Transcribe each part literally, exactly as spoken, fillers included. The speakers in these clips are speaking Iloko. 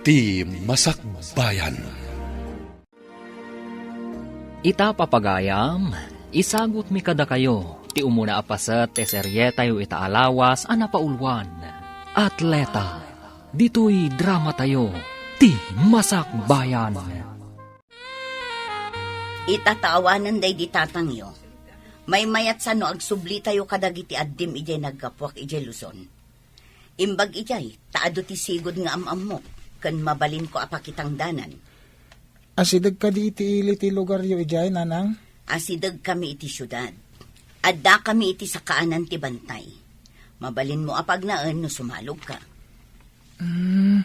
Ti Masakbayan. Ita, papagayam, isagutmi kadakayo ti umuna a paset ti serietayo ita a lawas a napauluan, Atleta. Ditoy dramatayo, Ti Masakbayan. Ita ta awanen daydi tatangyo, maymayatsa no agsublitayo kadagiti addim idiay naggapuak idiay Luzon. Imbag idiay, ta adu ti sigud nga am-ammok ken mabalinko a pakitangdanan. Asideg kadi iti ili ti lugaryo idiay, nanang? Asidegkami iti siudad. Addakami iti sakaanan ti bantay. Mabalinmo a pagnaen no sumalogka. Hmm.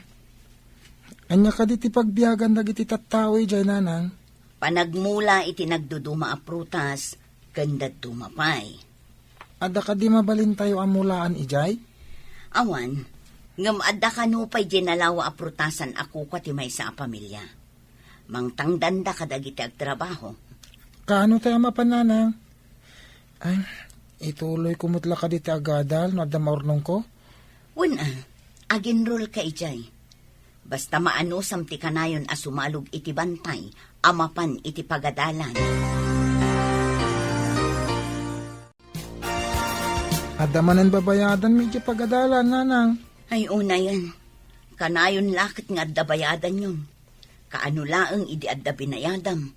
Ania kadi ti pagbiagan dagiti tattao idiay, nanang? Panagmula iti nagduduma a prutas ken dadduma pay. Adda kadi mabalintayo a mulaan idiay? Awan, ngem adda kano pay diay nalawa a prutasan a kukua ti maysa a pamilia. Mangtangdanda kadagiti agtrabaho. Kaano tay a mapan, nanang? Ay, ituloyko met la kadi ti agadal no adda maurnongko? Wen a, aginrolka idiay. Basta maanusam ti kanayon a sumalog iti bantay a mapan iti pagadalan. Adda manen babayadanmi iti pagadalan, nanang? Ay, unayen. Kanayon la ket nga adda bayadanyon. Kaano laeng idi adda binayadam?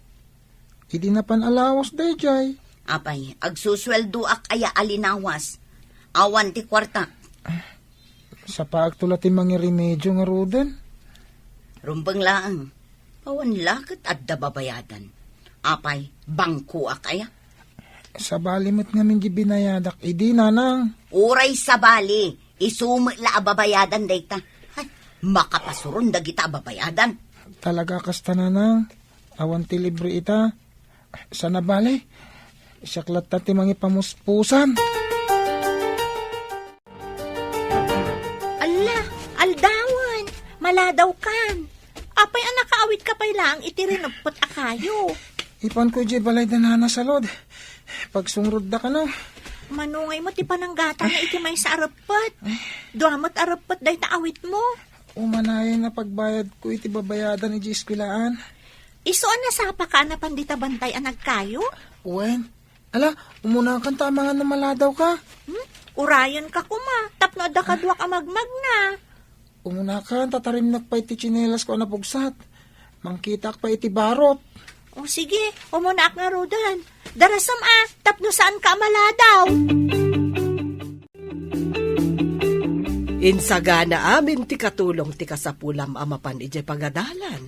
Idi napan a lawas daydiay. Apay, agsusueldoak aya a linawas? Awan ti kuarta. Sapaakto la ti mangiremedio ngaruden. Rumbeng laeng. Awan la ket adda babayadan. Apay, bangkoak aya? Sabali met ngamin di binayadak idi, nanang. Uray sabali, isu met la a babayadan dayta. Ay, makapasuron dagita a babayadan. Talaga kasta, nanang. Awan ti libre ita. Saan a bale, siak latta ti mangipamuspusan. Alla, aldawen, maladawkan. Apay a nakaawitka pay laeng iti rineppet a kayo? Ipanko idiay balay da nana Salud. Pagsungrod da kano. Mano ngay met ti pananggatangna iti maysa a reppet? Dua met a reppet dayta awitmo. Umanayen a pagbayadko iti babayadan idiay eskuelaan. Isu a nasapaka a napan dita bantay a nagkayo? Wen, ala, umunakan ta amangan no maladawka. Hmm? Urayenka koma, tapno adda kaduak a magmagna. Umunakan ta tarimnak pay ti tsinelasko a napugsat. Mangkitaak pay iti barot. O sige, umunaak ngaruden. Darasem a, tapno saanka a maladaw. Insagana amin ti katulong ti kasapulam a mapan idiay pagadalan.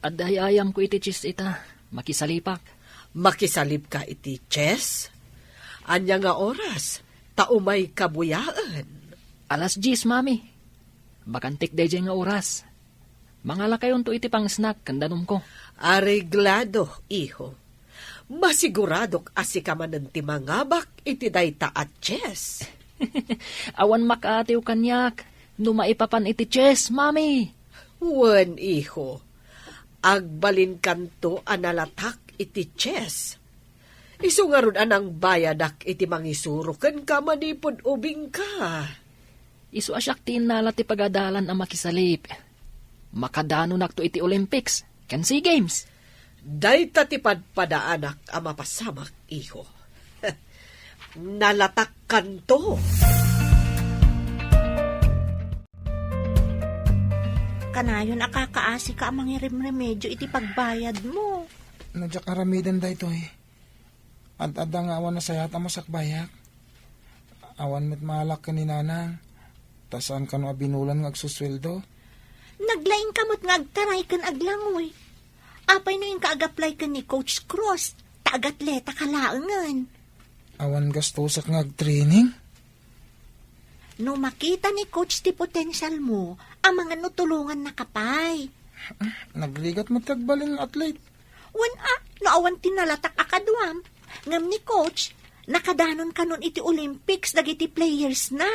Adda ay-ayamko iti chess ita. Makisalipak. Makisalipka iti chess? Ania nga oras? Ta umayka buyaen. Alas dies, Mami. Bakantik daydiay nga oras. Mangalakayonto iti pang-snack ken danumko. Areglado, iho. Masiguradok a sika manen ti mangabak iti dayta a chess. Awan makaatiw kaniak no maipapan iti chess, Mami. Wen, iho. Agbalinkanto a nalatak iti chess. Isu ngarud a nangbayadak iti mangisuro kenka manipud ubingka. Isu a siak ti innala ti pagadalan a makisalip. Makadanonakto iti Olympics ken SEA Games. Dayta ti padpadaanak a mapasamak, iho. Nalatakkanto. Kanayon a kakaasika a mangirimremedio iti pagbayadmo. No diak aramiden daytoy, ad-adda nga awan nasayaat a masakbayak. Awan met maalak ken ni Nanang, ta saan kano a binulan nga agsusueldo. Naglaingka met nga agtaray ken aglangoy. Apay no inka ag-apply ken ni Coach Cruz, ta agatletaka laengen. Awan gastusak nga agtraining? No makita ni Coach ti potensialmo, amangan no tulongannaka pay. Nagrigat met ti agbalin nga athlete. Wen a, no awan ti nalatak a kaduam. Ngem ni Coach, nakadanon kanon iti Olympics dagiti playersna.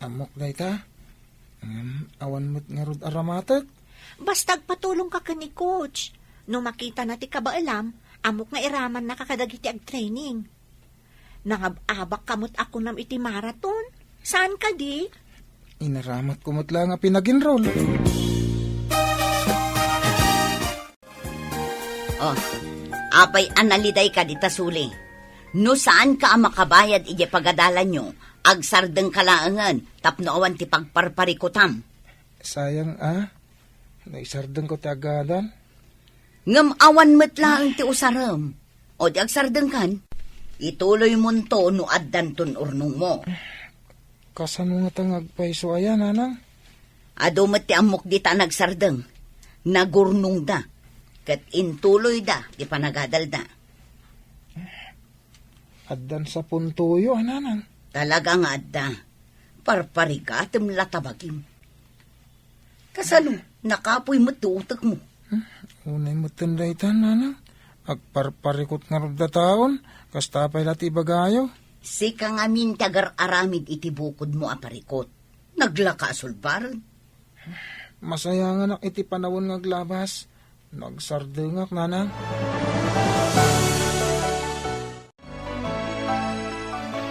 Ammok dayta. Ngem awan met ngarud a ramatek. Basta agpatulongka ken ni Coach. No makitana ti kabaelam, ammok nga iramannaka kadagiti agtraining. Nangab-abakka met a kunam iti marathon. Saan kadi? Inaramatko met laeng a pinag-enroll. Oh, apay a nalidayka dita suli? No saanka a makabayad idiay pagadalanyo, agsardengka laengen tapno awan ti pagparparikutam. Sayang a, no isardengko ti agadal. Ngem awan met laeng ti usarem. O di agsardengkan, ituloymonto no addanton urnongmo. Kasano ngata nga agpayso aya, nanang? Adu met ti ammok dita a nagsardeng. Nagurnongda. Ket intuloyda ti panagadalda. Addan sapuntoyo, a, nanang? Talaga nga adda. Parparigatem la ta bagim. Kasano, nakapoy met ti utekmo? Hmm, unay metten dayta, nanang. Agparparikut ngarud dataon, kasta pay la ti ibagayo. Sika ngamin ti agar-aramid iti bukodmo a parikut. Naglaka a sulbaren. Masayanganak iti panawen nga aglabas. Nagsardengak, nanang.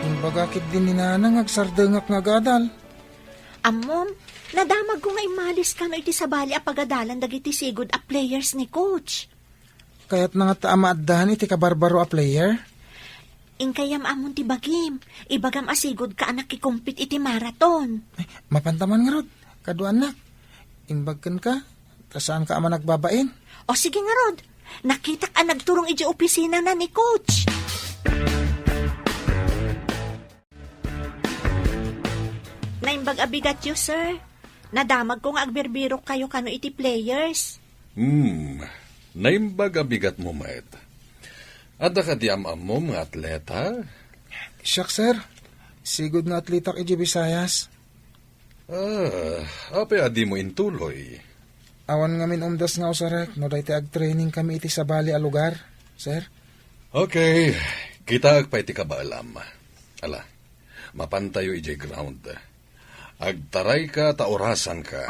Imbaga ketdi ni nanang nga agsardengak nga agadal. Ammom, nadamagko nga immalis kano iti sabali a pagadalan dagiti sigud a players ni coach. Kayatna ngata a maaddan iti kabarbaro a player? Inkay ammon ti bagim, ibagam a sigudka a nakikompete iti marathon. Ay, mapanta man ngarud, kaduaannak. Imbag kenka, ta saanka a managbabain. O sige ngarud, nakitak a nagturong idiay opisinana ni coach. Naimbag a bigatyo, sir. Nadamagko nga agbirbirokkayo kano iti players. Hmm, naimbag a bigatmo met. Adda kadi am-ammom nga atleta? Siak, sir. Sigud nga atletak idiay Visayas. Ah, apay a dimo intuloy? Awan ngamin umdas nga usarek no daytoy agtraining kami iti sabali a lugar, sir. Okay, kitaek pay ti kabaelam. Ala, mapantayo idiay ground. Agtarayka ta orasanka.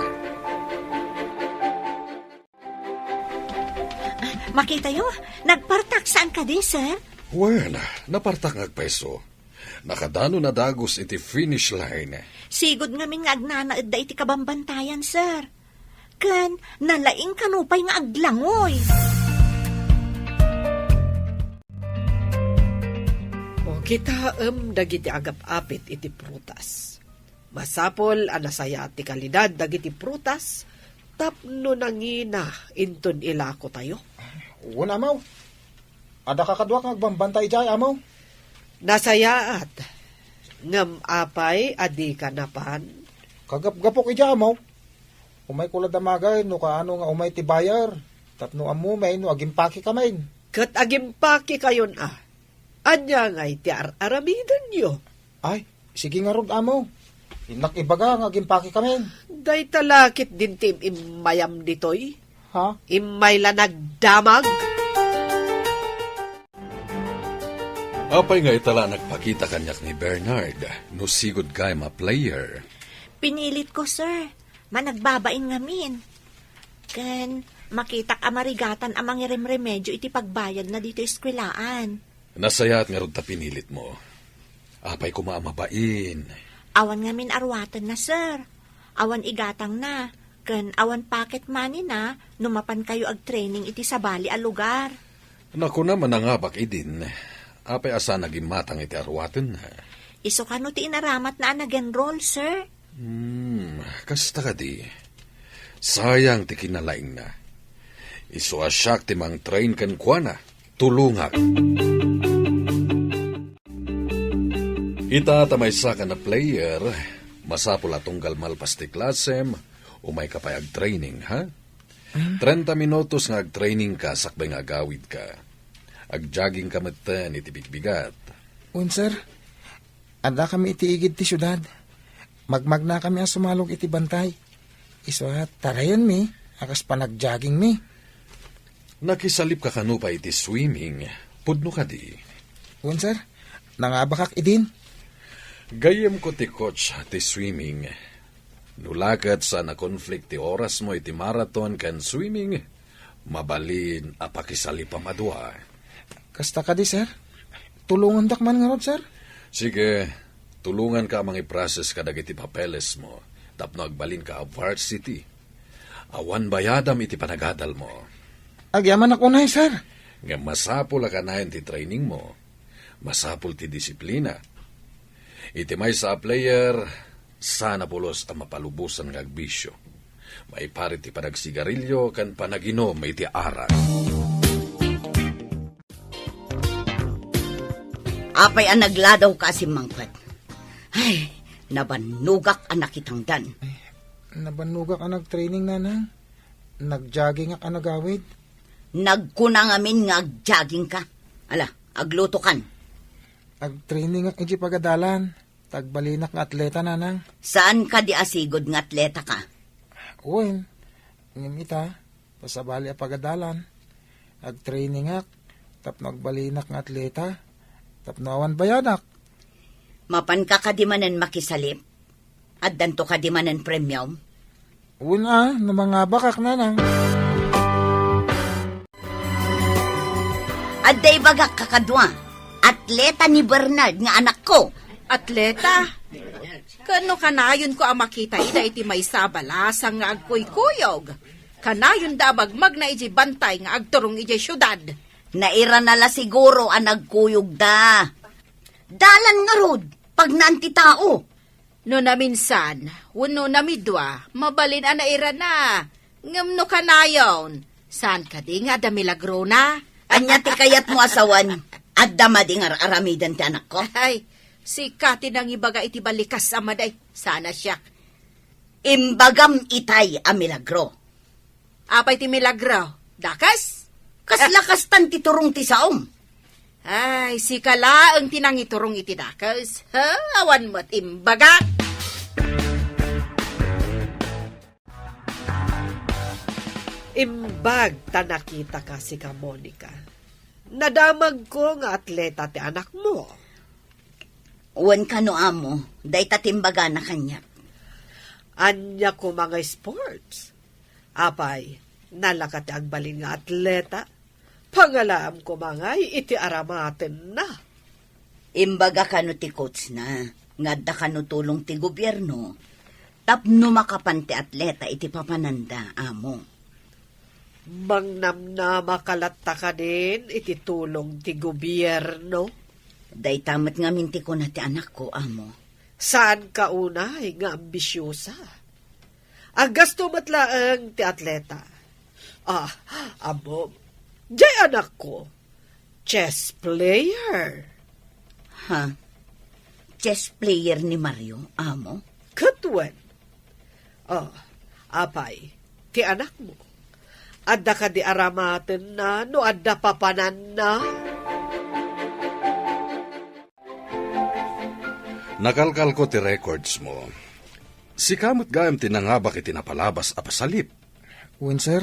Makitayo, nagpartak saan kadi, sir? Wen, napartak nga agpayso. Nakadano na dagus iti finish line. Sigud ngamin nga agnanaedda iti kabambantayan, sir. Ken nalaing kano pay nga aglangoy. O, kitaem dagiti agap-apit iti prutas. Masapul a nasayaat ti kalidad dagiti prutas tapno nangina inton ilakotayo. Wen, Amaw. Adda kakaduak nga agbambantay idiay, Amaw. Nasayaat. Ngem apay a dika napan? Kagapgapok idiay, Amaw. Umayko la damagay no kaano nga umay ti buyer. Tapno ammomi no agimpakekamin. Ket agimpakekayon a. Ania ngay ti ar-aramidenyo? Ay, sige ngarud, Amaw. Innak ibaga nga agimpakekamin. Dayta la ketdin ti im-immayam ditoy? Ha? Immay la nagdamag. Apay nga ita la nagpakita kaniak ni Bernard no sigud gayam a player? Pinilitko, sir. Managbabain ngamin. Ken makitak a marigatan a mangiremremedio iti pagbayadna ditoy eskwelaan. Nasayaat ngarud ta pinilitmo. Apay koma a mabain? Awan ngamin aruatenna, sir. Awan igatangna, ken awan pocket money-na no mapankayo agtraining iti sabali a lugar. Nakuna, manangabak idin. Apay a saan a gimmatang iti aruatenna? Isu kano ti inaramatna a nag-enroll, sir. Hmm, kasta kadi. Sayang ti kinalaingna. Isu a siak ti mangtrain kenkuana. Tulongak. Ita ta maysakan a player, masapul a tunggal malpas ti klasem, umayka pay agtraining, ha? Ah. Trenta minutos nga agtrainingka sakbay nga agawidka. Agjoggingka metten iti bigbigat. Wen, sir. Addakami iti igid ti siudad. Magmagnakami a sumalog iti bantay. Isu a tarayenmi a kas panagjoggingmi. Nakisalipka kano pay iti swimming? Pudno kadi? Wen, sir. Nangabakak idin. Gayyemko ti coach ti swimming. No la ket saan a conflict ti orasmo iti marathon ken swimming, mabalin a pakisalipam a dua. Kasta kadi, sir? Tulongandak man ngarud, sir? Sige, tulonganka a mangiprocess kadagiti papelesmo tapno agbalinka a varsity. Awan bayadam iti panagadalmo. Agyamanak unay, sir. Ngem masapul a kanayon ti trainingmo. Masapul ti disiplina. Iti maysa a player, saan a pulos a mapalubosan nga agbisio. Maiparit ti panagsigarilio ken panaginum iti arak. Apay a nagladawka a simmangpet? Ay, nabannogak a nakitangdan. Nabannogak a nagtraining, nanang. Nagjoggingak a nagawid. Nagkuna ngamin nga agjoggingka. Ala, aglutokan. Agtrainingak iti pagadalan. Ta agbalinak nga atleta, nanang. Saan kadi a sigud nga atletaka? Wen, ngem ita, ta sabali a pagadalan. Agtrainingak, tapno agbalinak nga atleta, tapno awan bayadak. Mapanka kadi manen makisalip? Addanto kadi manen premium? Wen a, no mangabakak, nanang. Adda ibagak kakadua, atleta ni Bernard nga anakko. Atleta? Ken no kanayonko a makita ida iti maysa a balasang nga agkuykuyog, kanayonda a magmagna idiay bantay nga agturong idiay siudad. Nairana la siguro a nagkuyogda. Dalan ngarud, pagnaan ti tao. No naminsan, wenno namidua, mabalin a nairana. Ngem no kanayon, saan kadi nga adda milagrona? Ania ti kayatmo a sawen? Adda madi nga ar-aramiden ti anakko? Ay, sika ti nangibaga iti balikas a madi. Saan a siak. Imbagam itay a milagro. Apay ti milagro? Dakes? Kasla kastan ti turong ti saom. Ay, sika laeng ti nangiturong iti dakes. Ha? Awan met imbagak. Imbag ta nakitaka, sika, Monica. Nadamagko nga atleta ti anakmo. Wen kano, amo, dayta ti imbagana kaniak. Ania koma nga sports? Apay, nalaka ti agbalin nga atleta? Pangalaam koma ngay iti aramatenna. Imbaga kano ti coachna nga adda kano tulong ti gobierno tapno makapan ti atleta iti papananda, amo. Mangnamnamaka latta kadin iti tulong ti gobierno? Dayta met ngamin ti kuna ti anakko, amo. Saanka unay nga ambisiosa. Aggasto met laeng ti atleta. Ah, ammom, diay anakko, chess player. Ha? Chess player ni Mario, amo? Ket wen. Ah, apay, ti anakmo? Adda kadi aramatenna no adda papananna? Nakalkalko ti records mo. Sika met gayam ti nangabak iti napalabas a pasalip. Wen, sir.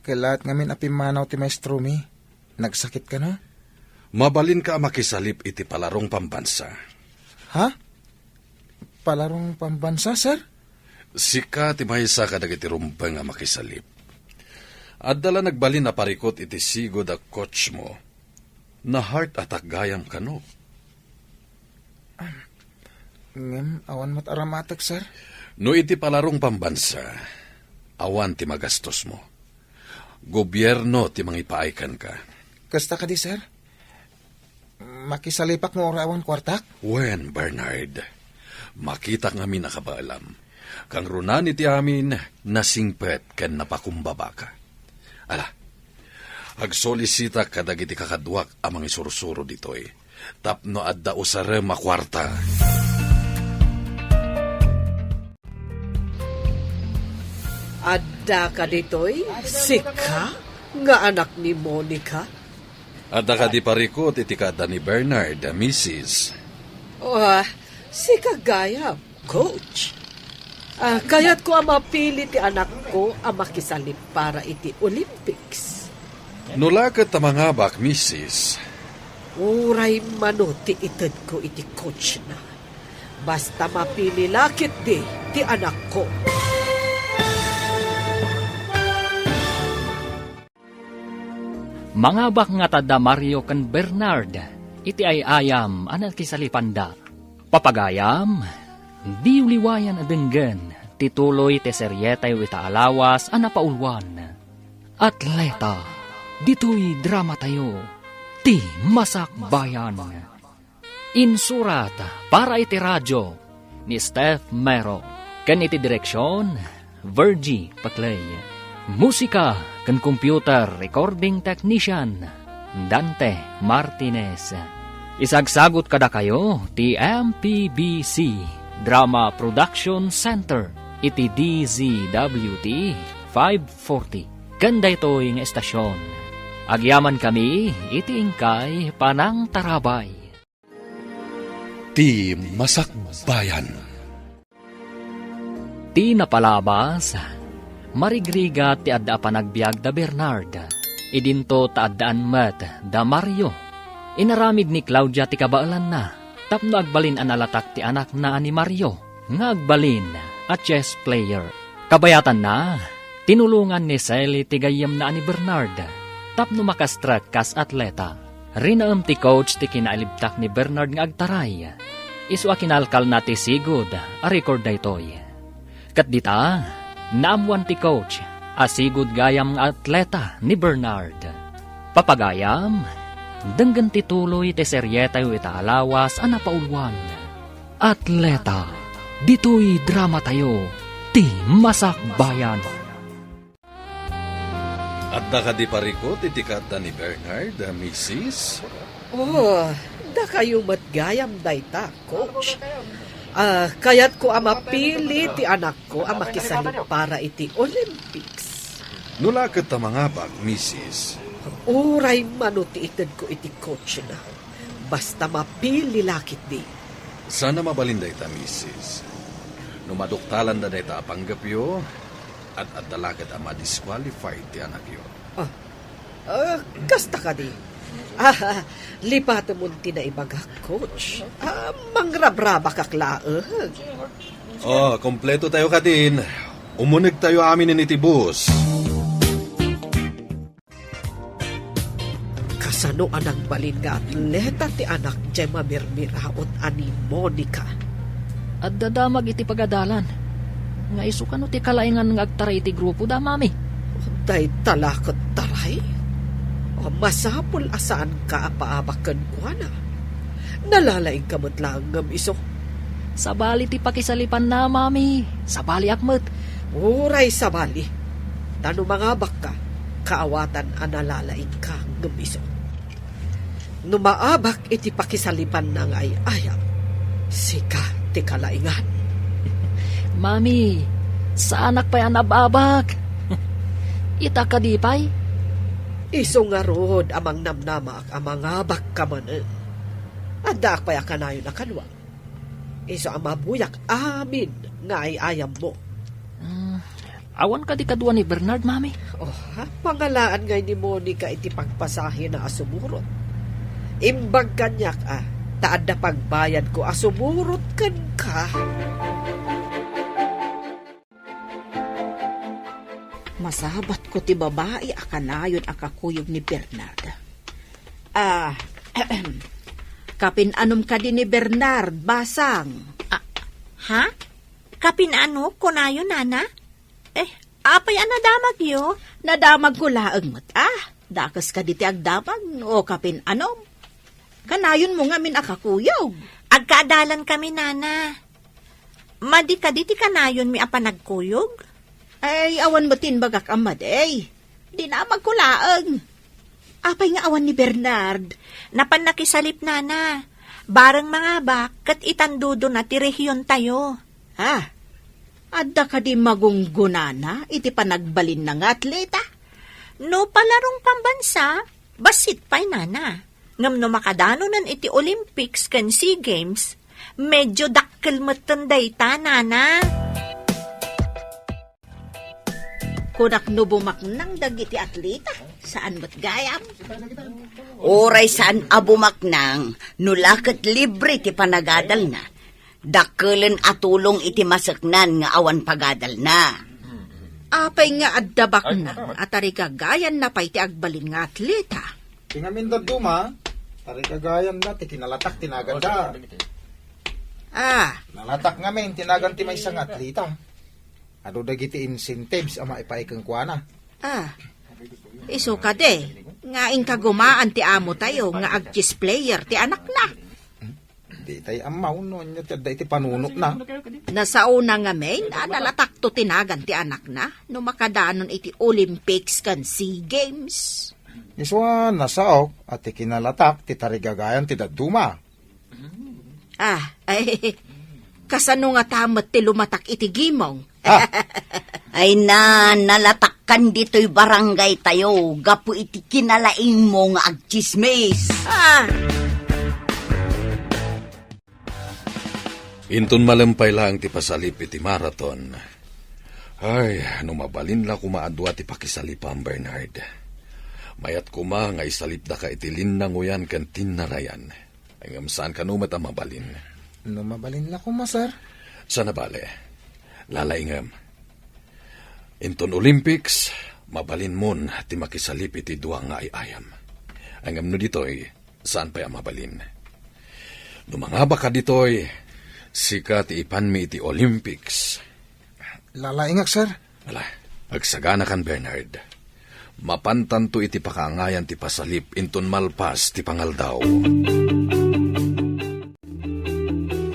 Kellaat ngamin a pimmanaw ti maestromi. Nagsakit kano? Mabalinka a makisalip iti palarong pambansa. Ha? Palarong pambansa, sir? Sika ti maysa kadagiti rumbeng a makisalip. Adda la nagbalin a parikut iti sigud a coach mo. Na-heart attack gayam kano? Ngem awan met aramatek, sir. No iti palarong pambansa, awan ti magastos mo. Gobierno ti mangipaay kenka. Kasta kadi, sir? Makisalipak no uray awan kuartak? Wen, Bernard. Makitak ngamin a kabaelam. Kangrunaan iti amin, nasingpet ken napakumbabaka. Ala, agsolisitak kadagiti kakaduak a mangisursuro ditoy tapno adda usarem a kuarta. Adda kaditoy sika nga anak ni Monica? Adda kadi parikut iti kaadda ni Bernard, misis? Ah, sika gayam, coach. Ah, kayatko a mapili ti anakko a makisalip para iti Olympics. No la ket ta mangabak, misis. Uray mano ti itedko iti coachna. Basta mapili la ketdi ti anakko. Mangabak ngata da Mario ken Bernard iti ay-ayam a nakisalipanda. Papagayam, diyo liwayan a denggen ti tuloy ti serietayo ita a lawas a napauluan. Atleta, ditoy dramatayo, ti Masakbayan. Insurat para iti radio ni Steph Mero, ken iti direksion, Virgie Paclay. Musika ken computer recording technician, Dante Martinez. Isagsagut kadakayo ti M P B C Drama Production Center iti D Z W T five forty. Ken daytoy nga estasion, agyamankami iti inkay panangtarabay. Ti Masakbayan. Ti napalabas, marigrigat ti adda a panagbiag da Bernard. Idinto ta addaan met da Mario. Inaramid ni Claudia ti kabaelanna tapno agbalin a nalatak ti anakna a ni Mario nga agbalin a chess player. Kabayatanna, tinulongan ni Sally ti gayyemna a ni Bernard tapno makastrek kas atleta. Rinaem ti coach ti kinalibtak ni Bernard nga agtaray. Isu a kinalkalna ti sigud a record daytoy. Ket dita, naammoan ti coach a sigud gayam nga atleta ni Bernard. Papagayam, denggen ti tuloy ti serietayo ita a lawas a napauluan. Atleta, ditoy dramatayo, ti Masakbayan. Adda kadi parikut iti kaadda ni Bernard, a misis? Oh, dakayo met gayam dayta, coach. Ah, kayatko a mapili ti anakko a makisalip para iti Olympics. No la ket ta mangabak, misis? Uray mano ti itedko iti coachna. Basta mapili la ketdi. Saan a mabalin dayta, misis. No maduktalanda dayta a panggepyo, ad-adda la ket a madisqualified ti anakyo. Ah, ah, kasta kadi. Ah, lipatemon ti naibagak, coach. Ah, mangrabrabakak laeng. Oh, kompleto tayo kadin. Umuneg tayo amin iti bus. Kasano a nagbalin nga atleta ti anak jay mamirmiraot a ni Monica? Adda damag iti pagadalan. Nga isu kano ti kalaingan nga agtaray iti grupo da, Mami? Dayta la ket taray? Masapul a saanka a paabak kenkuana. Nalalaingka met laeng ngem isu. Sabali ti pakisalipanna, Mami. Sabaliak met. Uray sabali. Ta no mangabakka, kaawatan a nalalaingka ngem isu. No maabak iti pakisalipanna nga ay-ayam, sika ti kalaingan. Mami, saanak pay a nab-abak. Ita kadi pay? Isu ngarud a mangnamnamaak a mangabakka manen. Addaak pay a kanayon a kaduak. Isu a mabuyak amin nga ay-ayammo. Mm, awan kadi kadua ni Bernard, Mami? Oh, ha? Pangalaan ngay ni Monica iti pagpasahina a sumurot. Imbag kaniak a, ta adda pagbayadko a sumurot kenka. Masabatko ti babai a kanayon a kakuyog ni Bernard. Ah, kapin-anom kadi ni Bernard, basang? Ah, ha? Kapin-ano, kunayo, nana? Eh, apay a nadamagyo? Nadamagko laeng met, ah. Dakes kadi ti agdamag, o kapin-anom. Kanayonmo ngamin a kakuyog. Agkaadalan kami, nana. Madi kadi ti kanayonmi a panagkuyog? Ay, awan met ti imbagak a madi. Dinamagko laeng. Apay nga awan ni Bernard? Napan nakisalip, nana. Bareng mangabak, ket itandodona ti rehiontayo. Ha? Adda kadi magunggonana iti panagbalinna nga atleta? No palarong pambansa, bassit pay, nana. Ngem no makadanonen iti Olympics ken Sea Games, medyo dakkel metten dayta, nana. Kunak no bumaknang dagiti atleta, saan met gayam? Uray saan a bumaknang, no la ket libre ti panagadalna. Dakkelen a tulong iti maseknan nga awan pagadalna. Apay nga adda baknang a tarigagayanna pay ti agbalin nga atleta? Ti ngamin dadduma, tarigagayanna ti kinalatak ti naganda. Ah. Nalatak ngamin ti nagan ti maysa nga atleta. Adu dagiti incentives a maipaay kenkuana. Ah. Isu kadi, nga inkagumaan ti amo tayo nga ag-chess player ti anakna. Di tay ammaw no anya ti adda iti panunotna. Nasaona ngamin a nalatakto ti nagan ti anakna no makadanon iti Olympics ken SEA Games. Isu a nasaok a ti kinalatak ti tarigagayan ti dadduma. Ah, ay, kasano nga ta met ti lumatak iti gimong? Ah. Ay na, nalatakkan ditoy barangay tayo gapu iti kinalaingmo nga agtsismis. Ah. Inton malem pay laeng ti pasalip iti marathon, ay, no mabalin la koma a dua ti pakisalipam, Bernard. Mayat koma nga isalipdaka iti linnangoyan ken tinnarayan. Ngem saan kano met a mabalin? No mabalin la koma, sir. Saan a bale. Lalaingem. Inton Olympics, mabalinmon ti makisalip iti dua nga ay-ayam. Ngem no ditoy, saan pay a mabalin. No mangabaka ditoy, sika ti ipanmi iti Olympics. Lalaingak, sir. Ala, agsaganakan, Bernard. Mapantanto iti pakaangayan ti pasalip inton malpas ti pangaldaw.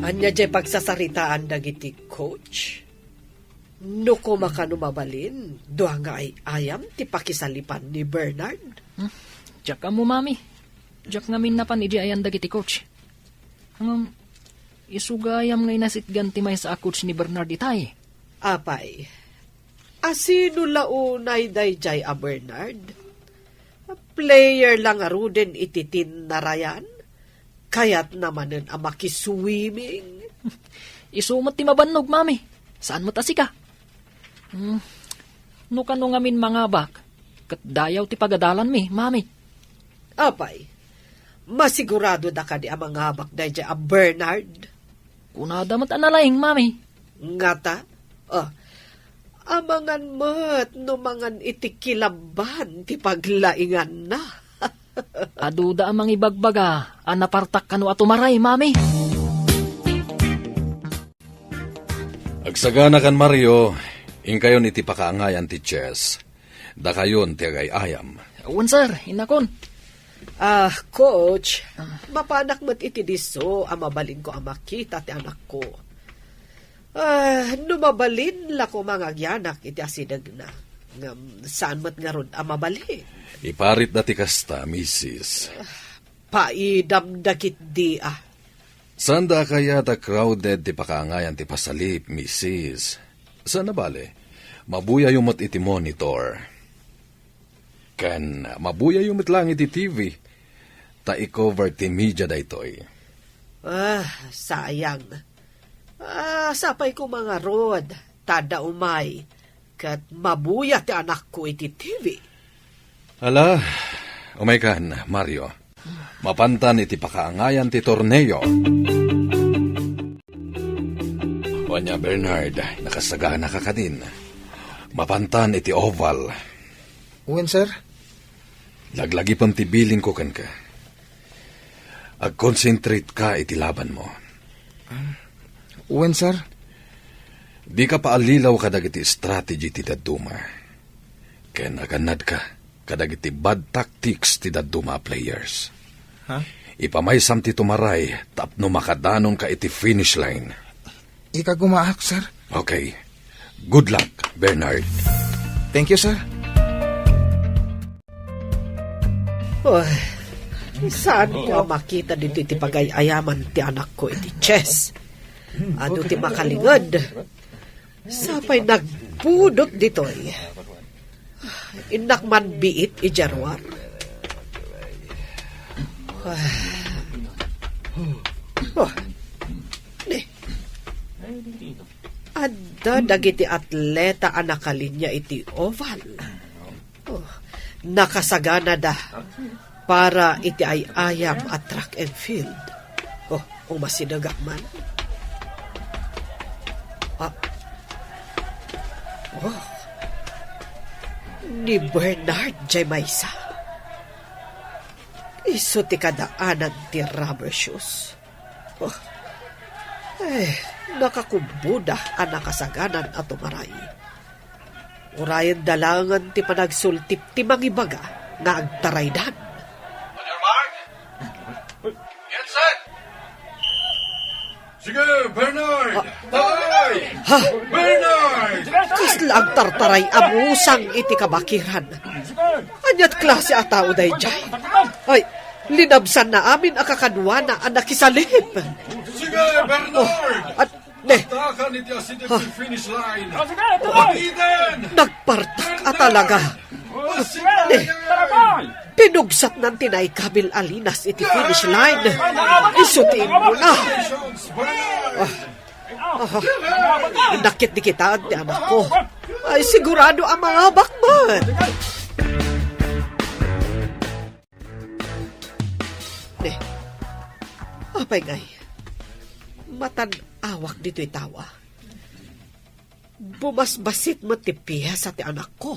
Ania jay pagsasaritaan dagiti coach? No koma kano mabalin, dua nga ay-ayam ti pakisalipan ni Bernard. Hmm, diak ammo, Mami. Diak ngamin napan idi ayan dagiti coach. Ngem, isu gayam nga inasitgan ti maysa a coach ni Bernard itay. Apay, asino la unay daydiay a Bernard? Player la ngaruden iti tinnarayan? Kayatna manen a makiswimming? Isu met ti mabannog, Mami. Saan met a sika? Hmm, no kano ngamin mangabak, ket dayaw ti pagadalanmi, Mami. Apay, masiguradoda kadi a mangabak daydiay a Bernard? Kunada met a nalaing, Mami. Ngata? Ah, amangan met no mangan iti kilabban ti paglainganna. Aduda a mangibagbaga a napartak kano a tumaray, Mami. Agsaganakan, Mario, inkayon iti pakaangayan ti chess. Dakayon ti agay-ayam. Wen, sir, innakon. Ah, coach, mapanak met iti disso a mabalinko a makita ti anakko. Ah, no mabalin la koma nga agyanak iti asidegna. Ngem saan met ngarud a mabalin. Iparitda ti kasta, misis. Paidam dagiti a. Saanda a kayat a crowded ti pakaangayan ti pasalip, misis. Saan a bale, mabuyayo met iti monitor. Ken mabuyayo met laeng iti T V, ta i-cover ti media daytoy. Ah, sayang. Ah, sapay koma ngarud, ta adda umay, ket mabuya ti anakko iti T V. Ala, umaykan, Mario. Mapantan iti pakaangayan ti torneo. Ania, Bernard, nakasaganaka kadin. Mapantan iti oval. Wen, sir. Laglagipem ti bilinko kenka. Ag-concentrate ka iti labanmo. Wen, sir. Dika paallilaw kadagiti strategy ti dadduma. Ken agannadka kadagiti bad tactics ti dadduma a players. Ha? Ipamaysam ti tumaray tapno makadanonka iti finish line. Ikagumaak, sir. Okay. Good luck, Bernard. Thank you, sir. Oy, saanko a makita ditoy ti pagay-ayaman ti anakko iti chess. Adu ti makalinged. Sapay nagbudot ditoy. Innak man biit idiay ruar. Oh. Ni. Adda dagiti atleta a nakalinya iti oval. Oh, nakasaganada para iti ay-ayam a track and field. Oh, umasidegak man. Ah. Oh. Ni Bernard jay maysa. Isu ti kadaanan ti rubber shoes. Oh. Eh, nakakubboda a nakasaganan a tumaray. Urayenda laengen ti panagsultip ti mangibaga nga agtaraydan. Sige, Bernard! Ah. Taray! Ha? Bernard! Kasla agtartaray a musang iti kabakiran. Aniat klase a tao daydiay? Ay, linabsanna amin a kakaduana a nakisalip. Sige, Bernard! Oh, at, ne. Takan iti asideg ti finish line. Nagpartak a talaga. Ne. Pinugsatnan ti naikabil a linas iti finish line. Isu ti immuna. Ah. Ah. Nakitdikitaan ti anakko. Ay, sigurado a mangabak met. Ne. Apay ngay? Matan-awak ditoy tawa. Bumasbasit met ti piesa ti anakko.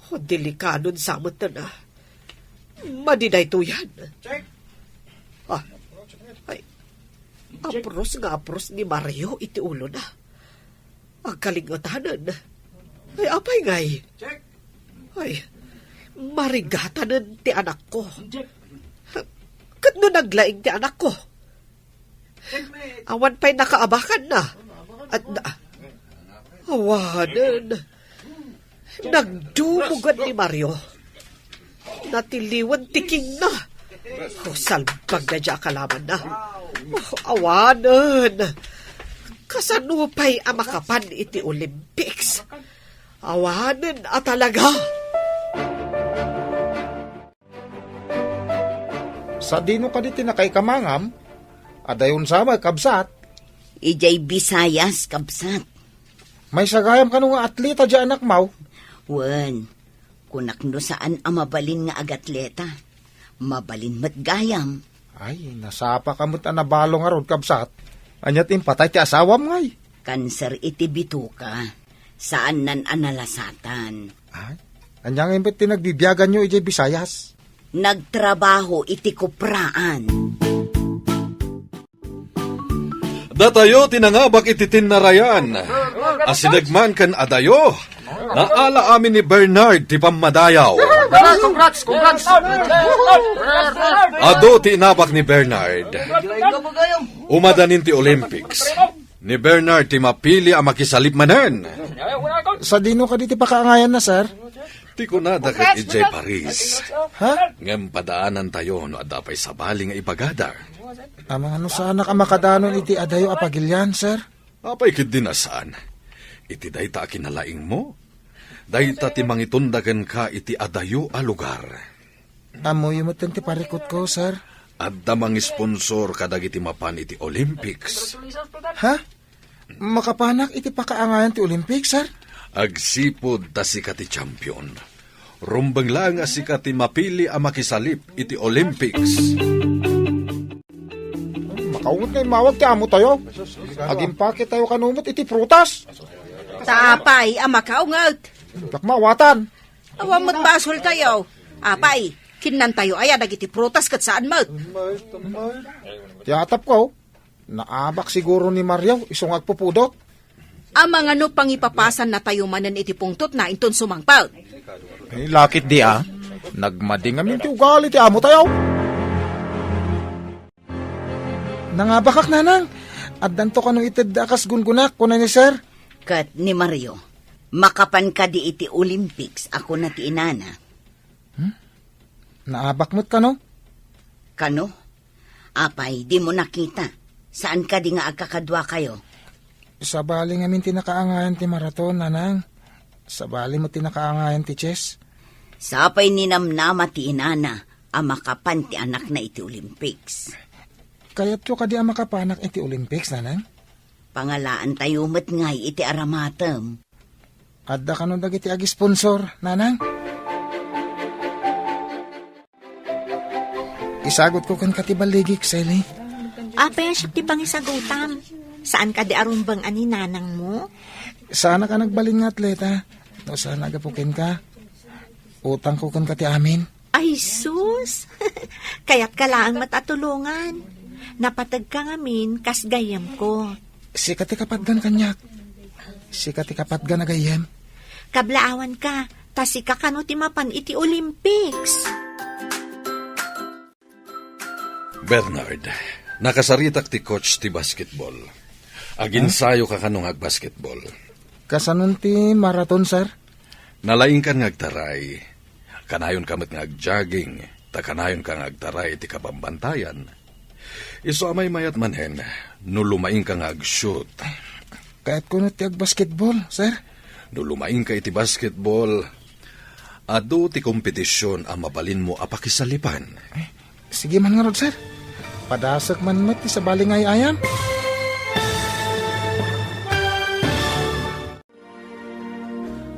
O, delikadon sa met na. Madi daytoyan. Check. Ah. Ay. Apros nga apros ni Mario iti ulona. Agkalingetanen. Ay, apay ngay? Check. Ay, marigatanen ti anakko. Check. Ket no naglaing ti anakko? Awan pay nakaabakanna. At na, awanen. Nagdumugan ni Mario. Natiliwan ti kingna. O, salbag na dia kalamanna. O, awanen. Kasano pay a makapan iti Olympics? Awanen a talaga. Sadino kadi ti nakaikamangam? Adayon sa met, kabsat? Idiay Visayas, kabsat. Maysa gayam kano nga atleta diay anakmo? Wen, kunak no saan a mabalin nga agatleta. Mabalin met gayam. Ay, nasapaka met a nabalo ngarud, kabsat. Ania ti impatay ti asawam ngay? Kanser iti bituka. Saannan a nalasatan. Ay, ania ngay met ti nagbibiaganyo idiay Visayas? Nagtrabaho iti kupraan. Datayo ti nangabak iti tinnarayan. Asideg man ken adayo. Naala amin ni Bernard ti pammadayaw. Congrats, congrats, congrats. Adu ti inabak ni Bernard. Umadanin ti Olympics. Ni Bernard ti mapili a makisalip manen. Sadino kadi ti pakaangayanna, sir? Ti kunada ket idiay Paris. Ha? Ngem padaanantayo no adda pay sabali nga ibagada. Amangan no saanak a makadanon iti adayo a pagilian, sir? Apay ketdi a saan. Iti dayta a kinalaingmo, dayta ti mangitunda kenka iti adayo a lugar. Ammoyo metten ti parikutko, sir. Adda mangisponsor kadagiti mapan iti Olympics. Ha? Makapanak iti pakaangayan ti Olympics, sir? Agsipud ta sika ti champion. Rumbeng laeng a sika ti mapili a makisalip iti Olympics. Makaunget nga immawag ti amotayo. Agimpaketayo kano met iti prutas. Ta apay a makaunget? Diak maawatan. Awan met basoltayo. Apay, kinnantayo aya dagiti prutas ket saan met? Ti atapko, naabak siguro ni Mario, isu nga agpupudot. Amangan no pangipapasannatayo manen iti pungtotna inton sumangpet. Ay, laketdi a. Nagmadi ngamin ti ugali ti amotayo. Nangabakak, nanang. Addanto kano itedda a kas gungonak, kuna ni sir. Ket ni Mario, makapan kadi iti Olympics a kuna ti inana. Hmm? Naabak met kano? Kano? Apay, dimo nakita? Saan kadi nga agkakaduakayo? Sabali ngamin ti nakaangayan ti maraton, nanang. Sabali met ti nakaangayan ti chess. Sapay ninamnama ti inana a makapan ti anakna iti Olympics. Kayatyo kadi a makapanak iti Olympics, nanang? Pangalaantayo met ngay iti aramatem. Adda kano dagiti agisponsor, nanang? Isagutko kenka ti balligik, Sally. Apay a siak ti pangisagutam? Saan kadi a rumbeng a ni nanangmo? Saanak a nagbalin nga atleta. No saan a gapu kenka, utangko kenka ti amin. Ay, sus! Kayatka laeng met a tulongan. Napategka ngamin kas gayyemko. Sika ti kapatgan kaniak. Sika ti kapatgan a gayyem. Kablaawanka, ta sika kano ti mapan iti Olympics. Bernard, nakasaritak ti coach ti basketball. Aginsayoka kano nga agbasketball. Kasanon ti marathon, sir? Nalaingkan nga agtaray. Kanayonka met nga agjogging, ta kanayonka nga agtaray iti kabambantayan. Isu a maymayat manen, no lumaingka nga ag-shoot. Kayatko no ti agbasketball, sir. No lumaingka iti basketball, adu ti kompetisyon a mabalinmo a pakisalipan. Eh, sige man ngarud, sir. Padasek man met ti sabali nga ay-ayam.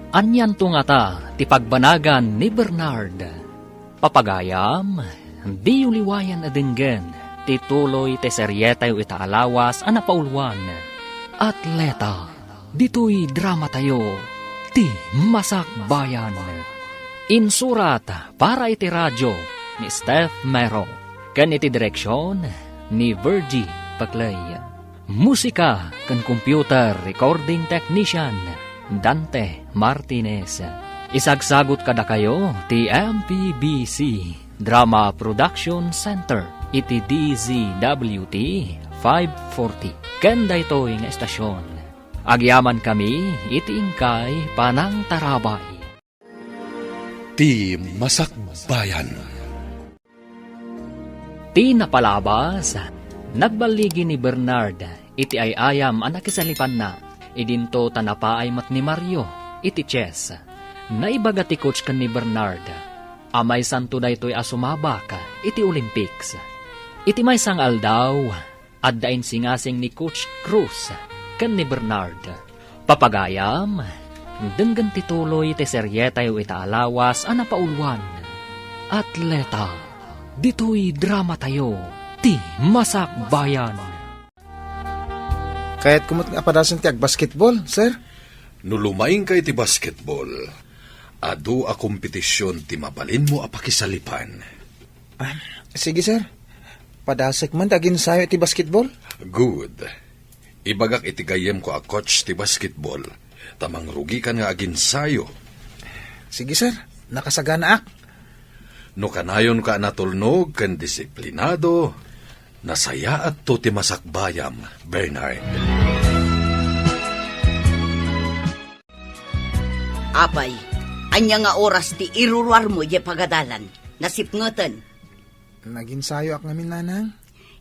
Anianto ngata ti pagbanagan ni Bernard? Papagayam, diyo liwayan a denggen ti tuloy ti serietayo ita a lawas a napauluan, Atleta. Ditoy dramatayo, Ti Masakbayan. Insurat para iti radio ni Steph Mero, ken iti direksion ni Virgie Paclay. Musika ken computer recording technician, Dante Martinez. Isagsagut kadakayo ti M P B C Drama Production Center iti D Z W T five forty. Ken daytoy nga estasion, agyamankami iti inkay panangtarabay. Ti Masakbayan. Ti napalabas, nagballigi ni Bernard iti ay-ayam a nakisalipanna. Idinto ta napaay met ni Mario iti chess. Naibaga ti coach ken ni Bernard a maysanto daytoy a sumabak iti Olympics. Iti maysa nga aldaw, adda insingasing ni Coach Cruz ken ni Bernard. Papagayam, denggen ti tuloy ti serietayo ita a lawas a napauluan, Atleta. Ditoy dramatayo, Ti Masakbayan. Kayatko met nga apadasen ti agbasketball, sir. No lumaingka iti basketball, adu a kompetisyon ti mabalinmo a pakisalipan. Ah, sige, sir. Padasek man ti aginsayo iti basketball. Good. Ibagak iti gayyemko a coach ti basketball, ta mangrugikan nga aginsayo. Sige, sir. Nakasaganaak. No kanayonka a natulnog ken disiplinado, nasayaatto ti masakbayam, Bernard. Apay, ania nga oras ti iruruarmo idiay pagadalan? Nasipngeten. Naginsayoak ngamin, nanang.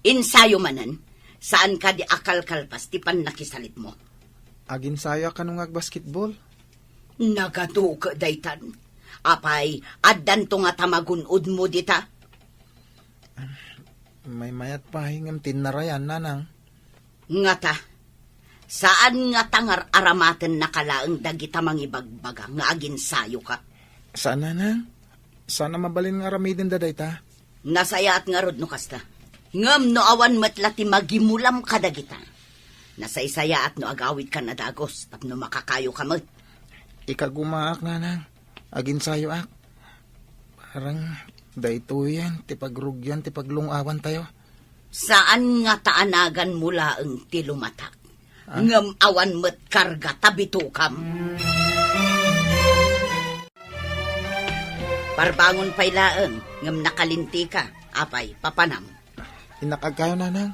Insayo manen? Saan kadi a kalkalpas ti pannakisalipmo? Aginsayoak kano nga agbasketball. Nagaduke daytan. Apay, addanto ngata magun-odmo dita? Maymayat pay ngem tinnarayan, nanang. Ngata, saan ngata nga ar-aramatennaka laeng dagita mangibagbaga nga aginsayoka? Saan, nanang. Saan a mabalin nga aramidenda dayta. Nasayaat ngarud no kasta. Ngem no awan met la ti magimulam kadagita, nasaysayaat no agawidkan a dagus tapno makakayoka met. Ikagumaak, nanang. Aginsayoak. Parang daytoyen ti pagrugian ti paglung-awantayo. Saan ngata a naganmo laeng ti lumatak, ah, ngem awan met karga ta bitokam. Parbangon pay laeng, ngem nakalintika. Apay, papanam? Innak agkayo, nanang.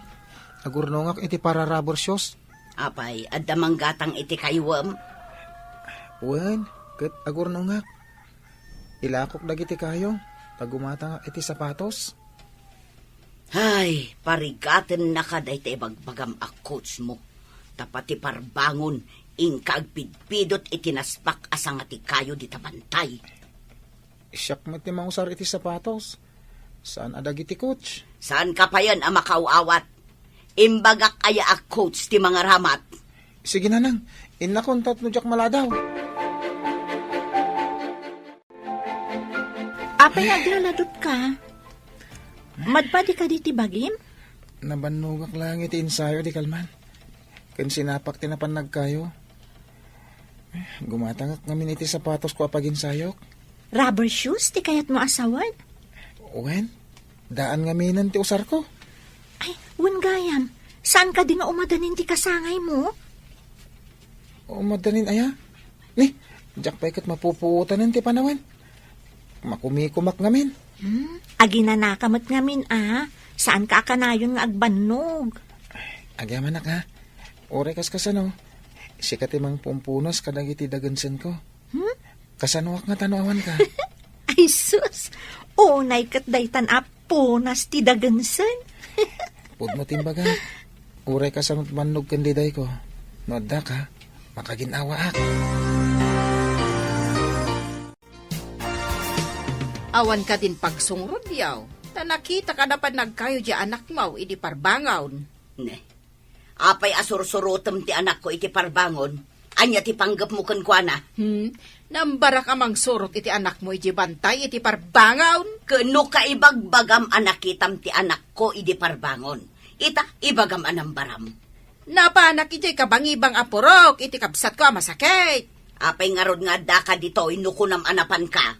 Agurnongak iti para rubber shoes. Apay, adda manggatang iti kayuem? Wen, ket agurnongak. Ilakok dagiti kayo, ta gumatangak iti sapatos. Ay, parigatennaka dayta ibagbagam a coach mo. Ta pati parbangon, inka agpidpidot iti naspak a sanga ti kayo dita bantay. Siak met ti mangusar iti sapatos. Saan a dagiti coach? Saanka payen a makaaw-awat. Imbagak aya a coach ti mangaramat? Sige, nanang. Innakon tapno diak maladaw. Apay nga aglaladutka? Madpadi kadi ti bagim? Nabannogak laeng iti ensayo, di kalman. Ken sinapak ti napannag kayo. Gumatangak ngamin iti sapatosko a paginsayok. Rubber shoes ti kayatmo a sawen? Wen, daan ngaminen ti usarko. Ay, wen gayam, saan kadi nga umadanin ti kasangaymo? Umadanin aya? Ni, Diak pay ket mapupuotanen ti panawen. Makumikumak ngamin. Hmm? Aginanaka met ngamin, a. Saanka a kanayon nga agbannog. Agyamanak, ha? Uray kas kasano, sika ti mangpumpunas kadagiti dagensenko. Hmm? Kasanoak ngata no awanka? Ay, sus! Unay ket daytan a punas ti dagensen. Pudno ti imbaga, uray kasano ti bannog ken didayko. No adda ka, makagin-awaak. Awan kadin pagsungrod, yaw. Ta nakita kada pannagkayo di anakmo idi parbangon. Ne. Apay a sursurotem ti anakko iti parbangon? Ania ti panggepmo kenkuana? Hmm? Nambarak a mangsurot iti anakmo iti bantay iti parbangon? Ken no kaibagbagam a nakitam ti anakko idi parbangon, ita, ibagam a nambaram. Napanak idiay kabangibang a purok iti kabsatko a masakit. Apay ngarud nga addaka ditoy no kunam a napanka?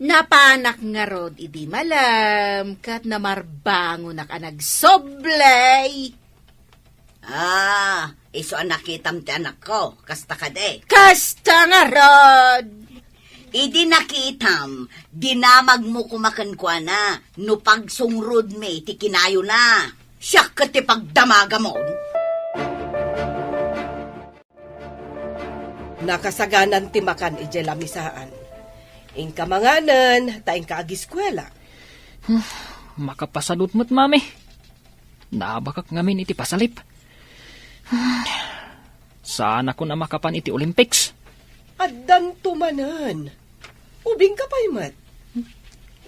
Napanak ngarud idi malem ket namarbangonak a nagsublay. Ah, isu a nakitam ti anakko, kasta kadi? Kasta ngarud! Idi nakitam, dinamagmo koma kenkuana no pagsungrodmi ti kinayona. Siak ket ti pagdamagamon. Nakasaganan ti makan idiay lamisaan. Inka manganen, ta inka agiskuela. Hmm, makapasadut met, Mami. Naabakak ngamin iti pasalip. Hmm, saanakon a makapan iti Olympics. Addanto manen. Ubingka pay met.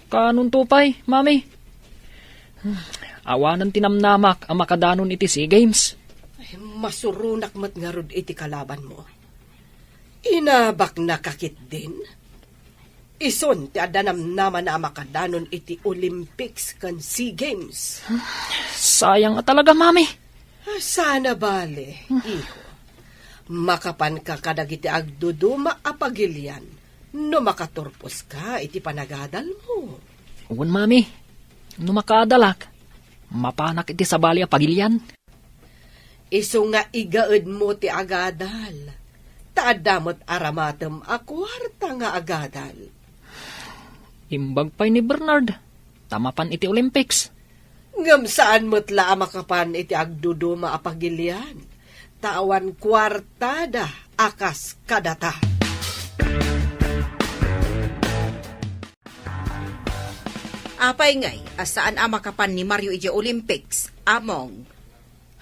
Kaanonto pay, Mami? Awanen ti namnamak a makadanon iti SEA Games. Ay, masuronak met ngarud iti kalabanmo. Inabaknaka ketdin? Isun ti adda namnamana a makadanon iti Olympics ken SEA Games. Sayang a talaga, Mami. Saan a bale, iho. Makapanka kadagiti agduduma a pagilian no makaturposka iti panagadalmo. Wen, Mami. No makaadalak, mapanak iti sabali a pagilian. Isu nga igaedmo ti agadal, ta adda met aramatem a kuarta nga agadal. Imbag pay ni Bernard, ta mapan iti Olympics. Ngem saan met la a makapan iti agduduma a pagilian, ta awan kuartada a kas kadata. Apay ngay a saan a makapan ni Mario idiay Olympics, Among?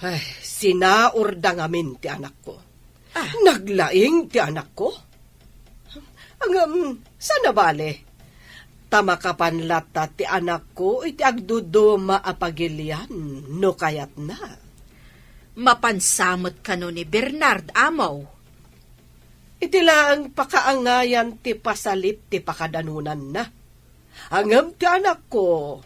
Ay, sinaurda ngamin ti anakko. Ah. Naglaing ti anakko? Ngem, saan a bale? Ta makapan latta ti anakko iti agduduma a pagilian no kayatna. Mapansa met kano ni Bernard, Amo? Iti laeng pakaangayan ti pasalip ti pakadanonanna. Ngem ti anakko,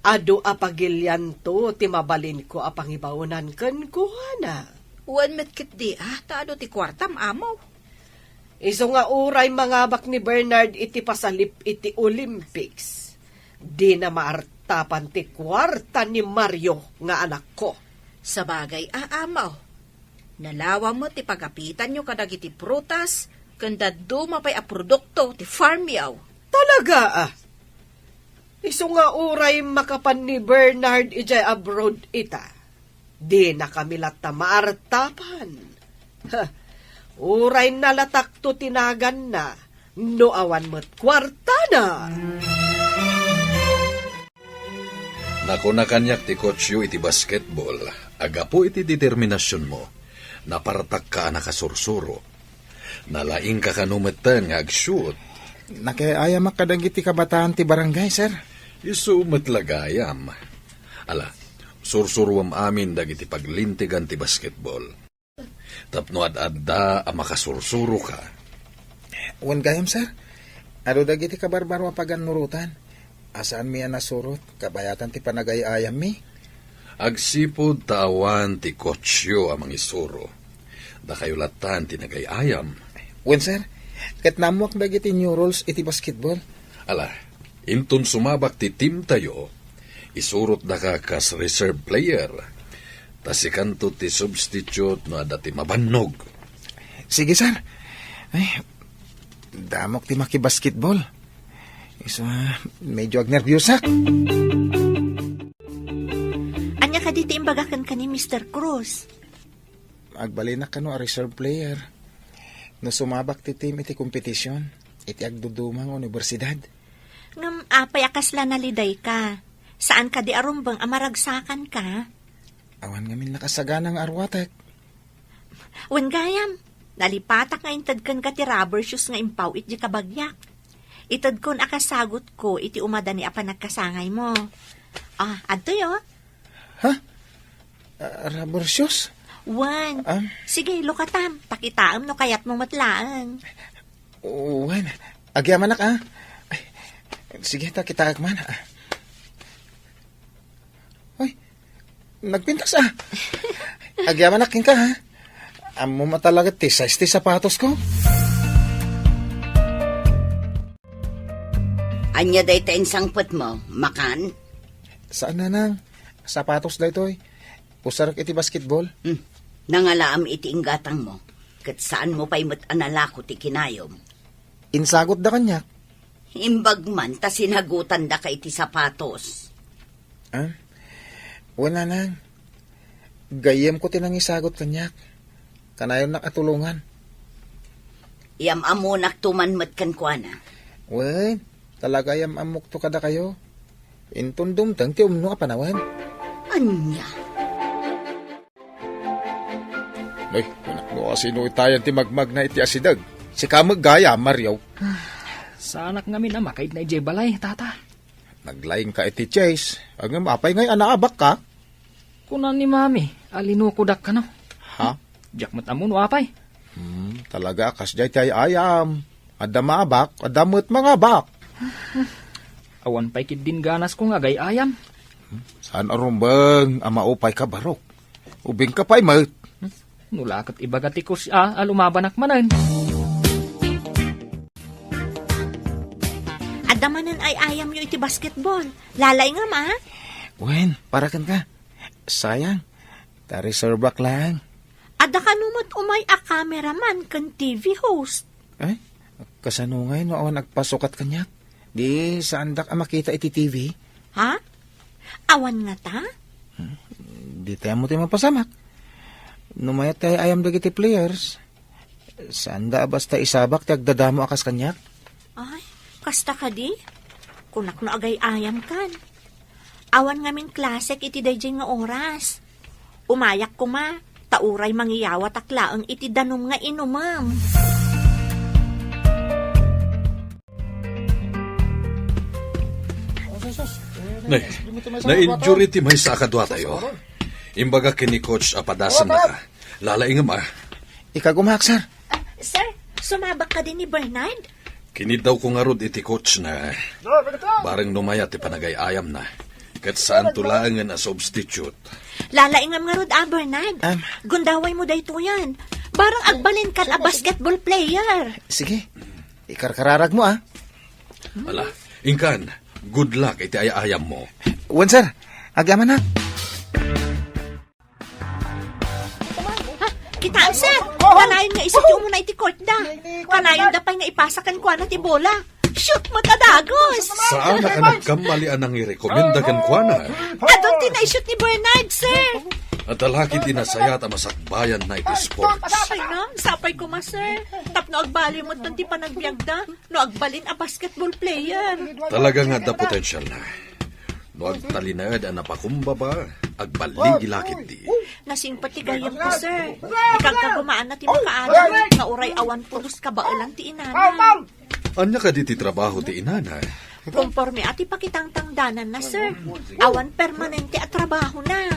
adu a pagilianto ti mabalinko a pangibaonan kenkuana. Wen met ketdi, a, ta adu ti kuartam, Amo. Isu nga uray mangabak ni Bernard iti pasalip iti Olympics, dina maartapan ti kuarta ni Mario nga anakko. Sabagay a, Amo. Nalawa met ti pagapitanyo kadagiti prutas ken dadduma pay a produkto ti farmyo. Talaga a? Isu nga uray makapan ni Bernard idiay abroad ita, dinakami latta maartapan. Ha, uray nalatakto ti naganna no awan met kuartana. Nakuna kaniak ti coachyo iti basketball, a gapu iti determinasionmo, napartakka a nakasursuro. Nalaingka kano metten nga agshoot. Nakiayamak kadagiti kabataan ti barangay, sir. Isu met la gayam. Ala, sursuruem amin dagiti paglintegan ti basketball. Tapno ad-adda a makasursuroka. Wen gayam, sir. Adu dagiti kabarbaro a pagannurotan. A saanmi a nasurot, kabayatan ti panagay-ayammi. Agsipud ta awan ti coachyo a mangisuro, dakayo lattan ti nagay-ayam. Wen, sir. Ket naammoak dagiti new rules iti basketball. Ala, inton sumabak ti teamtayo, isurotdaka kas reserve player. Ta sikanto ti substitute no adda ti mabannog. Sige, sir. Ay, Damok ti makibasketball. Isu, ah, medyo agnerbiusak. Ania kadi ti imbaga kenka ni Mister Cruz? Agbalinak kano a reserve player. No sumabak ti team iti kompetisyon, iti agduduma nga universidad. Ngem apay a kasla nalidayka? Saan kadi a rumbeng a maragsakanka? Awan ngamin nakasagana nga arwatek. Wen gayam, nalipatak nga inted kenka ti rubber shoes nga impaw iti kabagiak. Itedkon a kasagutko iti umadani a panagkasangaymo. Ah, adtoy, oh. Ha? Ah, rubber shoes? Wen. Ah? Sige, lukatam. Pakitaem no kayatmo met laeng. Wen. Agyamanak, ah. Ay, sige, ta kitaek man, ah. Ay, nagpintas, ah. Agyamanak kenka, ha? Ammom a talaga ti size ti sapatosko. Ania dayta insangpetmo? Makan? Saan, nanang. Sapatos daytoy. Usarek iti basketball. Hmm. Nangalaam iti inggatangmo, ket saanmo pay met a nalako ti kinayom. Insagutda kaniak. Imbag man ta sinagutandaka iti sapatos. Ah? Wen, nanang. Gayyemko ti nangisagut kaniak. Kanayonnak a tulongan. Iyam-ammonakto man met kenkuana. Wen, talaga iyam-ammokto kadakayo. Inton dumteng ti umno a panawen. Ania? Ay, anak, no asino itayan ti magmagna iti asideg? Sika met gayam, Mario. Saanak ngamin a makaidna idiay balay, tata. Naglaingka iti chess. Ngem apay ngay a naabakka? Kuna ni Mami a linukodak kano. Ha? Diak met ammo no apay. Hmm, talaga a kasdiay ti ay-ayam. Adda maabak, adda met mangabak. Awan pay ketdin ganasko nga agay-ayam. Saan a rumbeng a maupayka, Barok? Ubingka pay met. No la ket ibaga ti coach a, a lumabanak manen. Adda manen ay-ayamyo iti basketball. Lalaingam, a? Wen, para kenka. Sayang. Ta reservak lang. Adda kano met umay a cameraman ken T V host. Ay, kasano ngay no awan agpasukat kaniak? Di saandak a makita iti T V? Ha? Awan ngata? Hmm, di tayo mo tayo mapasamak. No mayat tayo ayam dagiti players, saanda a basta isabak ti agdadamo a kas kaniak? Ay, kasta kadi? Kunak no agay-ayam kan. Awan ngamin klasek iti daydiay nga oras. Umayak koma, ta uray mangiyawatak laeng iti danum nga inumem. Nay, na-injury ti maysa a kaduatayo. Imbaga ken ni coach a padasennaka. Lalaingem a. Ikagumaak, sir. Ah, sir, sumabak kadi ni Bernard? Kiniddawko ngarud iti coach na. Bareng no mayat ti panagay-ayamna. Ket saanto laengen a substitute. Lalaingem ngarud a, Bernard. Am. Gundawaymo daytoyen. Bareng agbalinkan a basketball player. Sige. Ikarkararagmo, a. Ala, inkan, good luck iti ay-ayammo. Wen, sir. Agyamanak. Ha, kitaem, sir. Kanayon nga isut ti umuna iti court da. Kanayonda pay nga ipasa kenkuana ti bola. Shoot met a dagus! Saanak a nagkamali a nangirekomenda kenkuana. Adun ti naisut ni Bernard, sir. Adda la ketdi nasayat a masakbayanna iti sports. Ay, ngem, sapay koma, sir. Tapno agbaliw met ti panagbiagda no agbalin a basketball player. Talaga nga adda potensialna. No agtalinaed a napakumbaba, agbaligi la ketdi. Nasingpet ti gayyemko, sir. Ikagkagumaanna ti makaadal nga uray awan pulos kabaelan ti inana. Ania kadi ti trabaho ti inana? Konporme a ti pakitangtangdananna, sir. Awan permanente a trabahona.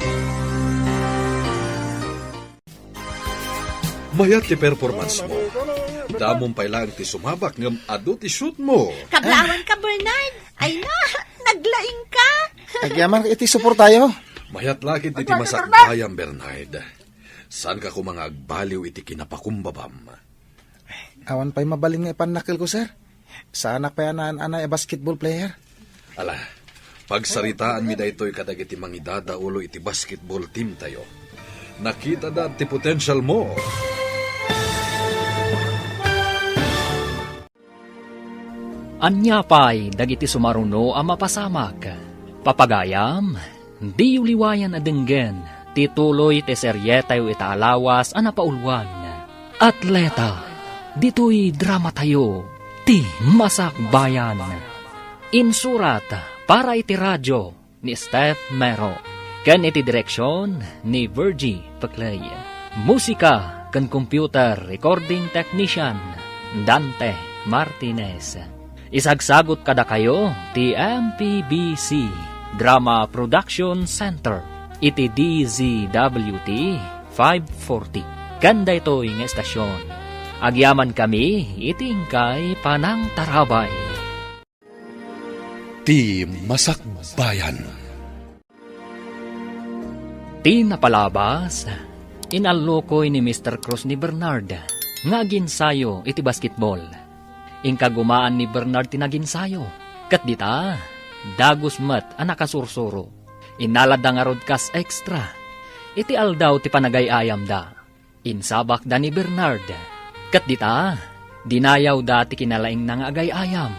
Mayat ti performance mo. Damom pay laeng ti sumabak ngem adu ti shoot mo. Kablaawanka, Bernard. Ay na, naglaingka. Agyaman iti suportayo. Mayat la ketdi ti masakbayan, Bernard. Saanka koma nga agbaliw iti kinapakumbabam. Awan pay mabalin nga ipannakkelko, sir. Saanak pay a naan-anay a basketball player. Ala, pagsaritaanmi daytoy kadagiti mangidadaolo iti basketball team tayo. Nakitada ti potential mo. Ania pay dagiti sumaruno a mapasamak? Papagayam, diyo liwayan a denggen ti tuloy ti serietayo ita a lawas a napauluan. Atleta, ditoy dramatayo, ti Masakbayan. Insurat para iti radio ni Steph Mero, ken iti direksyon ni Virgie Peclay. Musika ken computer recording technician, Dante Martinez. Isagsagut kadakayo ti M P B C Drama Production Center iti D Z W T five forty. Ken daytoy nga estasyon, agyamankami iti inkay panangtarabay. Ti Masakbayan. Ti napalabas, inallukoy ni Mister Cruz ni Bernard nga aginsayo iti basketball. Inkagumaan ni Bernard ti naginsayo, ket dita, dagus met a nakasursuro. Innaladda ngarud kas extra iti aldaw ti panagay-ayamda. Insabakda ni Bernard. Ket dita, dinayawda ti kinalaingna nga agay-ayam.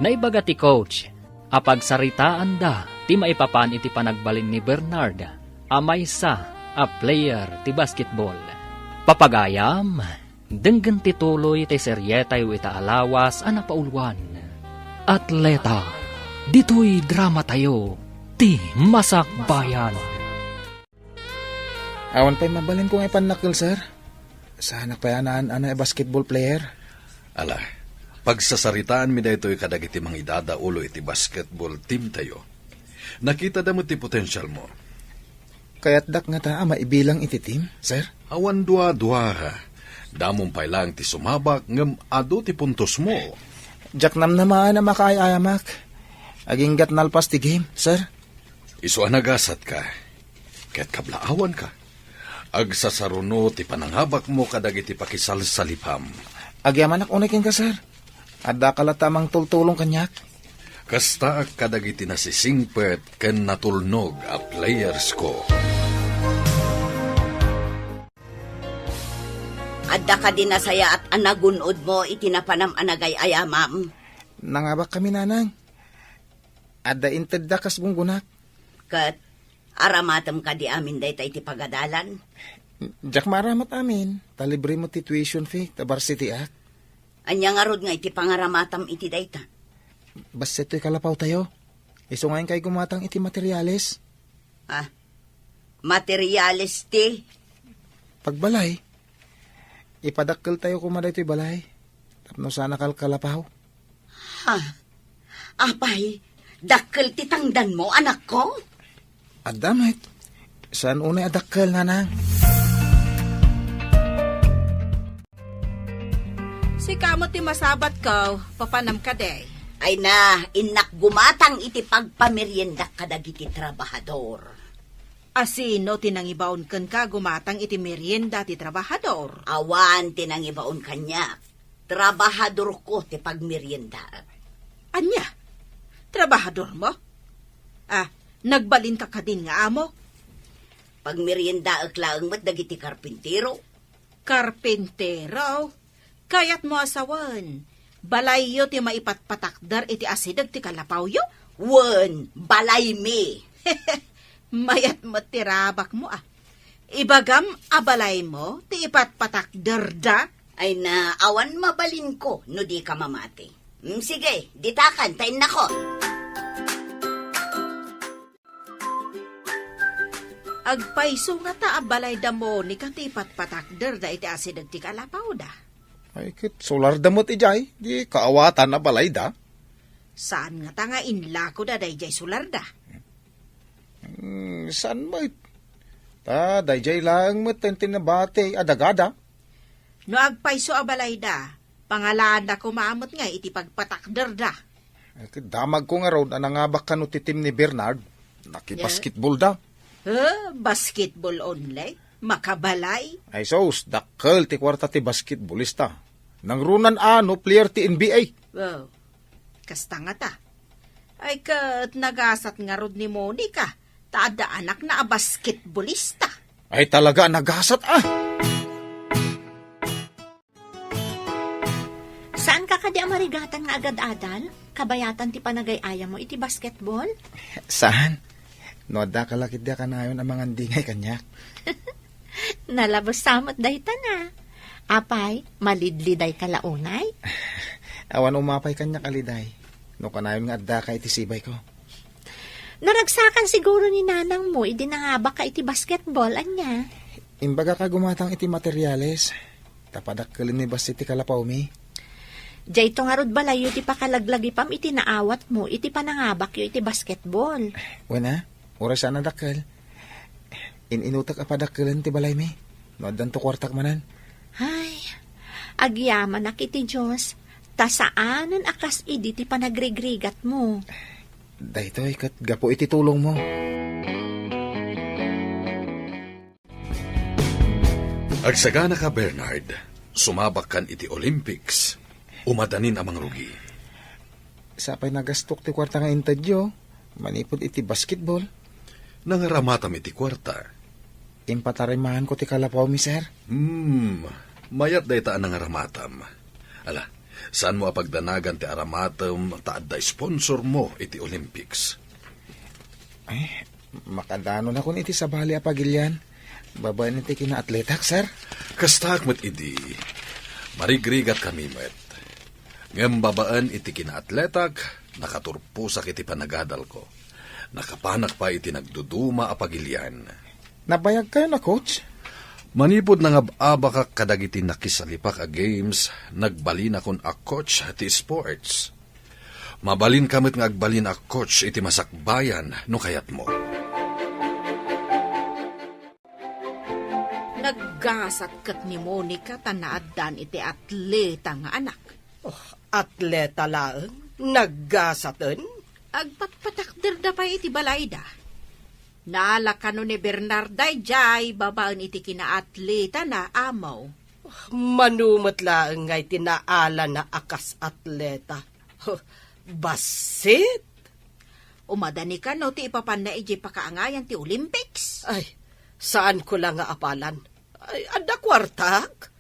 Naibaga ti coach a pagsaritaanda ti maipapan iti panagbalin ni Bernard a maysa a player ti basketball. Papagayam, denggen ti tuloy ti serietayo ita a lawas a napauluan. Atleta, ditoy dramatayo, ti Masakbayan. Awan pay mabalinko nga ipannakkel, sir. Saanak pay a naan-anay a basketball player. Ala, pagsasaritaanmi daytoy kadagiti mangidadaulo iti basketball teamtayo. Nakitada met ti potensialmo. Kayatdak ngata a maibilang iti team, sir? Awan dua-dua. Damom pay laeng ti sumabak ngem adu ti puntosmo. Diak namnamaen a makaay-ayamak. Aginggat nalpas ti game, sir. Isu a nagasatka ket kablaawanka. Agsasaruno ti panangabakmo kadagiti pakisalsalipam. Agyamanak unay kenka, sir. Addaka latta a mangtultulong kaniak. Kastaak kadagiti nasisingpet ken natulnog a playersko. Adda kadi nasayaat a nagun-odmo iti napanam a nagay-ayamam? Nangabakkami, nanang. Adda intedda kas gunggonak. Ket aramatem kadi amin dayta iti pagadalan? Diak maaramat amin, ta libre met ti tuition fee ta varsity-ak. Ania ngarud nga iti pangaramatam iti dayta? Bassit toy kalapawtayo. Isu nga inkay gumatang iti materials. Ah, materials ti? Pagbalay. Ipadakkeltayo koma daytoy balay tapno saan a kalkalapaw. Ha? Apay, dakkel ti tangdanmo, anakko? Adda met. Saan unay a dakkel, nanang? Sika met ti masabatko, papanam kadi? Ay na, innak gumatang iti pagpameriendak kadagiti trabahador. A sino ti nangibaon kenka gumatang iti merienda ti trabahador? Awan ti nangibaon kaniak. Trabahadorko ti pagmeriendaek. Ania? Trabahadormo? Ah, nagbalinka kadin nga amo? Pagmeriendaek laeng met dagiti karpintero. Karpintero? Kayatmo a sawen, balayyo ti maipatpatakder iti asideg ti kalapawyo? Wen, balaymi. Mayat met ti rabakmo, a. Ibagam a balaymo ti ipatpatakderda? Ay na, awan mabalinko no dika mamati. Mm, sige, ditakan ta innakon. Agpayso ngata a balay da Monica ti ipatpatakderda iti asideg ti kalapawda? Ay, ket solarda met idiay, di kaawatan a balayda. Saan ngata nga inlakoda daydiay solarda? Hmm, saan met? Ta daydiay laeng met ti nabati a dagada. No agpayso a balayda, pangalaanna koma met nga iti pagpatakderda. Eh, ket damagko ngarud a nangabak kano ti team ni Bernard. Nakibasketball da. Eh, basketball only? Makabalay? Ay sus, dakkel ti kuarta ti basketballista. Nangrunan a no player ti N B A. Wow. Kasta ngata. Ay ket nagasat ngarud ni Monica, ta adda anakna a basketballista. Ay talaga a nagasat, a. Saan ka Di a marigatan nga agad-adal, kabayatan ti panagay-ayam mo iti basketball? Saan? No adda ka la ketdi a kanayon a mangandingay kaniak. Nalabes sa met dayta na. Apay, malidliday ka la unay? Awan umapay kaniak a liday. No kanayon nga adda ka iti sibayko. Naragsakan siguro ni nanang mo idi nangabak ka iti basketball, ania? Imbagak a gumatang iti materiales. Ta padakkelenmi bassit ti kalapawmi. Dayto ngarud balayyo ti pakalaglagipam iti naawatmo iti panangabakyo iti basketball. Wen a, uray saan a dakkel. In-inutek a padakkelen ti balaymi. No addanto kuartak manen. Ay, agyamanak iti Dios, ta saanen a kas idi ti panagrigrigatmo. Daytoy ket gapu iti tulongmo. Agsaganaka, Bernard. Sumabakkan iti Olympics. Umadanin a mangrugi. Sapay nagastok ti kuarta nga intedyo, manipud iti basketball. Nangaramatam iti kuarta. Impatarimaanko ti kalapawmi, sir. Hmm, mayat dayta a nangaramatam. Ala, saanmo a pagdanagan ti aramatem ta adda sponsor mo iti Olympics. Ay, makadanonakon iti sabali a pagilian babaen iti kinaatletak, sir. Kastaak met idi, marigrigatkami met. Ngem babaen iti kinaatletak, nakaturposak iti panagadalko. Nakapanak pay iti nagduduma a pagilian. Nabayagkayon a coach? Manipud nangab-abakak kadagiti nakisalipak a games, nagbalinakon a coach ti sports. Mabalinka met nga agbalin a coach iti masakbayan no kayatmo. Naggasat ket ni Monica ta naaddan iti atleta nga anak. Oh, atleta laeng? Naggasaten? Agpatpatakderda pay iti balayda. Nala kano ni Bernard daydiay babaen iti kinaatletana, Amo. Mano met laeng ngay ti naalana a kas atleta. Huh, bassit! Umadani kano ti ipapanna idiay pakaangayan ti Olympics? Ay, saanko la nga apalan. Ay, adda kuartak.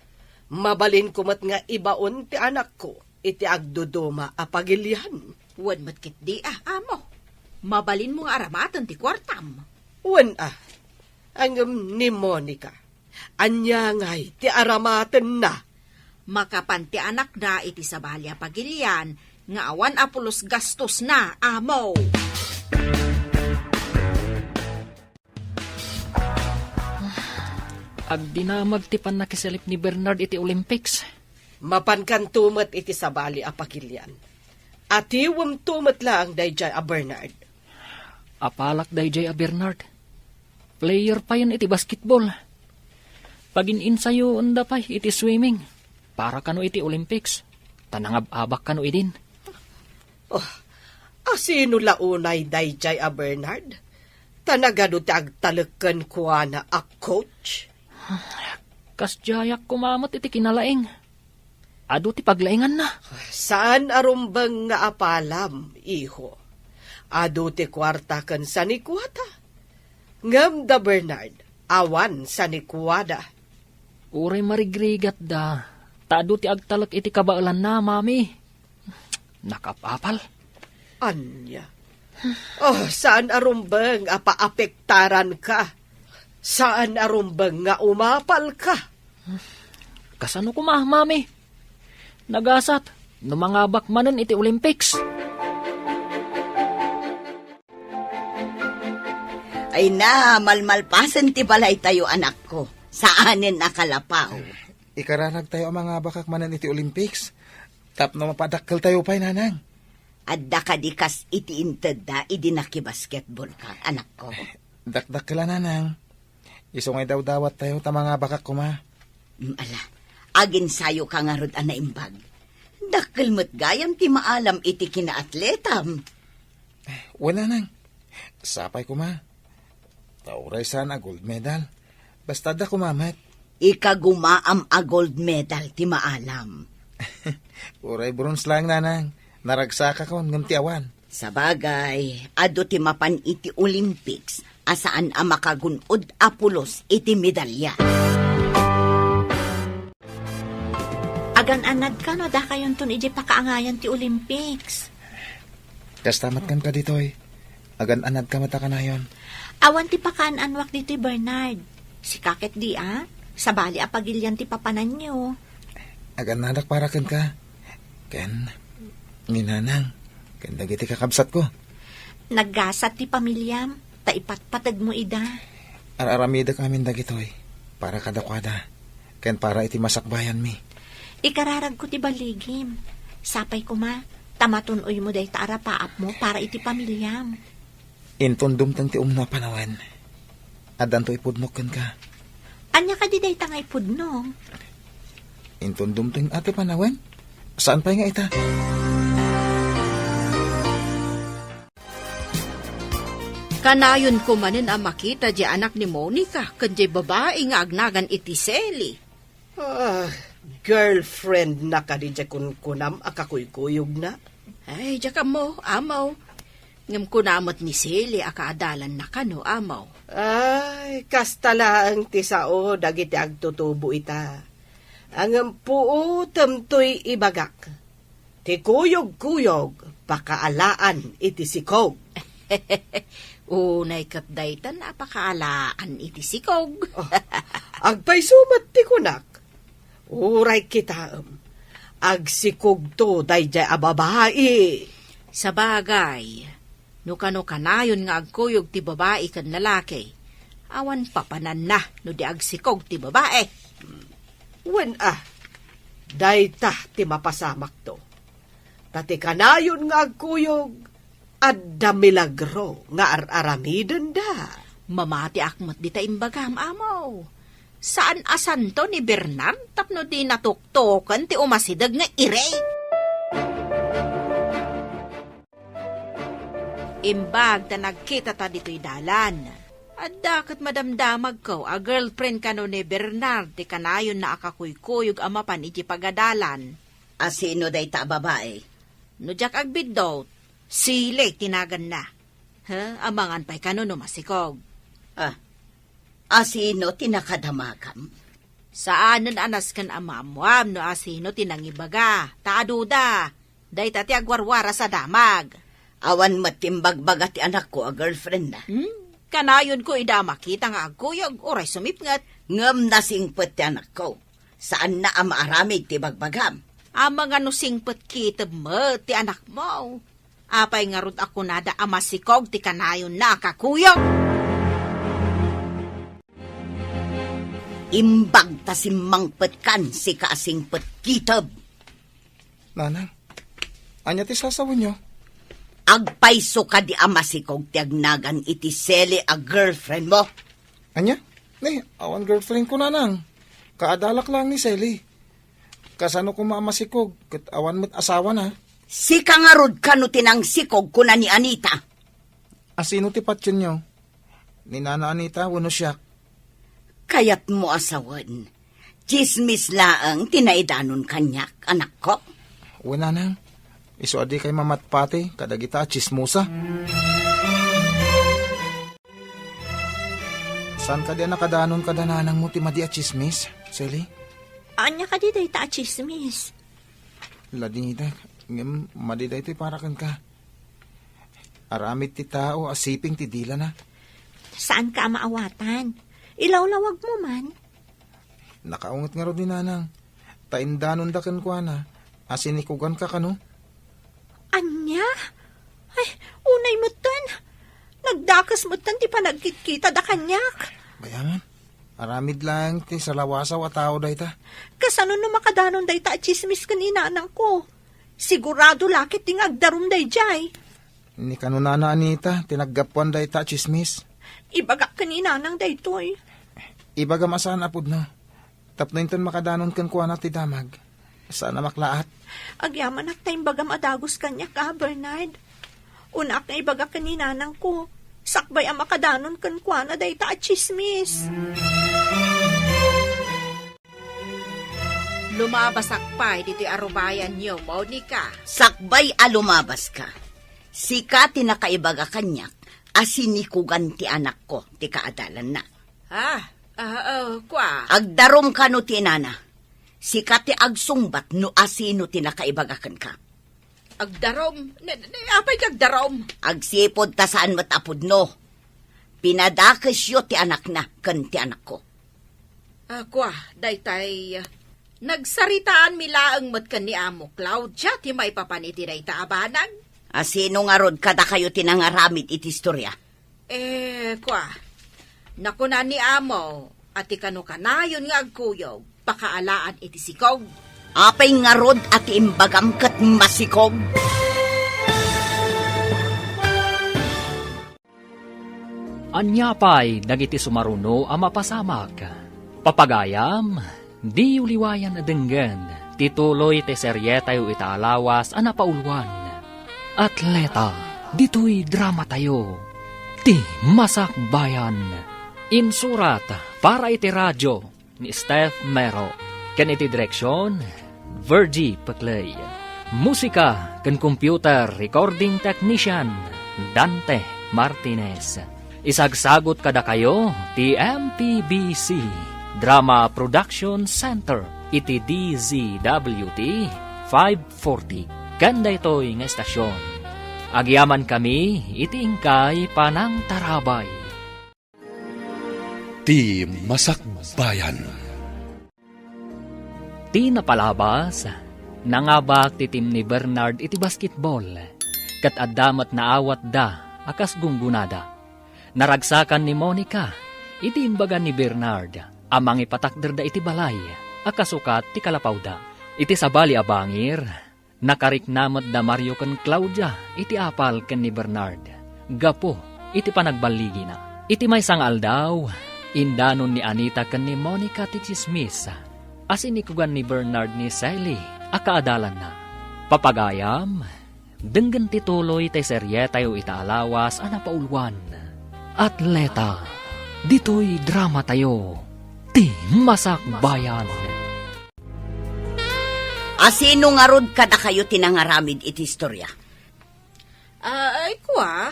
Mabalinko met nga ibaon ti anakko iti agduduma a pagilian. Wen met ketdi a, Amo. Mabalinmo nga aramaten ti kuartam. Wen a. Ngem ni Monica, ania ngay ti aramatenna? Makapan ti anakna iti sabali a pagilian nga awan a pulos gastosna, Amo. Agdinamag ti pannakisalip ni Bernard iti Olympics. Mapankanto met iti sabali a pagilian. Atiwemto met laeng daydiay a Bernard. Apalak daydiay a Bernard. Player payen iti basketball. Pagin-insayoenda pay iti swimming para kano iti Olympics, ta nangab-abak kano idin. Oh, asino la unay daydiay a Bernard? Ta nagadu ti agtalek kenkuana a coach? Kasdiayak koma met iti kinalaing. Adu ti paglainganna. Saan a rumbeng nga apalam, iho. Adu ti kuarta ken sanikuata. Ngem da Bernard, awan sanikuada. Uray marigrigatda, ta adu ti agtalek iti kabaelanna, Mami. Nakapapal. Ania? Oh, saan a rumbeng a paapektaranka? Saan a rumbeng nga umapalka? Kasano koma, Mami? Nagasat, no mangabak manen iti Olympics. Ay na, malmalpasen ti balaytayo, anakko. Saanen a kalapaw. Ikararagtayo a mangabakak manen iti Olympics. Tapno mapadakkeltayo pay, nanang. Adda kadi kas iti intedda idi nakibasketballka, anakko? Dakdakkel a, nanang. Isu nga idawdawattayo ta mangabakak koma. Mm, ala, aginsayoka ngarud a naimbag. Dakkel met gayam ti maalam iti kinaatletam. Wen, nanang. Sapay koma. Ta uray saan a gold medal, basta adda koma met. Ikagumaam a gold medal ti maalam. Uray bronze laeng, nanang. Naragsakakon ngem ti awan. Sabagay, adu ti mapan iti Olympics a saan a makagun-od a pulos iti medalya. Agan-anadka no adakayonton idiay pakaangayan ti Olympics. Kasta met kenka ditoy. Agan-anadka met a kanayon. Awan ti pakaan-anoak ditoy, Bernard. Sika ket di a, sabali a pagilian ti papananyo. Agan-anadak para kenka. Ken ni nanang, ken dagiti kakabsatko. Naggasat ti pamiliam, ta ipatpategmo ida. Ar-aramidek amin dagitoy para kadakuada, ken para iti masakbayanmi. Ikararagko ti baligim. Sapay koma, ta matun-oymo dayta a rapaapmo para iti pamiliam. Inton dumteng ti umno a panawen, addanto ipudnok kenka. Ania kadi dayta nga ipudno? Inton dumteng a ti panawen, saan pay nga ita? Kanayonko manen a makita diay anak ni Monica ken diay babai nga agnagan iti Sally. Ah, girlfriend na kadi diay kunkunam a kakuykuyogna? Ay, diak ammo, Amaw. Ngem kuna met ni Sally a kaadalanna kano, Amaw. Ay, kasta laeng ti sao dagiti agtutubo ita. Ngem puotem toy ibagak. Ti kuyogkuyog, pakaalaan iti sikog. Unay ket daytan a pakaalaan iti sikog. Oh, agpayso met ti kunak. Uray kitaem, agsikogto daydiay a babai. Sabagay, no kano kanayon nga agkuyog ti babai ken lalaki, awan papananna no di agsikog ti babai. Wen a, dayta ti mapasamakto. Ta ti kanayon nga agkuyog, adda milagro nga ar-aramidenda. Mamatiak met dita imbagam, Amaw. Saan a santo ni Bernard tapno di natuktoken ti umasideg nga iri. Imbag ta nagkitata ditoy dalan, adda ket madamdamagko a girlfriend kano ni Bernard ti kanayonna a kakuykuyog a mapan iti pagadalan. A sino dayta a babai? No diak agbiddut, Sally ti naganna. Ha, amangan pay kano no masikog. Ah, a sino ti nakadamagam? Saanen a nasken a maammoam no a sino ti nangibaga, ta aduda. Dayta ti agwarwaras a damag. Awan met ti imbagbaga ti anakko a girlfriendna. Hmm? Kanayonko ida a makita nga agkuyog, uray sumipnget. Ngem nasingpet ti anakko. Saanna a maaramid ti bagbagam. Amangan no singpet kitem met ti anakmo. Apay ngarud a kunada a masikog ti kanayonna a kakuyog? Imbag ta simmangpetkan, sika a singpet kitem. Nanang, ania ti sasawenyo? Agpayso kadi a masikog ti agnagan iti Sally a girlfriendmo? Ania? Ni, awan girlfriendko, Nanang. Kaadalak laeng ni Sally. Kasano koma a masikog ket awan met asawana? Sika ngarud kano ti nangsikog, kuna ni Anita. A sino ti patienyo? Ni Nana Anita wenno siak? Kayatmo a sawen, tsismis laeng ti naidanon kaniak, anakko. Wen, Nanang, isu a dikay mamatpati kadagita a tsismosa. Saan kadi a nakadanon kada nanangmo ti madi a tsismis, Sally? Ania kadi dayta a tsismis? Ladingita, ngem madi daytoy para kenka. Aramid ti tao a siping ti dilana. Saanka a maawatan. Ilawlawagmo man. Nakaunget ngarud ni Nanang, ta indanonda kenkuana a sinikuganka kano. Ania? Ay, unay metten. Nagdakes metten ti panagkitkitada kaniak. Bayaman, aramid laeng ti salawasaw a tao dayta. Kasano no makadanon dayta a tsismis ken ni nanangko? Sigurado la ket ti nga agdarum daydiay. Ni kano Nana Anita ti naggapuan dayta a tsismis. Ibagak ken ni nanang daytoy. Ibagam a saan a pudno. Tapno inton makadanon kenkuana ti damag, saan a maklaat. Agyamanak ta imbagam a dagus kaniak, a, Bernard. Unak nga ibagak ken ni nanangko, sakbay a makadanon kenkuana dayta a tsismis. Lumabasak pay ditoy arubayanyo, Monica. Sakbay a lumabaska, sika ti nakaibaga kaniak a sinikugan ti anakko ti kaadalanna. Ah, ah, ah, kua. Agdarum kano ti inana. Sika ti agsungbat no asino ti nakaibaga kenka. Agdarom? Ne, ne, apay ti agdarom? Agsipud ta saan met a pudno. Pinadakesyo ti anakna ken ti anakko. Ah, kua, daytay, ah, nagsaritaanmi laeng met ken ni Amo Claudia ti maipapan iti dayta a banag. Asino ngarud kadakayo ti nangaramid iti istoria? Eh, kua, nakuna ni Amo a ti kano kanayon nga agkuyog, pakaalaan iti sikog. Apay ngarud a ti imbagam ket masikog? Ania pay dagiti sumaruno a mapasamak? Papagayam, diyo liwayan a denggen ti tuloy ti serietayo ita a lawas a napauluan, Atleta. Ditoy dramatayo, Ti Masakbayan. Insurat para iti radio ni Steph Mero, ken iti direksion, Virgie Peclay. Musika ken computer recording technician, Dante Martinez. Isagsagut kadakayo ti M P B C Drama Production Center iti D Z W T five forty ken daytoy nga estasion. Agyamankami iti inkay panangtarabay. Ti Masakbayan. Ti napalabas, nangabak ti team ni Bernard iti basketball, ket adda met naawatda a kas gunggonada. Naragsakan ni Monica iti imbaga ni Bernard a mangipatakderda iti balay a kasukat ti kalapawda. Iti sabali a bangir, nakarikna met da Mario ken Claudia iti apal ken ni Bernard gapu iti panagballigina. Iti maysa nga aldaw, indanon ni Anita ken ni Monica ti tsismis a sinikugan ni Bernard ni Sally a kaadalanna. Papagayam, denggen ti tuloy ti serietayo ita a lawas a napauluan, Atleta. Ditoy dramatayo, Ti Masakbayan. Asino ngarud kadakayo ti nangaramid iti istoria? Ah, ay, kua,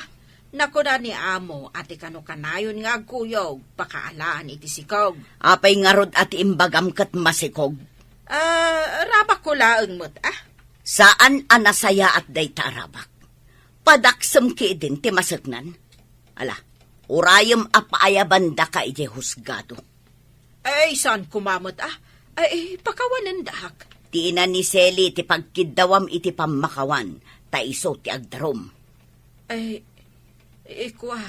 nakuna ni Amo a ti kano kanayon nga agkuyog, pakaalaan iti sikog. Apay ngarud a ti imbagam ket masikog? Ah, rabakko laeng met, ah. Saan a nasayaat dayta a rabak. Padaksem ketdin ti maseknan. Ala, urayem a paayabandaka idiay husgado. Ay, saan koma met, ah? Ay, pakawanendak. Ti ina ni Sally ti pagkiddawam iti pammakawan, ta isu ti agdarum. Ay, ikua,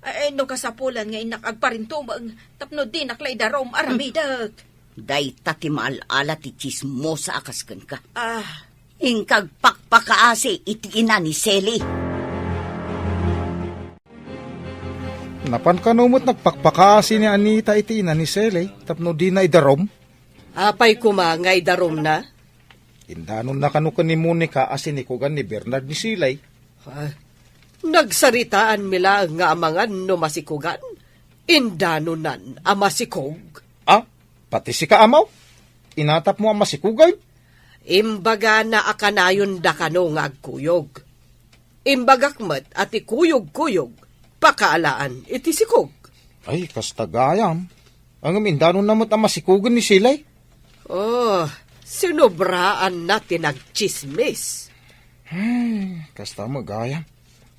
ay, no kasapulan nga innak agparintumeng, tapno dinak la idarum, aramidek. Dayta ti maal-ala ti tsismosa a kas kenka. Ah. Inka agpakpakaasi iti ina ni Sally. Napan kano met nagpakpakaasi ni Anita iti ina ni Sally tapno dina idarum? Apay koma nga idarumna? Indanonna kano ken ni Monica a sinikugan ni Bernard ni Sally. Ah, nagsaritaanmi laeng nga amangan no masikugan. Indanonan a masikog? Ah, pati sika, Amaw? Inatapmo a masikugan? Imbagana a kanayonda kano nga agkuyog. Imbagak met a ti kuyog-kuyog, pakaalaan iti sikog. Ay, kasta gayam. Ngem indanonna met a masikugen ni Sally. Oh, sinobraanna ti nagtsismis. Ay, kasta met gayam.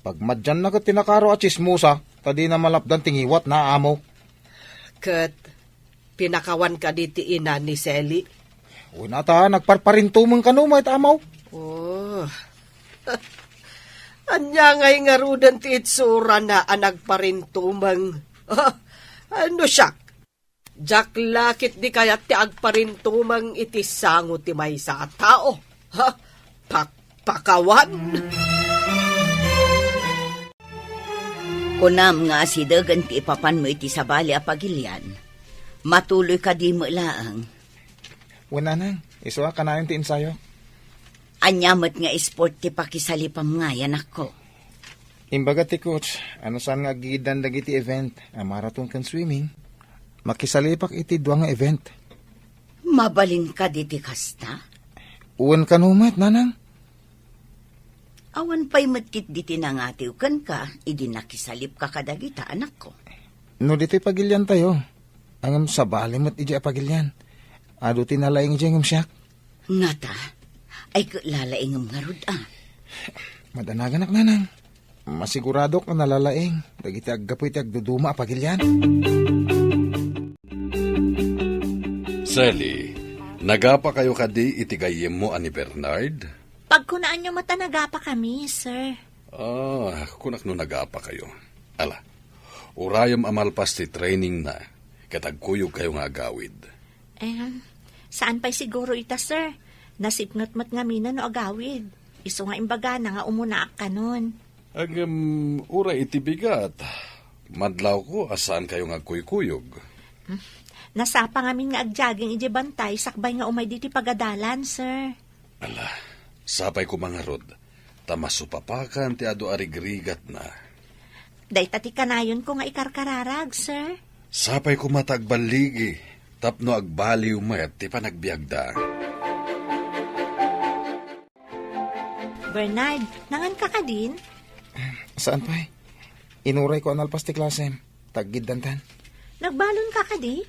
Pagmadianna ket ti nakaro a tsismosa, ta dina malapdan ti ngiwatna, Amaw. Ket pinakawan kadi ti ina ni Sally? Wen a ta, nagparparintumeng kano met, Amaw. Oh. Ania ngay ngaruden ti itsurana a nagparintumeng? Ah, ano siak? Diak la ketdi kayat ti agparintumeng iti sango ti maysa a tao. Ha? Pakpakawan? Kunam nga asidegen ti ipapanmo iti sabali a pagilian. Matuloy kadi met laeng? Wen, Nanang, isu a kanayon ti ensayo. Ania met nga esport ti pakisalipam ngay, anakko? Imbaga ti coach, a no saan nga aggigiddan dagiti event a marathon ken swimming, makisalipak iti dua nga event. Mabalin kadi ti kasta? Wen kano met, Nanang. Awan pay met ketdi ti nangatiw kenka idi nakisalipka kadagita, anakko. No ditoy pagiliantayo, ngem sabali met idiay a pagilian. Adu ti nalaing idiay ngem siak. Ngata, ay ket lalaingem ngarud a. Madanaganak, nanang. Masiguradok a nalalaing dagiti aggapu iti agduduma a pagilian. Sally, nagapakayo kadi iti gayyemmo a ni Bernard? Pagkunaanyo met a nagapakami, sir. Ah, kunak no nagapakayo. Ala, urayem a malpas ti trainingna, ket agkuyogkayo nga agawid. Em, saan pay siguro ita, sir. Nasipnget met ngamin no agawid. Isu nga imbagana nga umunaak kanon. Ngem, uray iti bigat, madlawko a saankayo nga agkuykuyog. Hmm. Nasapa ngamin nga agjogging idiay bantay sakbay nga umay ditoy pagadalan, sir. Ala, sapay koma ngarud, ta masupapakan ti adu a rigrigatna. Dayta ti kanayonko nga ikarkararag, sir. Sapay koma ta agballigi, tapno agbaliw met ti panagbiagda. Bernard, nanganka kadin? Saan pay? Inurayko a nalpas ti klasem. Taggiddantan. Nagbalonka kadi?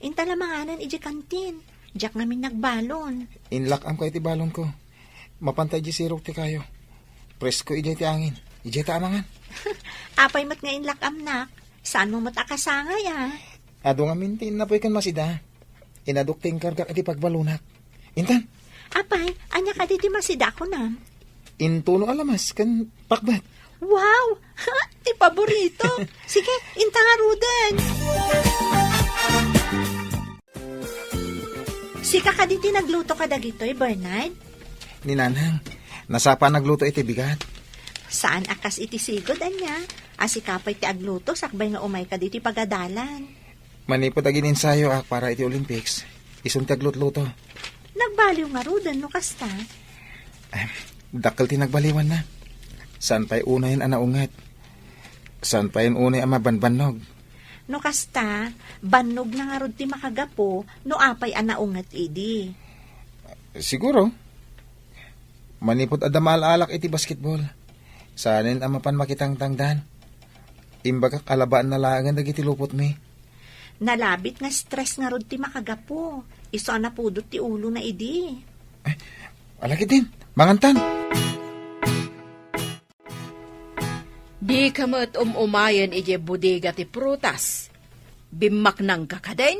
Inta la manganan idiay kantin. Diak ngamin nagbalon. Inlak-amko iti balonko. Mapanta idiay sirok ti kayo. Presko idiay ti angin. Idiay ta amangan. Apay met nga inlak-amnak? Saanmo met a kasangay a? Adu ngamin ti innapoy ken Masida. Inadok ti inkargak iti pagbalonak. Intan. Apay, ania kadi ti Masida a kunam? Intuno a lamas ken pakbat. Wow! Ti paborito. Sige, inta ngaruden. Sika kadi ti nagluto kadagitoy, Bernard? Ni Nanang, nasapa nagluto iti bigat. Saan a kas iti sigud, ania? A sika pay ti agluto sakbay nga umayka ditoy pagadalan. Manipud agin-ensayoak para iti Olympics, isun ti aglutluto. Nagbaliw ngaruden no kasta? Em, dakkel ti nagbaliwanna. Saan pay unayen a naunget. Saan pay unay a mabanbannog. No kasta, bannogna ngarud ti makagapu no apay a naunget idi. Siguro. Manipud adda maal-alak iti basketball. Saanen a mapan makitangtangdan. Imbagak a labaanna laengen dagiti lupotmi. Nalabit nga stress ngarud ti makagapu. Isu a napudot ti ulona idi. Ay, ala ketdin, mangantan. Dika met um-umayen idiay bodega ti prutas. Bimmaknangka kadin?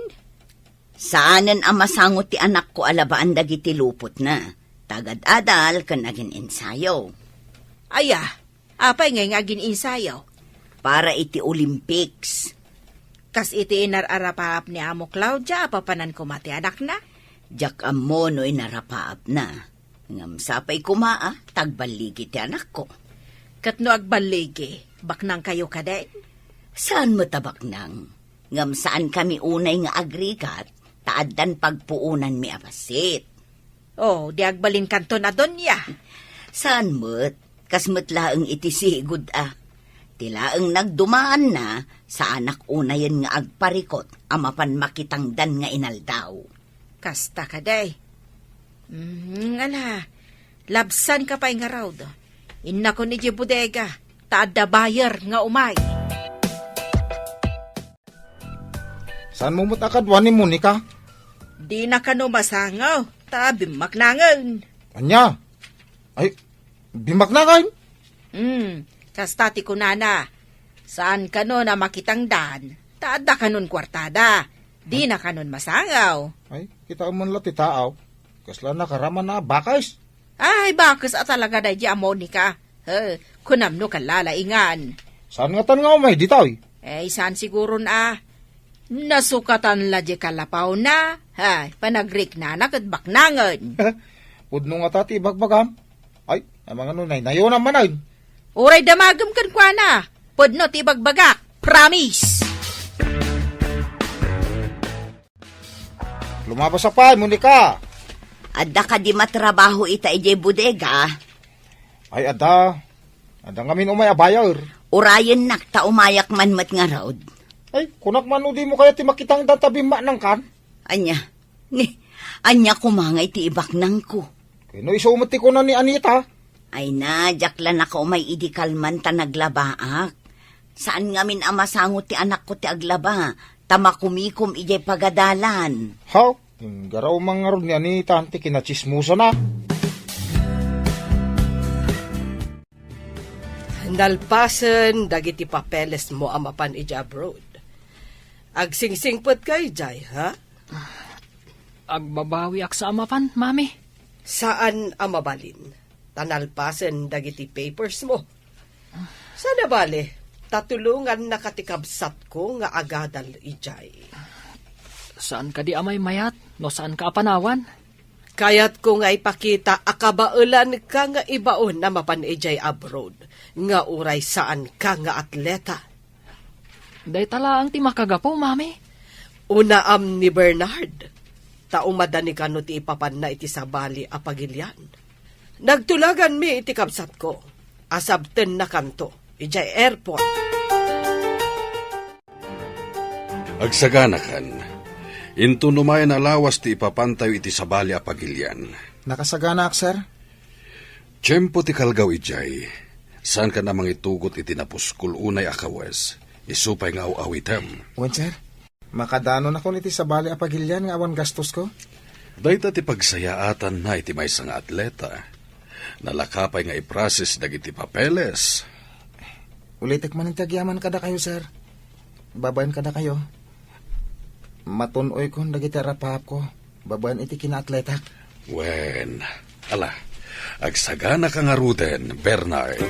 Saanen a masango ti anakko a labaan dagiti lupotna. Ta agad-adal ken agin-ensayo. Aya, apay ngay nga agin-ensayo? Para iti Olympics. Kas iti inar-arapaap ni Amo Claudia a papanan koma ti anakna? Diak ammo no inarapaapna. Ngem sapay koma a ta agballigi ti anakko. Ket no agballigi, baknangkayo kadi? Saan met a baknang. Ngem saankami unay nga agrigat, ta addan pagpuonanmi a bassit. Oh, di agbalinkanton a donia? Saan met, kas met laeng iti sigud a. Ti laeng nagdumaanna, saanak unayen nga agparikot a mapan makitangdan nga inaldaw. Kasta kadi. Mm, ala, labsanka pay ngarud. Innakon idiay bodega, ta adda buyer nga umay. Saanmo met a kadua ni Monica? Dina kano masango, ta bimmaknangen. Ania? Ay, bimmaknangen? Hmm, kasta ti kunana. Saan kano na makitangdan, ta adda kanon kuartada. Dina kanon masango. Ay, kitaem man la ti taaw. Kasla nakaraman a bakes. Ay, bakes a talaga daydi a Monica. He, kunam no kallalaingan. Saan ngatan nga umay ditoy? Eh, saan siguron a. Nasukatan la di kalapawna. Ay, panagriknana ket baknangen. Pudno ngata ti ibagbagam. Ay, amangano naynayonam manen. Uray damagem kenkuana. Pudno ti ibagbagak. Promise. Lumabasak pay, Monica. Adda kadi matrabaho ita idiay bodega? Ay, adda. Adda ngamin umay a buyer. Urayennak ta umayak man met ngarud. Ay, kunak man no dimo kayat ti makitangdan ta bimmaknangkan? Ania? Ni, ania koma nga iti ibaknangko? Ken no isu met ti kuna ni Anita? Ay na, diak la nakaumay idi kalman ta naglabaak. Saan ngamin a masango ti anakko ti aglaba, ta makumikom idiay pagadalan. Haw? Garaw man ngarud ni Anita ti kinatsismosana. Nalpasen dagiti papelesmo a mapan idiay abroad. Agsingsingpetka idiay, ha? Agbabawiak sa a mapan, Mami. Saan a mabalin. Ta nalpasen dagiti papersmo. Saan a bale, ta tulongannaka ti kabsatko nga agadal idiay. Saan kadi a maymayat no saanka a panawan? Kayatko nga ipakita a kabaelanka nga ibaon a mapan idiay abroad nga uray saanka nga atleta. Dayta laeng ti makagapu, Mami. Unaam ni Bernard, ta umadani kano ti ipapanna iti sabali a pagilian. Nagtulaganmi iti kabsatko a sabtennakanto idiay airport. Agsaganakan. Inton umayen a lawas ti ipapantayo iti sabali a pagilian. Nakasaganaak, sir. Tiempo ti kalgaw idiay. Saankan a mangitugot iti napuskol unay a kawes. Isu pay nga aw-awitem. Wen, sir. Makadanonakon iti sabali a pagilian nga awan gastosko? Dayta ti pagsayaatanna iti maysa nga atleta. Nalaka pay nga iproses dagiti papeles. Ulitek manen ti agyaman kadakayo, sir. Babaen kadakayo. Matun-oykon dagiti arapapko babaen iti kinaatletak. Wen, ala, agsaganaka ngaruden, Bernard.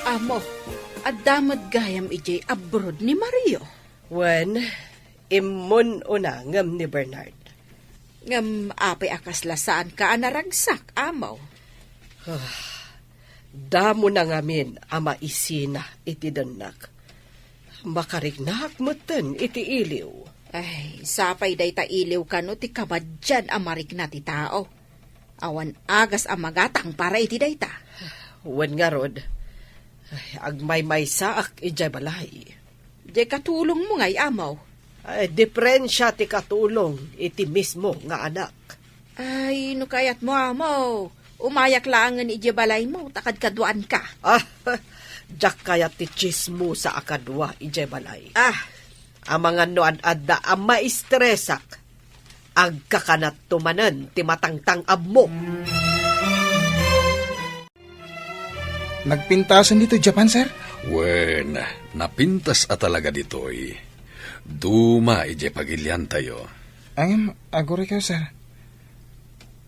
Amo, adda met gayam idiay abroad ni Mario. Wen, immun-una ngem ni Bernard. Ngem apay a kasla saanka a naragsak, Amo? Ah, damona ngamin a maisina iti dennak. Makariknaak metten iti iliw. Ay, sapay dayta iliw kano ti kabaddian a marikna ti tao. Awan agas a magatang para iti dayta. Wen ngarud, ay, agmaymaysaak idiay balay. Diay katulongmo ngay, Amo? Ay, diferensia ti katulong iti mismo nga anak. Ay, no kayatmo, Amo, umayak laengen idiay balaymo, ta kadkaduaanka. Ah, diak kayat ti tsismosa a kadua idiay balay. Ah. Amangan no ad-adda a maistresak, agkakanatto manen ti matangtang-abmo. Nagpintasen ditoy Japan, sir? Wen, napintas a talaga ditoy. Duma idiay pagiliantayo. Ngem, aguray kayo, sir.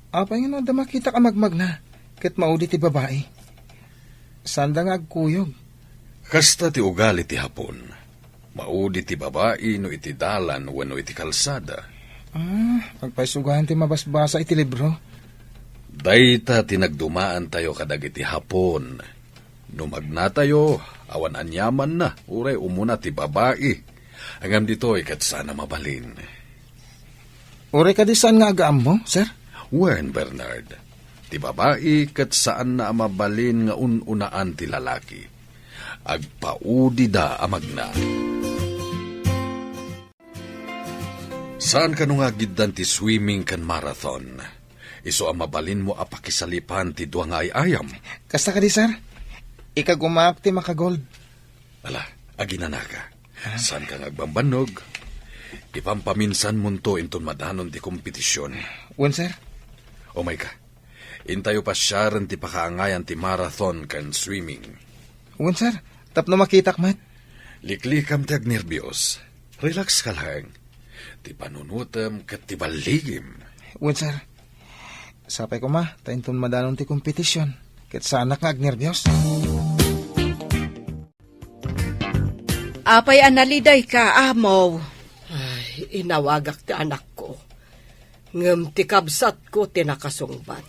Apay nga no adda makitak a magmagna ket maudi ti babai? Saanda nga agkuyog. Kasta ti ugali ti Hapon. Maudi ti babai no iti dalan wenno iti kalsada. Ah, agpaisugayan ti mabasbasa iti libro. Dayta ti nagdumaantayo kadagiti Hapon. No magnatayo, awan aniamanna, uray umuna ti babai. Ngem ditoy ket saan a mabalin. Uray kadi saan nga agaammo, sir? Wen, Bernard, ti babai ket saanna a mabalin nga un-unaan ti lalaki. Agpaudida a magna. Saan kano nga agiddan ti swimming ken marathon? Isu a mabalinmo a pakisalipan ti dua nga ay-ayam. Kasta kadi, sir? Ikagumaak ti makagold. Ala, aginanaka. Ah. Saanka nga agbambannog? Ipampaminsanmonto inton madanon ti kompetision. Wen, sir. Umayka. Intayo pasiaren ti pakaangayan ti marathon ken swimming. Wen, sir. Tapno makitak met. Liklikam ti agnerbios. Relax ka laeng. Ti panunotem ket ti balligim. Wen, sir. Sapay koma, ta inton madanon ti kompetision, ket saanak nga agnerbios. Apay a nalidayka, Amo? Ay, inawagak ti anakko. Ngem ti kabsatko ti nakasungbat.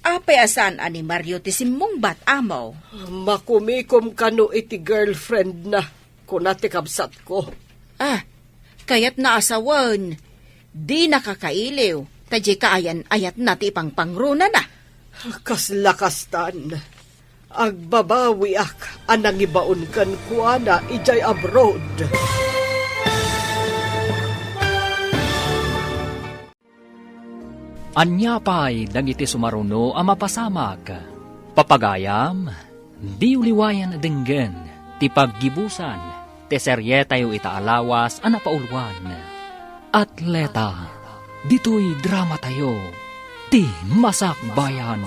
Apay a saan a ni Mario ti simmungbat, Amo? Makumikom kano iti girlfriendna, kuna ti kabsatko. Ah, kayatna a sawen, dinaka kailiw, ta diay kaayan-ayatna ti ipangpangronana. Kasla kastan. Agbabawiak a nangibaon kenkuana idiay abroad. Ania pay dagiti sumaruno a mapasamak? Papagayam, diyo liwayan a denggen ti paggibusan ti serietayo ita a lawas a napauluan. Atleta, ditoy dramatayo, ti Masakbayan.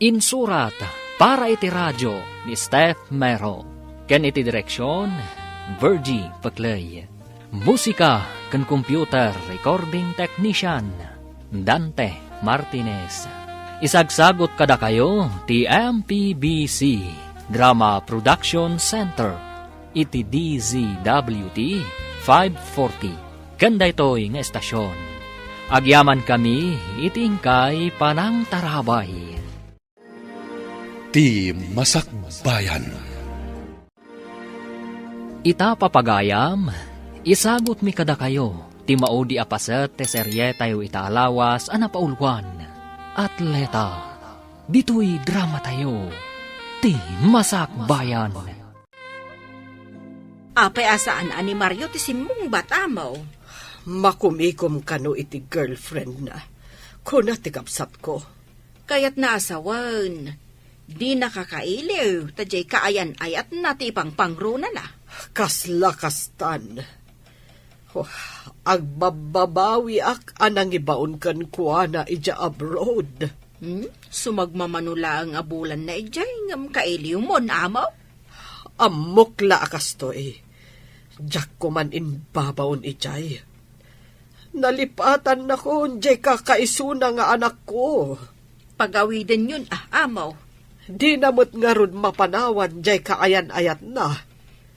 Insurat para iti radio ni Steph Mero, ken iti direksion, Virgie Pecley. Musika ken computer recording technician, Dante Martinez. Isagsagut kadakayo ti M P B C Drama Production Center iti D Z W T five forty, ken daytoy nga estasion. Agyamankami iti inkay panangtarabay. Ti Masakbayan. Ita, papagayam, isagutmi kadakayo ti maudi a paset ti serietayo ita a lawas a napauluan. Atleta, ditoy dramatayo, ti Masakbayan. Apay a saan a ni Mario ti simmungbat, Amo? Makumikom kano iti girlfriendna, kuna ti kabsatko. Kayatna a sawen, dina kakailiw ta diay kaayan-ayatna ti ipangpangronana. Kasla kastan. Oh, agbabbabawiak a nangibaon kenkuana idiay abroad. Hmm? Sumagmamano laeng a bulanna idiay ngem kailiwmon, Amo? Ammok la a kastoy. Diak koman imbabaon idiay. Nalipatannakon diay kakaisuna nga anakko. Pagawidenyon, ah, Amo. Dina met ngarud mapanawan diay kaayan-ayatna.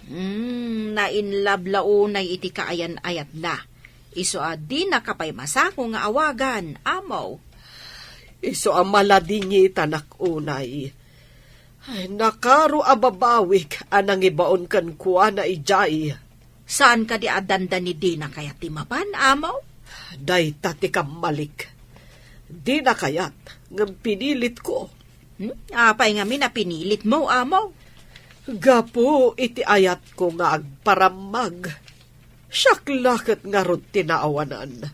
Hmm, nainlove la unay iti kaayan-ayatna. Isu a dinaka pay masako nga awagan, Amo. Isu a maladingitanak unay. Ay, nakaro a babawik a nangibaon kenkuana idiay. Saan kadi a dandani dina kayat ti mapan, Amo? Dayta ti kammalik. Dina kayat, ngem pinilitko. Hmm? Apay ngamin a pinilitmo, Amo? Gapu iti ayatko nga agparammag. Siak la ket ngarud ti naawanan.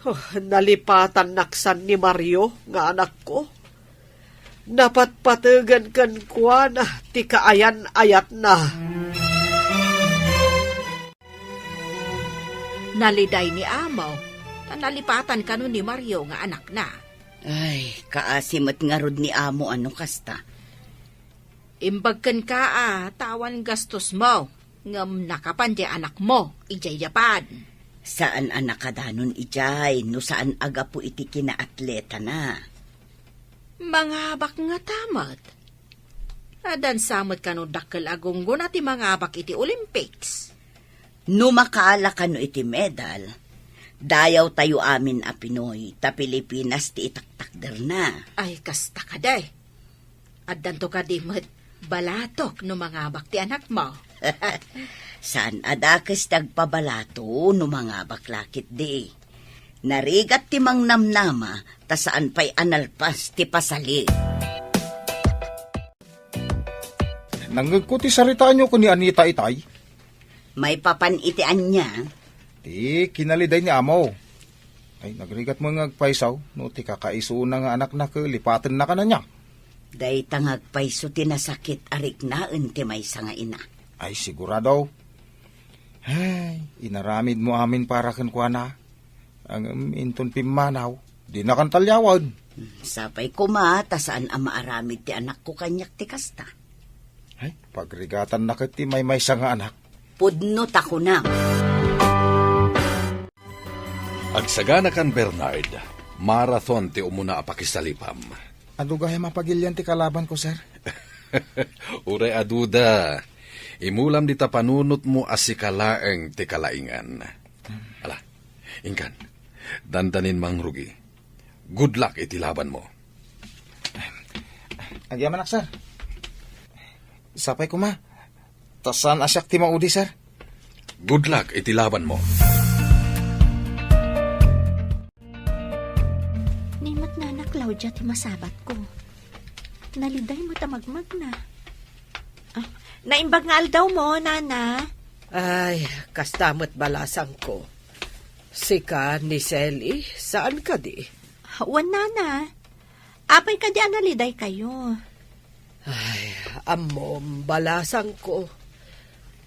Oh, nalipatannak san ni Mario nga anakko. Napatpategen kenkuana ti kaayan-ayatna. Naliday ni Amo, ta nalipatan kano ni Mario nga anakna. Ay, kaasi met ngarud ni Amo a no kasta. Imbag kenka a ta awan gastosmo, ngem nakapan diay anakmo idiay Japan. Saan a nakadanon idiay no saan a gapu iti kinaatletana. Mangabak ngata met. Adda sa met kano dakkel a gunggona ti mangabak iti Olympics. No makaala kano iti medal, dayawtayo amin a Pinoy ta Pilipinas ti itaktakderna. Ay, kasta kadi. Addanto kadi met balatok no mangabak ti anakmo. Saan a dakes ti agpabalato no mangabak la ketdi. Narigat ti mangnamnama, ta saan pay a nalpas ti pasali. Nangngegko ti saritaanyo ken ni Anita itay. Maipapan iti ania? Ti kinaliday ni Amo. Ay, nagrigat met nga agpayso no ti kakaisuna nga anakna ket lipatenna kaniana. Dayta nga agpayso ti nasakit a riknaen ti maysa nga ina. Ay, sigurado. Ay, inaramidmo amin para kenkuana. Ngem inton pimmanaw, dinakan talliawen. Hmm, sapay koma ta saan a maaramid ti anakko kaniak ti kasta. Ay, pagrigatanna ket ti maymaysa nga anak. Pudno ta kunam. Agsaganakan, Bernard. Marathon ti umuna a pakisalipam. Adu gayam a pagilian ti kalabanko, sir? Uray aduda. Imulam dita panunotmo a sika laeng ti kalaingan. Ala, inkan, dandanin mangrugi. Good luck iti labanmo. Agyamanak, sir. Sapay koma. Ta saan a siak ti maudi, sir. Good luck iti labanmo. Ni met Nana Claudia ti masabatko. Naliday met a magmagna. Ah, naimbag nga aldawmo, Nana. Ay, kasta met balasangko. Sika ni Selly, saan kadi? Wen, Nana. Apay kadi a nalidaykayo? Ay, ammom, balasangko.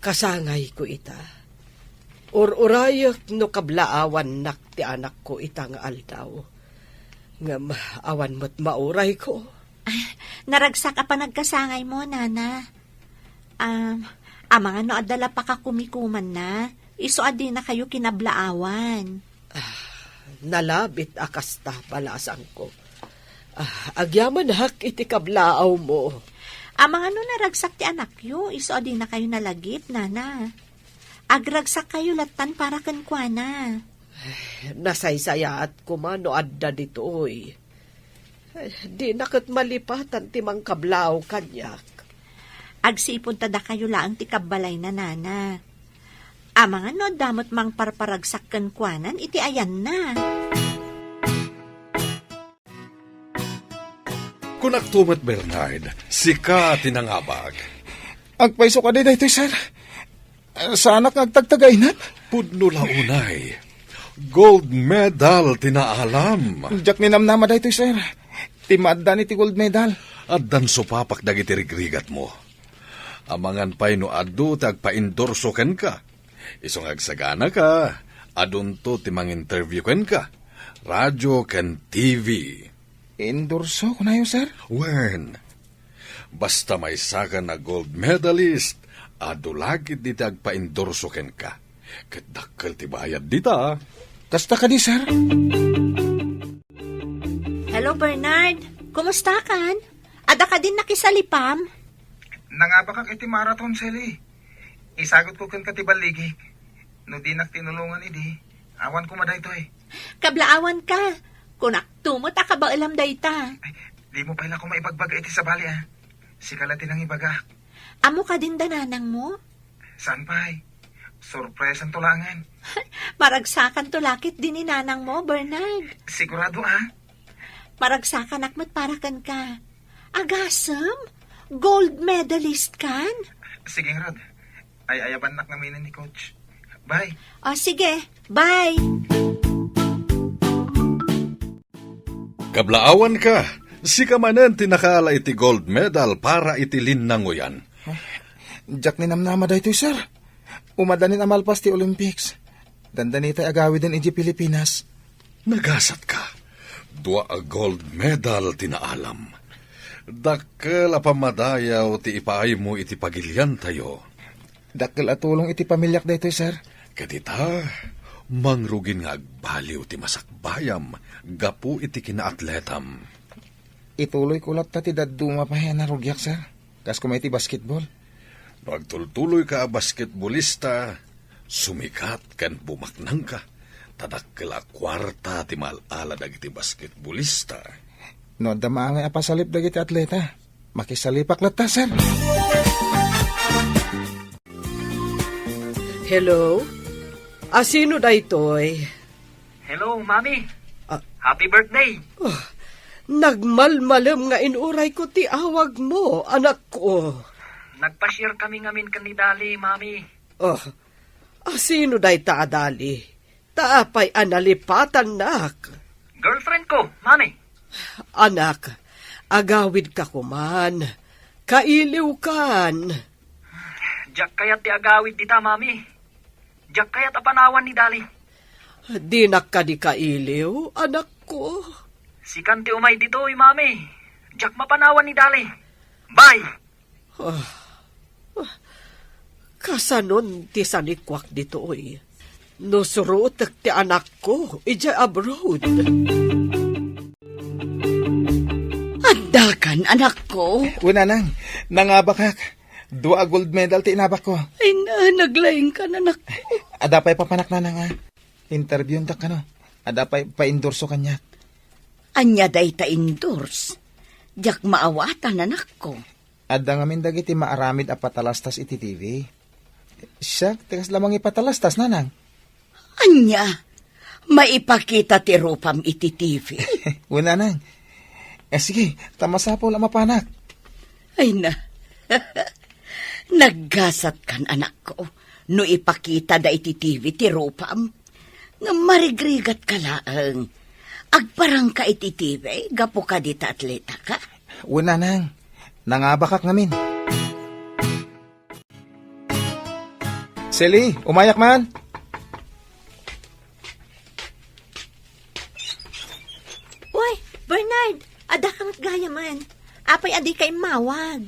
Kasangayko ita. Ur-urayek no kablaawannak ti anakko ita nga aldaw. Ngem awan met maurayko. Ah, naragsak a panagkasangaymo, Nana. Um, amangan no adda la pakakumikumanna, isu a dinakayo kinablaawan. Ah, nalabit a kasta, balasangko. Ah, agyamanak iti kablaawmo. Amangan no naragsak ti anakyo, isu a dinakayo nalagip, Nana. Agragsakkayo lattan para kenkuana. Nasaysayaat koma no adda ditoy. Ay, dina ket malipatan ti mangkablaaw kaniak. Agsipud ta dakayo laeng ti kabbalayna, Nana. Amangan no adda met mangparparagsak kenkuanan iti ayanna. Kunakto met, Bernard, sika ti nangabak. Agpayso kadi daytoy, sir? Saanak nga agtagtagainat? Pudno la unay. Gold medal ti naalam. Diak ninamnama daytoy, sir. Ti maaddan iti gold medal. Addan supapak dagiti rigrigatmo. Amangan pay no adu ti agpaindorso kenka. Isu nga agsaganaka, adunto ti manginterview kenka. Radio ken T V. Endorso, kunayo, sir? Wen, basta maysakan a gold medalist, adu la ketdi ti agpaendorso kenka. Ket dakkel ti bayad dita. Kasta kadi, sir? Hello, Bernard. Kumustakan? Adda kadin nakisalipam? Nangabakak iti marathon, Sally. Isagutko kenka ti balligik. No dinak tinulongan idi, awan koma daytoy. Kablaawanka. Kunakto met a kabaelam dayta. Ay, dimo pay la koma ibagbaga iti sabali, a. Sika la ti nangibagak. Ammo kadin da nanangmo? Saan pay? Sorpresanto laengen. Maragsakanto la ketdi ni nanangmo, Bernard. Sigurado, a? Maragsakanak met para kenka. Agasem? Gold medalist kan? Sige ngarud. Ay-ayabannak ngamin ni coach. Bye. O, sige. Bye. Kablaawanka, sika manen ti nakaala iti gold medal para iti linnangoyan. Diak ninamnama daytoy, sir. Umadanin a malpas ti Olympics. Dandanitay agawiden idiay Pilipinas. Nagasatka. Dua a gold medal ti naalam. Dakkel a pammadayaw ti ipaaymo iti pagiliantayo. Dakkel a tulong iti pamiliak daytoy, sir. Ket ita, mangrugin nga agbaliw ti masakbayam gapu iti kinaatletam. Ituloyko latta ti dadduma pay a narugiak, sir. Kas koma iti basketball. No agtultuloyka a basketbolista, sumikat ken bumaknangka, ta dakkel a kuarta ti maal-ala dagiti basketbolista. No adda maangay a pasalip dagiti atleta, makisalipak latta, sir. Hello? Asino daytoy? Hello, Mami. Ah. Happy birthday. Ah, nagmalmalem nga inurayko ti awagmo, anakko. Nagpasiar kami ngamin ken ni Dali, Mami. Ah, asino dayta a Dali? Ta apay a nalipatannak? Girlfriend ko, Mami. Anak, agawidka koman. Kailiwkan. Diak kayat ti agawid dita, Mami. Diak kayat a panawan ni Dali. Dinak kadi kailiw, anakko? Sikan ti umay ditoy, Mami. Diak mapanawan ni Dali. Bye! Ah, ah, kasanon ti sanikuak ditoy? No surotek ti anakko idiay abroad. Addakan, anakko? Wen, nanang, nangabakak. Dua a gold medal ti inabakko. Ay na, naglaingkan, anakko. Adda pay papanak, nanang, a. Interviewtak kano. Adda pay paendorso kaniak. Ania dayta endorse? Diak maawatan, anakko. Adda ngamin dagiti maaramid a patalastas iti T V. Siak ti kasla mangipatalastas, nanang. Ania? Maipakita ti rupam iti T V? Wen, nanang. Eh, sige, ta masapul a mapanak. Ay na. Naggasatkan, anakko, no ipakitada iti T V ti rupam. Ngem marigrigatka laeng. Agparangka iti T V gapu kadi ta atletaka? Wen, nanang. Nangabakak ngamin. Sally, umayak man. Uy, Bernard, adda ka met gayamen. Apay a dika immawag?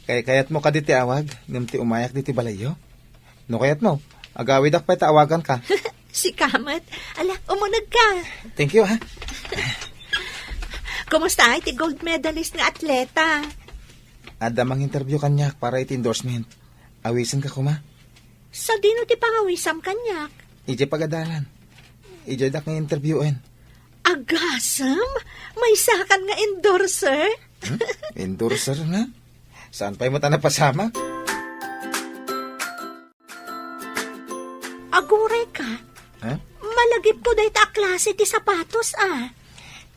Kay kayatmo kadi ti awag, ngem ti umayak ditoy balayyo? No kayatmo, agawidak pay ta awaganka. Sika met. Ala, umuneg ka. Thank you, ha. Kumusta iti gold medalist nga atleta? Adda mang-interview kaniak para iti endorsement. Awisenka koma. Sadino ti pangawisam kaniak? Idiay pagadalan. Idiay dak nga interviewen. Agasem? Maysakan nga endorser? Hmm? Endorser nga? Saan pay mo ta napasamak? Aguray ka? Ha? Malagipko dayta a klase ti sapatos, a.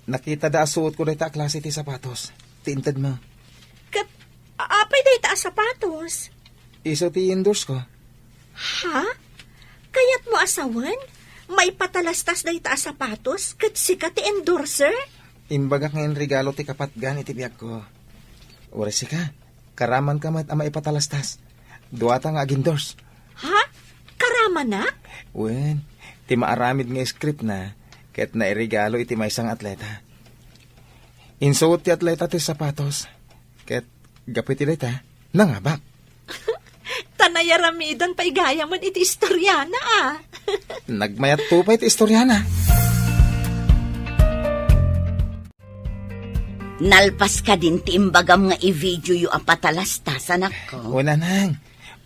Nakita da a suot ko dayta a klase ti sapatos. Ti inted mo. Ket, a-, apay dayta a sapatos? Isu ti endorse ko. Ha? Kayatmo a sawen? Maipatalastas dayta a sapatos ket sika ti endorser? Imbagak nga inregalo ti kapatgan iti biagko. Uray sika, karamanka met a maipatalastas. Duata nga ag-endorse. Ha? Karamanak? Wen, ti maaramid nga scriptna ket nairegalo iti maysa nga atleta. Insuot ti atleta ti sapatos. Ket gapu iti dayta, nangabak. Ta nayaramidan pay gayamen iti istoriana, a. Nagmayat to pay ti istoriana. Nalpas kadin ti imbagam nga i-videoyo a patalastas, anakko. O, nanang,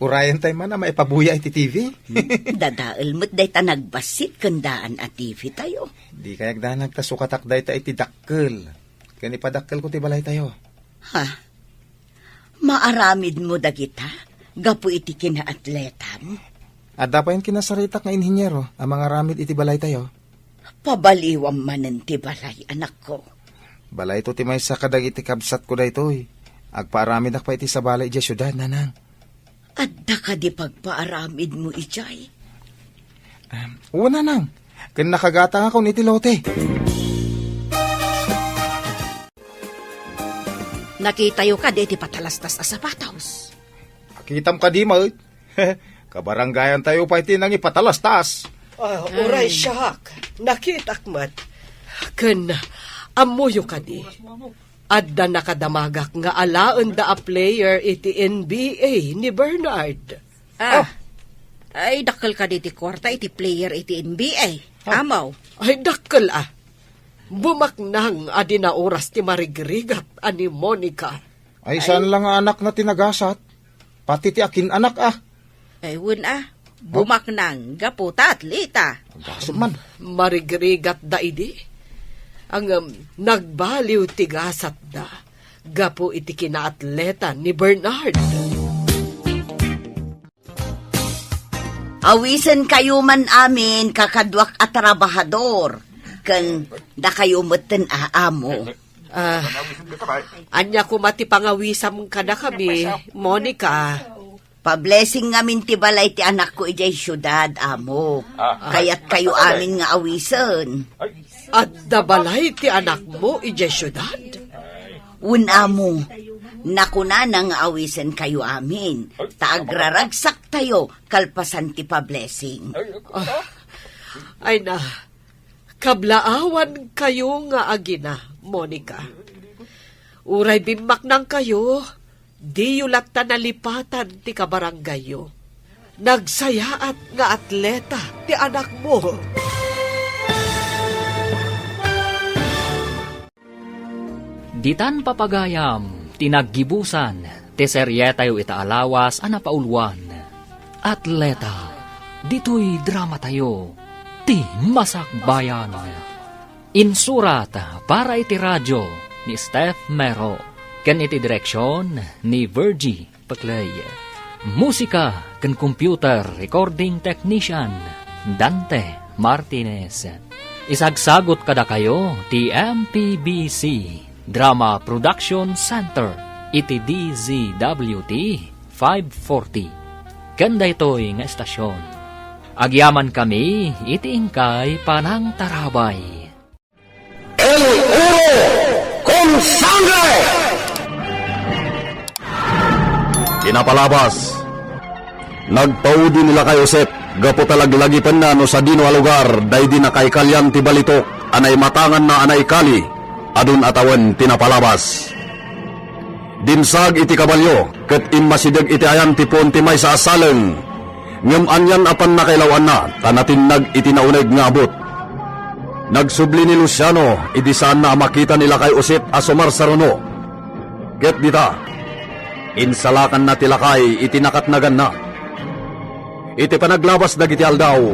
urayen tay man a maipabuya iti T V. Hmm, dadael met dayta nagbassit ken daan a T V tayo. Di kayagdanag ta sukatak dayta iti dakkel. Ken ipadakkelko ti balaytayo. Ha? Maaramidmo dagita gapu iti kinaatletam? Adda payen kinasaritak nga inhiniero a mangaramid iti balaytayo. Pabaliwam manen ti balay, anakko. Balayto ti maysa kadagiti kabsatko daytoy. Agpaaramidak pay iti sabali idiay siudad, nanang. Adda kadi pagpaaramidmo idiay? Em, wen, nanang. Ken nakagatangakon iti lote. Nakitayo kadi ti patalastas a sapatos? Nakitam kadi met. Kabarangayantayo pay ti nangipatalastas. Ah, uray siak, nakitak met. Ken ammoyo kadi, adda nakadamagak nga alaenda a player iti N B A ni Bernard. Ah. Oh. Ay, dakkel kadi ti kuarta iti player iti N B A. Ah. Amaw. Ay, dakkel, ah. Bumaknang a di naoras ti marigrigat a ni Monica. Ay, saan la nga anakna ti nagasat? Pati ti akin-anak, ah. Ay, wen, ah. Bumaknang gapu ta atleta. Gasat man. Marigrigatda idi. Ngem, nagbaliw ti gasatda gapu iti kinaatleta ni Bernard. Awisenkayo man amin, kakaduak a trabahador, ken dakayo metten a amo. Ah, ania koma ti pangawisam kadakami, Monica? Pa-blessing ngamin ti balay ti anakko idiay siudad, amo. Ah. Kayatkayo amin nga awisen. Adda balay ti anakmo idiay siudad? Wen, amo, nakunana nga awisenkayo amin, ta agraragsaktayo kalpasan ti pa-blessing. Ah, ay na, kablaawankayo nga agina, Monica. Uray bimmaknangkayo, diyo latta nalipatan ti kabarangayyo. Nagsayaat nga atleta ti anakmo. Ditan papagayam ti naggibusan ti serietayo ita a lawas a napauluan, Atleta, ditoy dramatayo, ti Masakbayan. Insurat para iti radio ni Steph Mero, ken iti direksion ni Virgie Peclay. Musika ken computer recording technician, Dante Martinez. Isagsagut kadakayo ti M P B C Drama Production Center iti D Z W T five forty. Ken daytoy nga estasion, agyamankami iti inkay panangtarabay. El oro con sangre! Pinapalabas Nagpaudi ni lakay Josep gapu ta laglagipenna no sadino a lugar daydi nakaikalian ti balitok a naimatanganna a naikali, adun a tawen ti napalabas. Dimsag iti kabalio ket immasideg iti ayan ti puon ti maysa a saleng, ngem anian a pannakailaw-anna ta natinnag iti nauneg nga abut. Nagsubli ni Luciano idi saanna a makita ni lakay Josep a sumarsaruno. Ket dita, insalakanna ti lakay iti nakatnaganna. Iti panaglabas dagiti aldaw,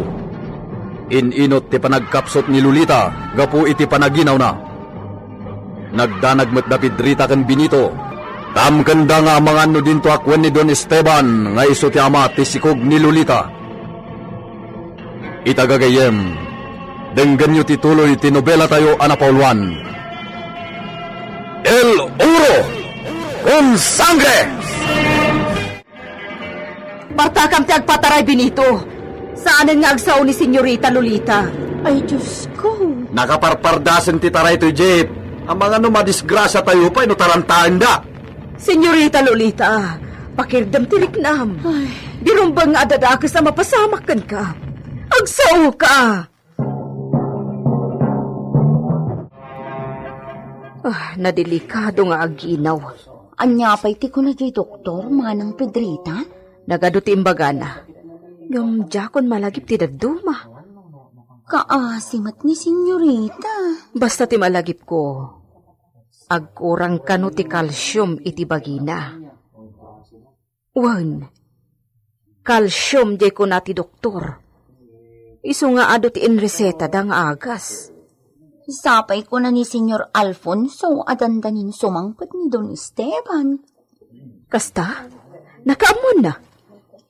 in-inut ti panagkapsut ni Lolita gapu iti panaginawna. Nagdanag met da Pedrita ken Benito. Tamkenda nga amangan no dinto a kuen ni Don Esteban nga isu ti ama ti sikog ni Lolita. Ita gagayyem, denggenyo ti tuloy ti nobelatayo a napauluan, El Oro con Sangre! Partakam ti agpataray, Benito. Saanen nga agsao ni Senyorita Lolita. Ay, Diyos ko. Nakaparpardasen ti taray toy Jeep. Amangan no madisgrasiatayo pay no tarantaenda. Senyorita Lolita, pakirdem ti riknam. Ay. Di rumbeng nga adda dakes a mapasamak kenka. Agsaoka! Ah, nadelikado nga aginaw. Ania pay ti kuna diay doktor, Manang Pedrita? Nagadu ti imbagana. Ngem diakon malagip ti dadduma. Kaasi met ni Senyorita. Basta ti malagipko, agkurang kano ti kalsium iti bagina. Wen, kalsium diay kuna ti doktor. Isu nga adu ti inresetada nga agas. Sapay kuna ni Senyor Alfonso a dandanin sumangpet ni Don Esteban. Kasta? Nakaammonna?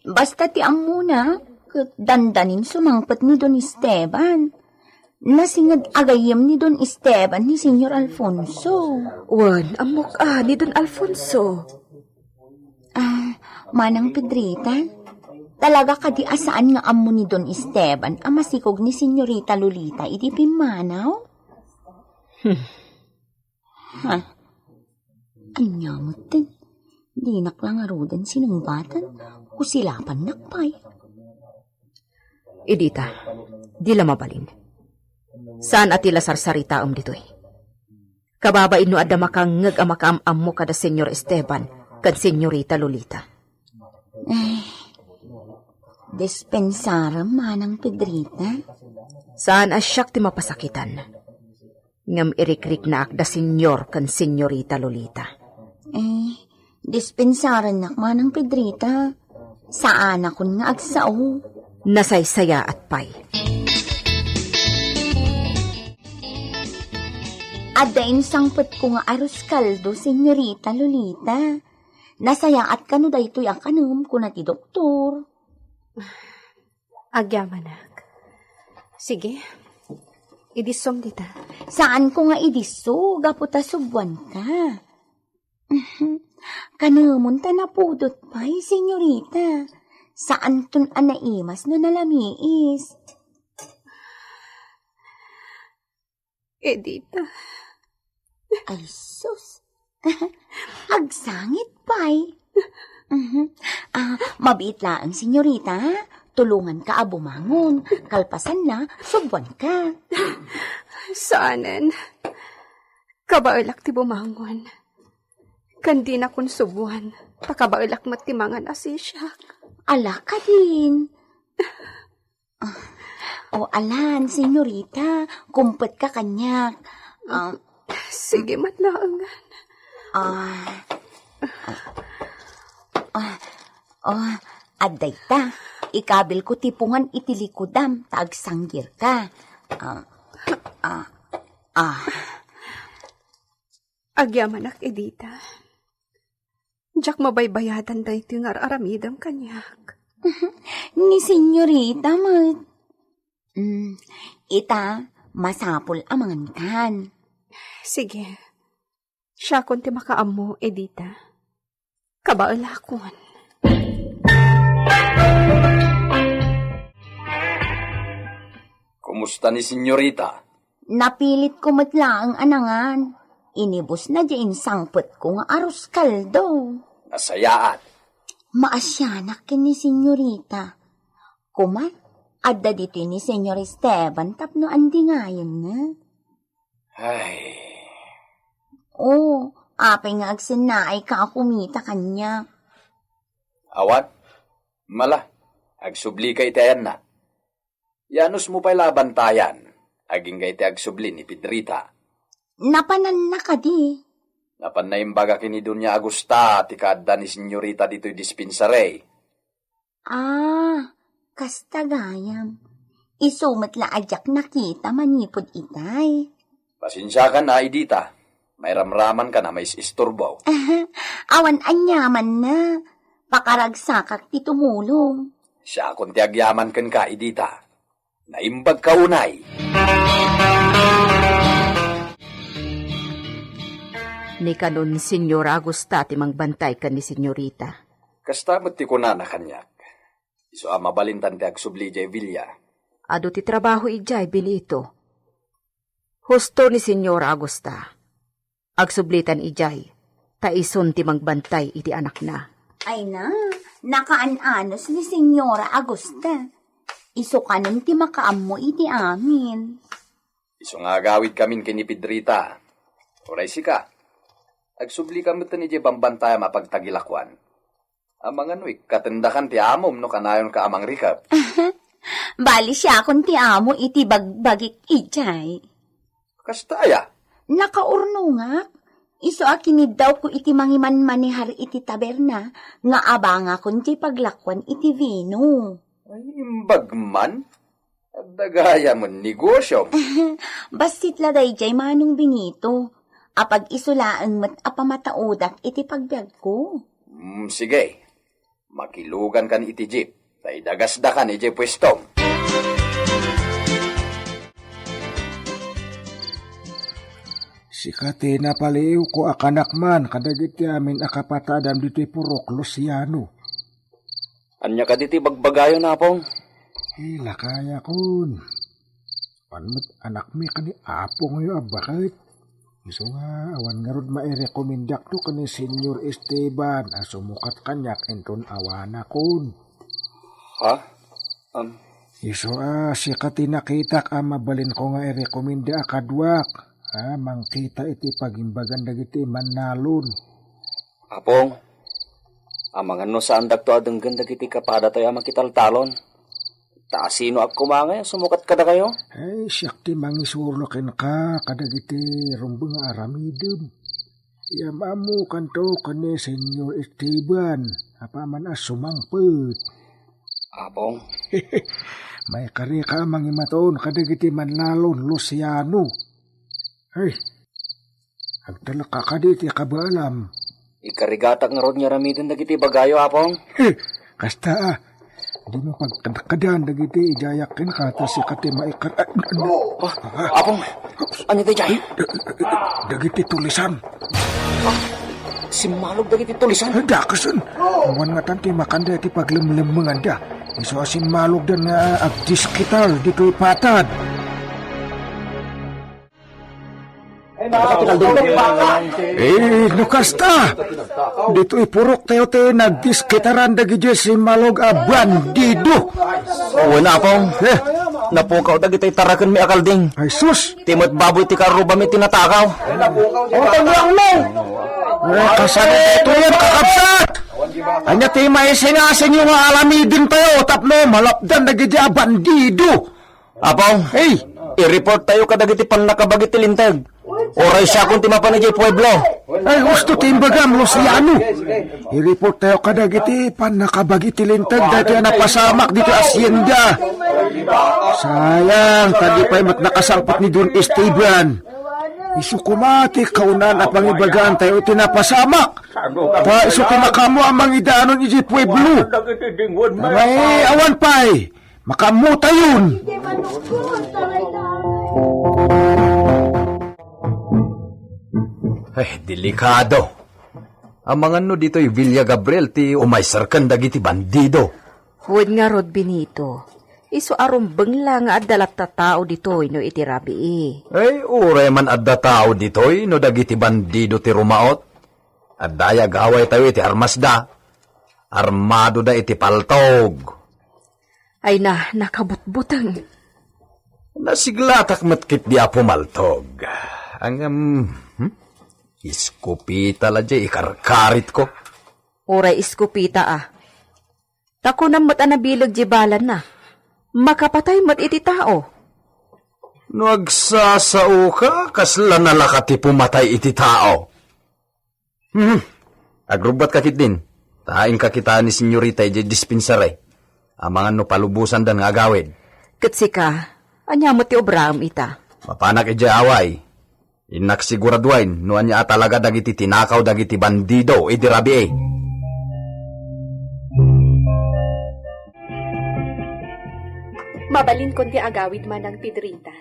Basta ti ammona, ket dandanin sumangpet ni Don Esteban. Nasinged a gayyem ni Don Esteban ni Senyor Alfonso. Wen, ammok a ni Don Alfonso. Ah, Manang Pedrita, talaga kadi a saan nga ammo ni Don Esteban a masikog ni Senyorita Lolita idi pimmanaw? Hmm. Ha? Ania metten? Dinak la ngaruden sinungbatan, kusilapannak pay. Edita, di la mabalin. Saan a ti la sarsaritaem ditoy. Kababain no adda makangngeg a makaam-ammo kada Senyor Esteban ken Senyorita Lolita. Ay, dispensarem, Manang Pedrita. Saan a siak ti mapasakitan. Ngem irikriknaak da Senyor ken Senyorita Lolita. Eh, dispensarennak, Manang Pedrita. Saanakon nga agsao. Nasaysayaat pay. Adda insangpetko nga arroz caldo, Senyorita Lolita. Nasayaat kano daytoy a kanem, kuna ti doktor. Agyamanak. Sige, idissom dita. Saanko nga idisso, gapu ta subuanka. Kanemon ta napudot pay, Senyorita. Saanton a naimas no nalamiis. Edita. Ay, sus. Agsangit pay. Mhm. Ah, mabiit laeng, Senyorita. Tulonganka a bumangon. Kalpasanna, subuanka. Saanen. Kabaelak ti bumangon. Ken dinakon subuan. Ta kabaelak met ti mangan a sisiak. Ala kadin. Ah, o, alan, Senyorita, kumpetka kaniak. Ah, sige met laengen. Ah, ah, ah, oh, adda ita. Ikabilko ti pungan iti likudam, ta agsanggirka. Ah, ah, ah. Agyamanak, Edita. Diak mabaybayadan daytoy nga ar-aramidem kaniak. Ni Senyorita met. Mm, ita, masapul a mangankan. Sige. Siakon ti makaammo, Edita. Kabaelakon. Kumusta ni Senyorita? Napilitko met laeng a nangan. Inibusna diay insangpetko nga arroz caldo. Nasayaat. Maasianak ken ni Senyorita. Koma, adda ditoy ni Senyor Esteban tapno andingayenna. Ay. O, apay nga agsennaayka a kumita kaniak? Awan. Mala, agsubli ka iti ayanna. Yanusmo pay la a bantayan, agingga iti agsubli ni Pedrita. Napananna kadi? Napan naimbaga ken ni Doña Agusta ti kaadda ni Senyorita ditoy dispensary. Ah, kasta gayam. Isu met la a diak nakita manipud itay. Pasensiakan a, Edita. Mairamramankan a mais-isturbo. Awan aniamanna. Pakaragsakak ti tumulong. Siakon ti agyaman kenka, Edita. Naimbagka unay. Ni kanon, Señora Agusta ti mangbantay ken ni Senyorita. Kasta met ti kunana kaniak. Isu a mabalintan ti agsubli idiay villa. Adu ti trabaho idiay, Benito. Husto ni Señora Agusta. Agsublitan idiay, ta isun ti mangbantay iti anakna. Ay na, nakaan-anos ni Señora Agusta. Isu kanon ti makaammo iti amin. Isu nga agawidkamin ken ni Pedrita. Uray sika, agsublika metten idiay bambantayam a pagtagilakoan. Amangan no ikkatendakan ti amom no kanayonka a mangrikep. Bali, siakon ti amo iti bagbagik idiay. Kasta aya? Nakaurnongak. Isu a kiniddawko iti mangimanmanehar iti taberna nga abangakon ti paglakuan iti vino. Ay, imbag man. Adda gayam negosiom. Bassit la daydiay, Manong Benito. Apag-isu laeng met a pamataodak iti pagbiagko. Mm, sige. Makilugankan iti jeep, ta idagasdakan idiay puestom. Sika ti napaliiwko a kanak man kadagiti amin a kapatadam ditoy purok, Luciano. Ania kadi ti bagbagayo, Apong? Ay, lakayakon. Awan met anakmi ken ni apongyo a baket. Isu nga awan ngarud mairekomendakto ken ni Señor Esteban a sumukat kaniak inton awanakon. Ha? Am. Isu a sika ti nakitak a mabalinko nga irekomenda a kaduak a mangkita iti pagimbagan dagiti mannalon. Apong, amangan no saandakto a denggen dagiti kapadatayo a makitaltalon. Ta asinoak koma ngay a sumukat kadakayo? Ay, siak ti mangisuro kenka kadagiti rumbeng nga aramidem. Iam-ammokanto ken ni Señor Esteban, apaman a sumangpet. Apong? Maikarika a mangimaton kadagiti mannalon, Luciano. Ay, agtalekka kadi ti kabaelam. Ikarigatak ngarud nga aramiden dagiti ibagayo, Apong? He, kasta a. Dimo pagkadkadan dagiti idiayak kenka ta sika ti maikar-, ah, ano? Ah, Apong, ania daydiay? Dagiti tulisan. Ah, simmalog dagiti tulisan? Ay, dakasen. Awan ngatan ti makanda iti paglemlemmenganda. Isu a simmalogdan nga agdiskitar ditoy patad. Eh, no kasta, ditoy puroktayo ti nagdiskitaran dagiti simmalog a bandido. Wen, Apong. Eh? Napukaw dagiti tarakenmi a kalding. Ay, sus! Ti met baboy ti karrubami ti natakaw. Eh, kasano daytoyen, kakabsat? Ania ti maisingasinyo nga aramidentayo tapno malapdan dagiti a bandido? Apong, hey, i-report tayo kadagiti pannakabagi ti linteg. Uray siakon ti mapan idiay pueblo. Ay, husto ti imbagam, Luciano. I-report tayo kadagiti pannakabagi ti linteg daytoy a napasamak ditoy hacienda. Sayang, ta di pay met nakasangpet ni Don Esteban. Isu koma ti kaunaan a pangibagaan tayo iti napasamak. Ta isu ti makaammo a mangidanon idiay pueblo. Ay, awan pay. Makaammotayon. Ay, delikado. Amangan no ditoy Villa Gabriel ti umayserken dagiti bandido. Wen ngarud, Benito, isu a rumbeng la nga adda latta tao ditoy no iti rabii. Ay, uray man adda tao ditoy no dagiti bandido ti rumaot. Adda aya gawaytayo iti armasda. Armadoda iti paltog. Ay na, nakabutbuteng. Nasiglatak met ketdi a pumaltog. Ngem, hmm? Iskopeta la diay ikarkaritko. Uray iskopeta a. Ta kunam met a nabileg diay balanna. Makapatay met iti tao. No agsasaoka, kasla nalaka ti pumatay iti tao. Hmm. Agrubbatka ketdin. Ta inka kita ni senyorita idiay dispensary. Amangan no palubosandan nga agawid. Ket sika, ania met ti obraem ita? Mapanak idiay away. Innak siguraduen no ania a talaga dagiti tinakaw dagiti bandido idi rabii. Mabalinkon ti agawid, Manang Pedrita.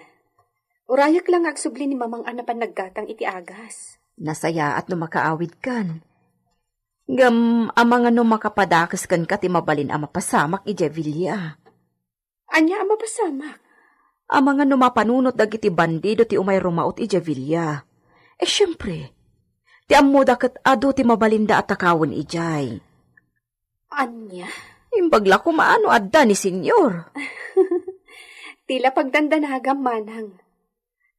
Urayek la nga agsubli ni Mamang a napan naggatang iti agas. Nasayaat no makaawidkan. Ngem, amangan no makapadakes kenka ti mabalin a mapasamak idiay villa. Ania a mapasamak? Amangan no mapanunot dagiti bandido ti umay rumaut idiay villa. E, siempre, ti ammoda ket adu ti mabalinda a takawen idiay. Ania? Imbag la koma no adda ni Senyor. Ti la pagdandanagam, Manang.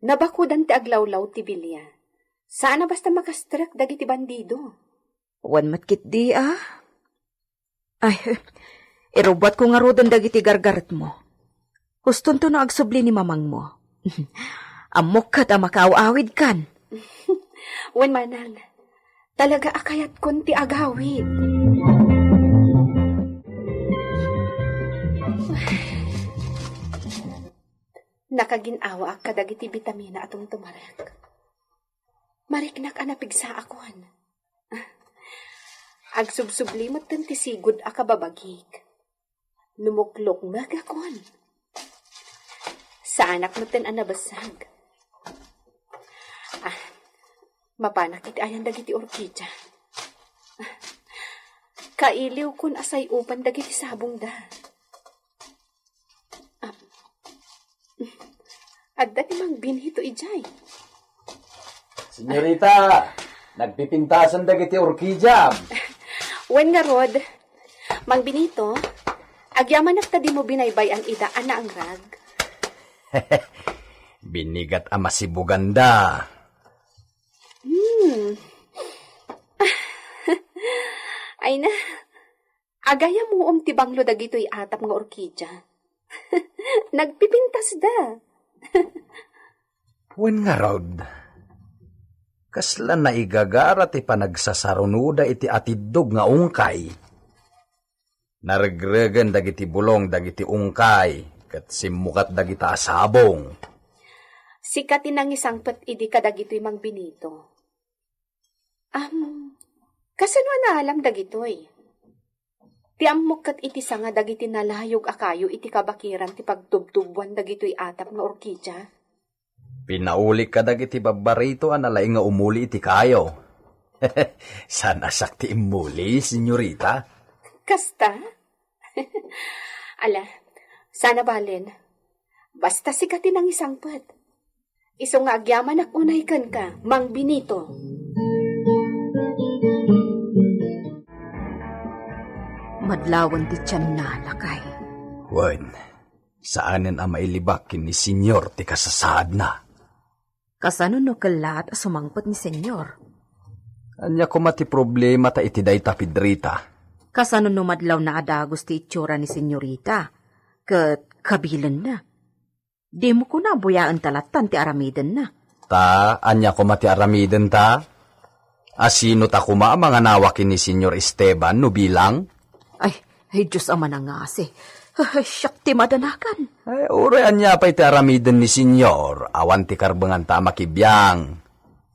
Nabakudan ti aglawlaw ti villa. Saan a basta makastrek dagiti bandido. Wen met ketdi a. Ay, irubbuatko ngaruden dagiti gargaretmo. Hustonto no agsubli ni mamangmo. Ammok ket a makaaw-awidkan. Wen, Manang, talaga a kayatkon ti agawid. Nakagin-awaak kadagiti bitamina a tumtumarek. Mariknak a napigsaakon. Agsubsubli metten ti sigud a kababagik. Numuklokmegakon. Saanak metten a nabessag. Ah, mapanak iti ayan dagiti orkidia. Kailiwkon a say-upan dagiti sabongda. Ah, adda ni Mang Benito idiay. Senyorita, nagpipintasan dagiti orkidiam. Wen ngarud, Mang Benito, agyamanak ta dimo binaybay-an ida a naangrag. Binigat a masibuganda. Hmm. Ay na, agayamuom ti banglo dagitoy atap nga orkidia. Nagpipintasda. Wen ngarud, kasla naigagara ti panagsasarunoda iti atiddog nga ungkay. Naregregen dagiti bulong dagiti ungkay ket simmukat dagita a sabong. Sika ti nangisangpet idi kadagitoy, Mang Benito. Am, kasano a naalam dagitoy? Ti ammok ket iti sanga dagiti nalayog a kayo iti kabakiran ti pagtubtubuan dagitoy atap nga orkidia. Pinaulik kadagiti babbarito a nalaing nga umuli iti kayo. Saan a siak ti immuli, senyorita? Kasta? Ala, sana balen. Basta sika ti nangisangpet. Isu nga agyamanak unay kenka, Mang Benito. Madlawan ti tianna, lakay. Wen, saanen a mailibak ken ni Senyor ti kasasaadna. Kasano no kellaat a sumangpet ni Senyor? Ania koma ti problemata iti dayta, Pedrita? Kasano no madlawna a dagus ti itsura ni Senyorita? Ket kabilenna. Dimo kuna a buyaenta lattan ti aramidenna. Ta, ania koma ti aramidenta? Asino ta koma a manganawa ken ni Senyor Esteban no bilang? Ay, ay, Dios a manangasi. Ay, siak ti madanagan. Ay, uray ania pay ti aramiden ni Senyor, awan ti karbenganta a makibiang.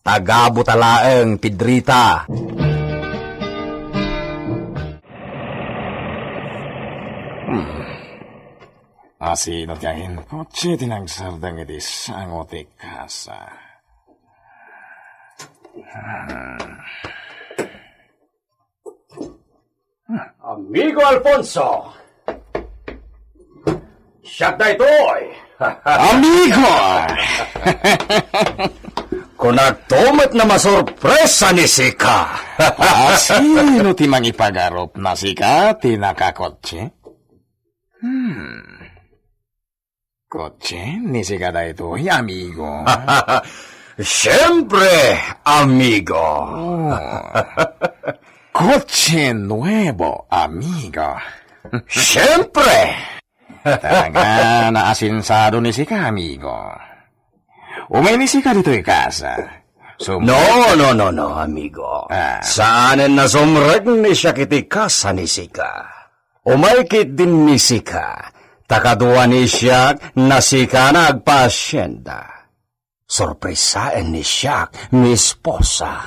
Tagabota laeng, Pedrita. Hmm. Asino ti angin kotse ti nagsardeng iti sango ti kasa? Hmm. Amigo Alfonso! Siak daytoy! Amigo! Kunakto met a masorpresa ni sika. Ah, sino ti mangipagarupna, sika ti nakakotse? Hmm. Kotse ni sika daytoy, amigo? Siempre, amigo. Oh. Kotse nuevo, amigo. Siempre. Talaga, naasensado ni sika, amigo. Umay ni sika ditoy kasa. Sum- No, no, no, no, amigo. Ah. Saanen a sumrek ni siak iti kasa ni sika. Umay ketdin ni sika, ta kadua ni siak a sika nga agpaasienda. Sorpresaen ni siak mi esposa.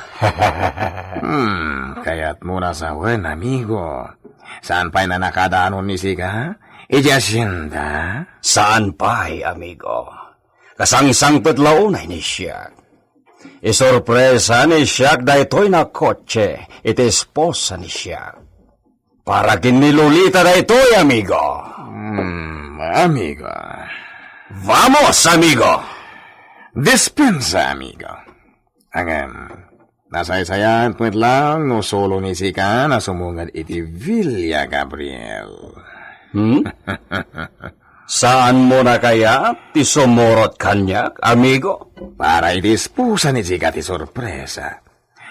Hmm, kayatmo a sawen, amigo. Saan pay a nakadanon ni sika? Idiay asienda? Saan pay, amigo. Kasangsangpet la unay ni siak. Isorpresa ni siak daytoy a kotse iti esposa ni siak. Para ken ni Lolita daytoy, amigo. Hmm, amigo. Vamos, amigo. Dispensa, amigo. Ngem, nasaysayaat met laeng no sulo ni sika a sumunged iti Villa Gabriel. Hmm? Saanmo a kayat ti sumurot kaniak, amigo? Para iti esposa ni sika ti sorpresa.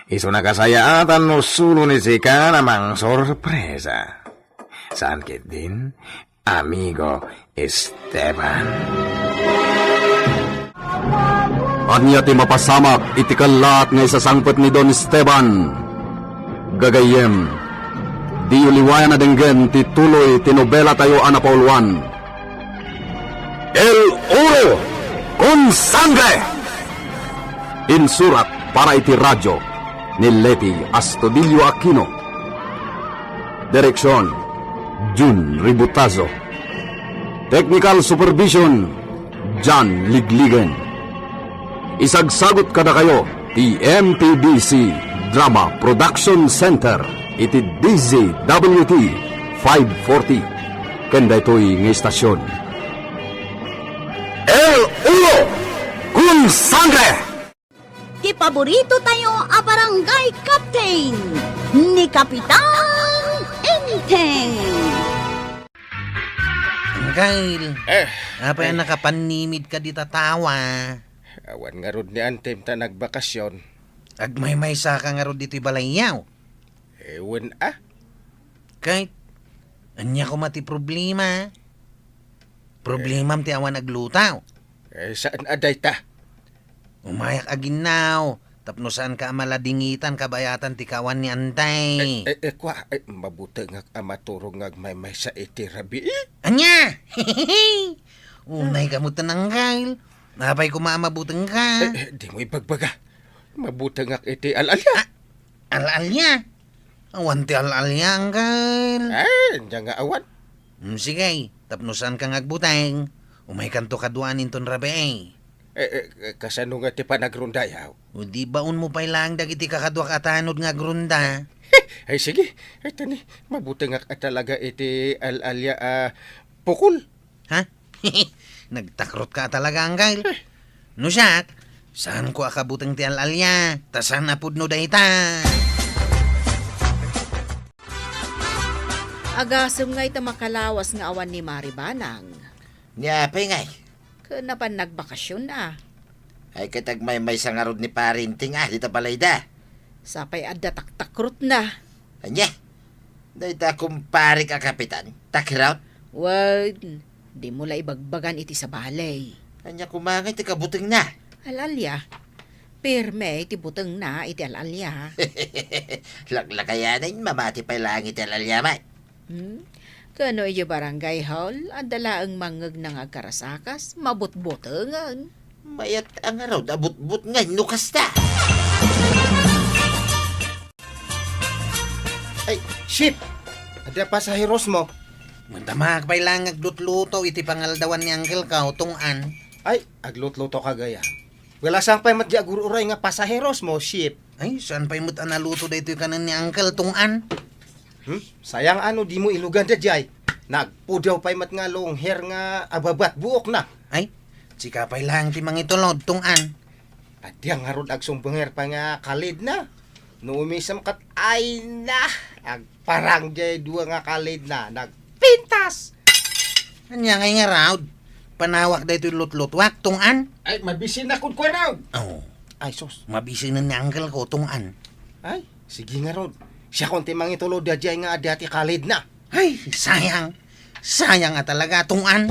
Isu a kasayaatan no sulo ni sika a mangsorpresa. Saan ketdin, amigo Esteban? Ania ti mapasamak iti kellaat nga isasangpet ni Don Esteban? Gagayyem, diyo liwayan a denggen ti tuloy ti nobelatayo a napauluan. El Oro con Sangre! Insurat para iti radio ni Leti Astudillo Aquino. Direksion, Jun Ributazo. Technical supervision, John Ligligen. Isagsagut kadakayo ti M P B C Drama Production Center iti D Z W T five forty ken daytoy nga istasion. El Oro con Sangre! Ti paborito tayo a barangay captain, ni Kapitan Enteng. Angkel, Eh, apay a eh. nakapanimid ka dita tawa? Awan ngarud ni Antem ta nagbakasyon. Agmaymaysa ka ngarud ditoy balayyo? Eh, wen a. Kay, ania koma ti problema? Problemam ti awan agluto. Eh, saan a dayta? Umayak aginnaw, tapno saanka a maladingitan kabayatan ti kaawan ni Antay. Eh, eh, eh, kua, eh, mabutengak a maturog nga agmaymaysa iti rabii. Ania? Unay ka met, Angkel. Apay koma a mabutengka? Eh, eh, dimo ibagbaga. Mabutengak iti al-alia. Ah, al-alia? Awan ti al-alia, Angkel. Eh, ania nga awan? Hmm, sige, tapno saanka nga agbuteng, umaykanto kaduaan inton rabii. Eh, eh, eh, kasano nga ti panagrondayaw? O di baonmo pay laeng dagiti kakaduak a tanod nga agronda. Ay, sige. Ay, tani, mabutengak a talaga iti al-alia a pukol. Ha? Nagtakrotka a talaga, Angkel. Eh. No siak, saanko a kabuteng ti al-alia, ta saan a pudno dayta. Agasem ngay ta makalawas nga awan ni Mari Banang. Ni apay ngay? Ken napan nagbakasyon a. Ay, ket agmaymaysa ngarud ni Pari Enteng a dita balayda. Sapay adda taktakrotna. Ania? Dayta kumparek a kapitan, takirot? Wen, dimo la ibagbagan iti sabali. Ania koma ngay ti kabutengna? Al-alia. Pirme ti butengna iti al-alia. Laklakayanen, mamati pay laeng iti al-alia met. Hmm? Kano idiay barangay hall, adda laeng mangngegna nga agkarasakas, mabutbotengen. Mayat a ngarud a butbot ngay no kasta. Ay, Chief! Adda pasaheros mo? Madamag pay laeng nga aglutluto iti pangaldawan ni Uncle ko, Tong-an. Ay, aglutluto ka gayam. Wala, saan pay met diay agur-uray nga pasaheros mo, Chief? Ay, saan pay met a naluto daytoy kanen ni Uncle, Tong-an? Hmm? Sayang a no dimo iluganda diay. Nagpudaw pay met nga long hair nga ababat buokna. Ay, sika pay laeng ti mangitulod, Tong-an. Ania ngarud, agsumbeng pay nga kalidna. No umisem ket, ay na, agparang jay dua nga kalidna, nagpintas. Ania ngay ngarud? Panawak daytoy lutlutuak, tunggan? Ay, mabisin ako, kuarog. Oh. Ay, sus. Mabisinen ni uncle ko, tunggan. Ay, sige ngarud. Siakon ti mangitulod daydiay nga adu ti kalidna. Ay, sayang. Sayang a talaga, tunggan.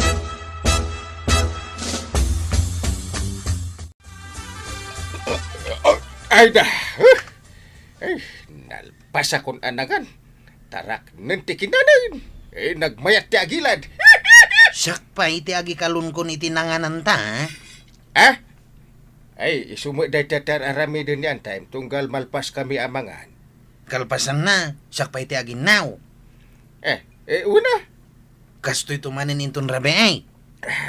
Ay da. Ay, nalpasakon a nangan. Taraknen ti kinanen. Eh, nagmayat ti agilad. Siak pay ti agikalunkon iti nangananta, eh. Ah? Ay, isu met dayta ti ar-aramiden ni Antay, tunggal malpaskami a mangan. Kalpasanna, siak pay ti aginnaw. Eh, eh, una. Kastoy to manen inton rabii.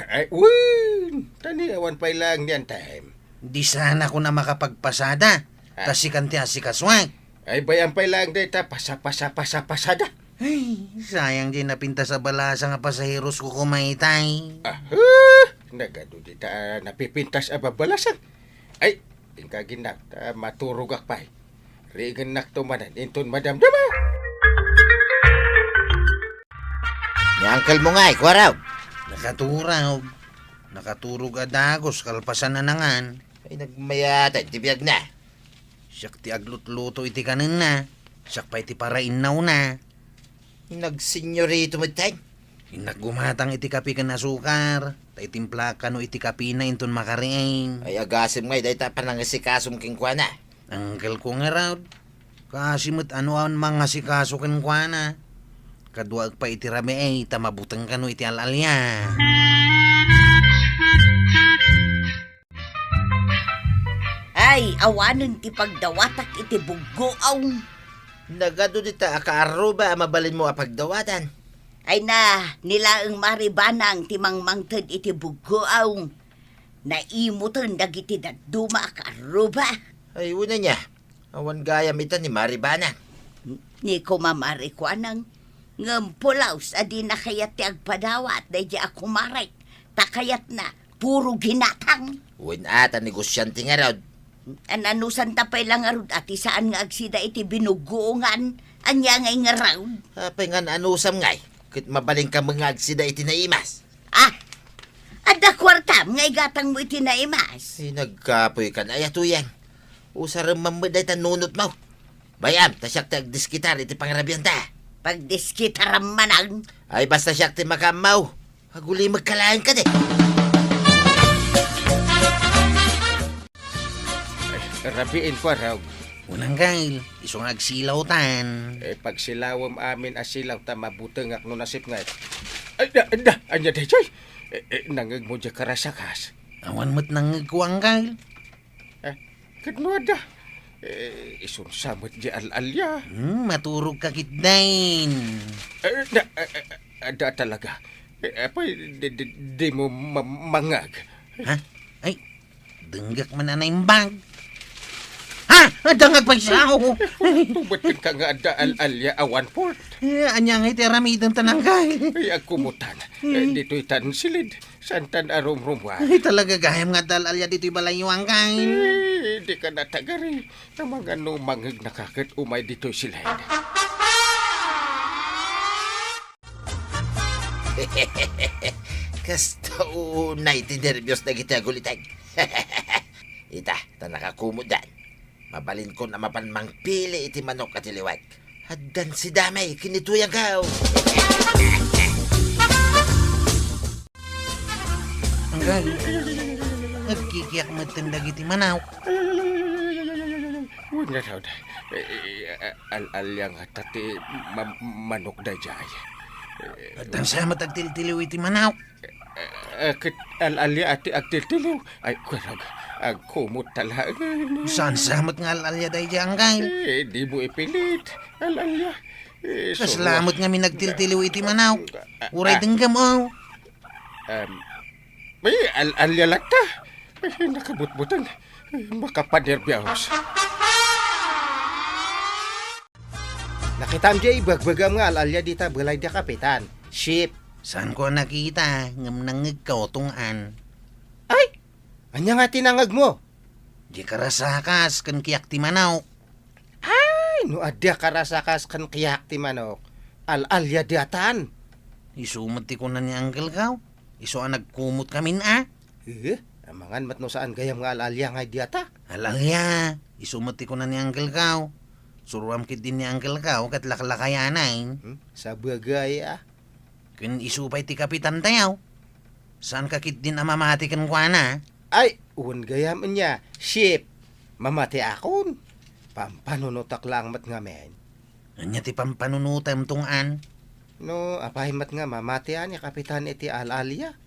Ay, wen, ta ni awan pay laeng ni Antay. Di sanakon a makapagpasada, ah, ta sikan ti asikasuak. Ay, bay-am pay laeng dayta, pasa, pasa, pasa, pasada. Ay, sayang jay napintas a balasang a pasaheros ko kumaytay. Ah, huh, nagadu dita a napipintas a babalasang. Ay, inka aginnaw, ta maturogak pay. Riingennakto manen inton madamdama. Ni uncle mo ngay, kuarog. Nakaturog. Nakaturog a dagus, kalpasan a nangan. Ay, nagmayatan ti biagna. Siak ti aglutluto iti kanenna. Siak pay ti parainnawna. Nagsenyorito metten. Innak gumatang iti kape ken asukar, ta itimplaak kano iti kapena inton makariing. Ay, agasem ngay dayta panangasikasom kenkuana. Uncle ko ngarud, kaasi met a no awan mangasikaso kenkuana. Kaduaek pay iti rabii ta mabuteng kano iti al-alia. Ay, awanen ti pagdawatak iti buggoaw. Nagadu dita a kaarruba a mabalinmo a pagdawatan. Ay na, ni laeng Mari Banang ti mangmangted iti buggoaw. Naimutan dagiti dadduma a kaarruba. Ay, wen ania, awan gayam ita ni Mari Banang. Ni kuma Mari Kuanang, ngem pulaos a dina kayat ti agpadawat daydiay a kumarek, ta kayatna puro ginatang. Wen a, ta negosiante ngarud. An-anusanta pay la ngarud a ti saan nga agsida iti binuggoongan, ania ngay ngarud? Apay nga an-anusam ngay, ket mabalinka met nga agsida iti naimas? Ah, adda kuartam nga igatangmo iti naimas? Ay, nagkapoykan aya, Tuyang. Usarem man met dayta nunotmo. Bay-am, ta siak ti agdiskitar iti pangrabianta. Pagdiskitaram manen? Ay, basta siak ti makaammo. Agulimekka laeng kadi. Ay, rabiin, kuarog. Unang gail, isu nga agsilawtan. Eh, pagsilawem amin a silaw ta mabutengak no nasipnget. Ay, da, da, ania daytoy? Eh, eh, nangngegmo diay karasakas? Awan met nangngegko, Anggail. Eh, ket no adda? Eh, isunsa met diay al-alia? Hmm, maturogka ketdin. Eh, da, eh, eh, adda talaga. Eh, apay, di, di, dimo ma-, mangngeg? Ha? Ay, denggek man a naimbag. Ha? Adda nga agpayso! Tumetten ka nga adda al-alia a one-fourth. Eh, ania ngay ti aramidenta, Anggail? Ay, agkumutan. Eh, ditoy tan silid. Santan a rumrumuar. Ay, talaga gayam nga adda al-alia ditoy balayyo, Anggail. Eh, dika natagari. Amangan no mangngeg naka ket umay ditoy silid. Kasta unay ti nerbios dagiti aguliteg. Ita, ta nakakumutdan. Mabalinkon a mapan mangpili iti manok a tiliwek. Addan si Damay ken ni Tuyang Gaw. Anggail, agkikiak metten dagiti manok. Wen ngarud, eh, eh, al-alia ngata ti ma-, manok daydiay. Eh, addan sa met agtiltiliw iti manok. Eh, eh, ket al-alia a ti agtiltiliw. Ay, kuarog, agkumot ta laeng. Saan sa met nga al-alia daydiay, Anggail? Eh, dimo ipilit. Al-alia. Eh, kasla met ngamin agtiltiliw iti manok. Uray denggem, oh. Em, ay, al-alia latta. Ay, nakabutbuteng. Ay, makapanerbios. Nakitam diay ibagbagam nga al-alia dita balay da Kapitan Ship. Saanko a nakita, ngem nangngegko, tunggan. Ay! Ania nga ti nangngegmo? Diay karasakas ken kiyak ti manok. Ay, no adda karasakas ken kiyak ti manok, al-alia diatan. Isu met ti kuna ni Uncle Kao. Isu a nagkumot kamin a. Eh, amangan met no saan gayam nga al-alia ngay diata. Al-alia, isu met ti kuna ni Uncle Kao. Suruam ketdin ni Uncle Kao ket laklakayanan. Hmm? Sabagay a. Ken isu pay ti kapitan tayo. Saanka ketdin a mamati kenkuana? Ay, wen gayam ania, Chief. Mamatiakon. Pampanunotak laeng met ngamin. Ania ti pampanunotem, Tong-an? No, apay met nga mamatian ni Kapitan iti al-alia?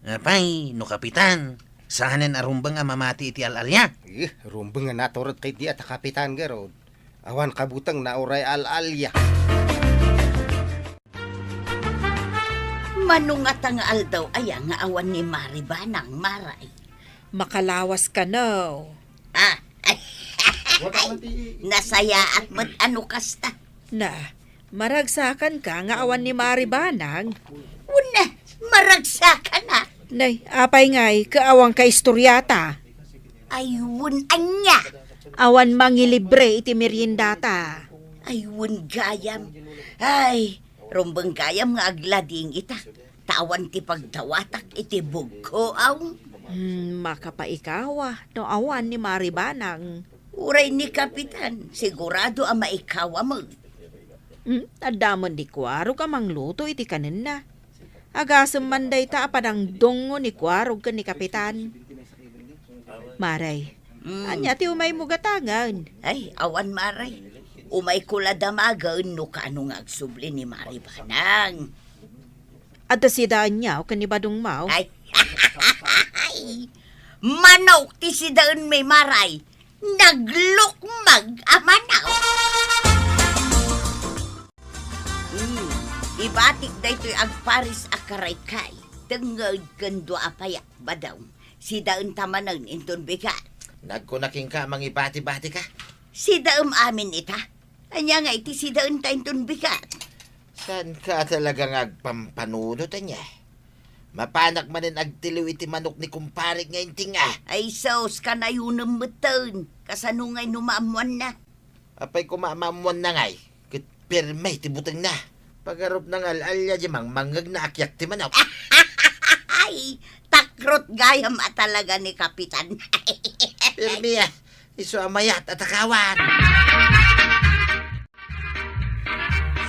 Apay, no kapitan, saanen a rumbeng a mamati iti al-alia? Eh, rumbeng a naturot ketdi a ta kapitan garud. Awan kabutengna uray al-alia. Mano ngata nga aldaw aya nga awan ni Mari Banang, Maray? Makalawas kano. Ah, ay, nasayaat met a no kasta. Na, maragsakanka nga awan ni Mari Banang? Una, maragsakan a. Nay, apay ngay, kaawan ka istoriata? Ay, wen ania? Awan mangilibre iti meriendata. Ay, wen gayam. Ay, rumbeng gayam nga aglading ita. Ta awan ti pagdawatak iti bugko, aw. Hmm, makapaikawa no awan ni Mari Banang. Uray ni Kapitan, sigurado a maikawa met. Hmm, adda met ni Kuarog a mangluto iti kanenna. Agasem man dayta a panangdungngo ni Kuarog ken ni Kapitan. Maray, mm, ania ti umaymo gatangen? Ay, awan, Maray. Umayko la damagen no kaano nga agsubli ni Mari Banang. Adda sidaenyo ken ni Badong Mao? Ay, manok ti sidaenmi, Maray. Naglukmag a manok. Hmm, ibatik daytoy agparis a karaykay, tengnged ken dua a payak, Badong. Sidaenta manen inton bigat. Nagkuna kenka a mangibati-batika? Sidaem amin ita. Ania nga iti sidaenta inton bigat? Saanka talaga nga agpampanunot, ania? Mapanak manen agtiliw iti manok ni kumpare nga inting a. Ay sus, kanayonem metten. Kasano ngay no maammoanna? Apay koma a maammoanna ngay? Ket pirme ti butengna. Pagarupna nga al-alia diay mangmangngegna a kiyak ti manok. Ay, takrot gayam a talaga ni Kapitan. Pirme a, isu a mayat a takawan.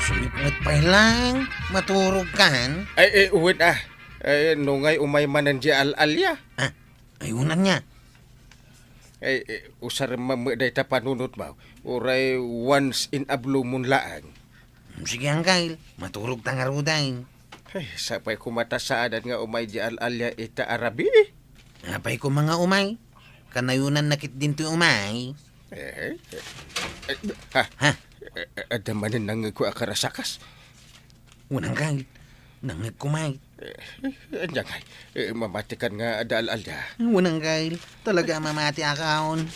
Sumipnget pay laeng, maturogkan? Ay, eh, wen a. Ay, no ngay umay manen diay al-alia? Ah, ay, wen ania? Ay, eh, usarem man met dayta panunotmo. Uray once in a blue moon laeng. Hmm, sige, Angkel. Maturogta ngaruden. Ay, sapay koma ta saanen nga umay diay al-alia ita a rabii. Apay koma nga umay? Kanayonanna ketdin ti umay. Eh, eh, eh, ha? Ha? Eh, eh, adda manen nangngegko a karasakas. Wen, Angkel. Nangngegko met. Eh, eh, ania ngay? Eh, mamatikan nga adda al-alia. Wen, Angkel. Talaga a mamatiakon.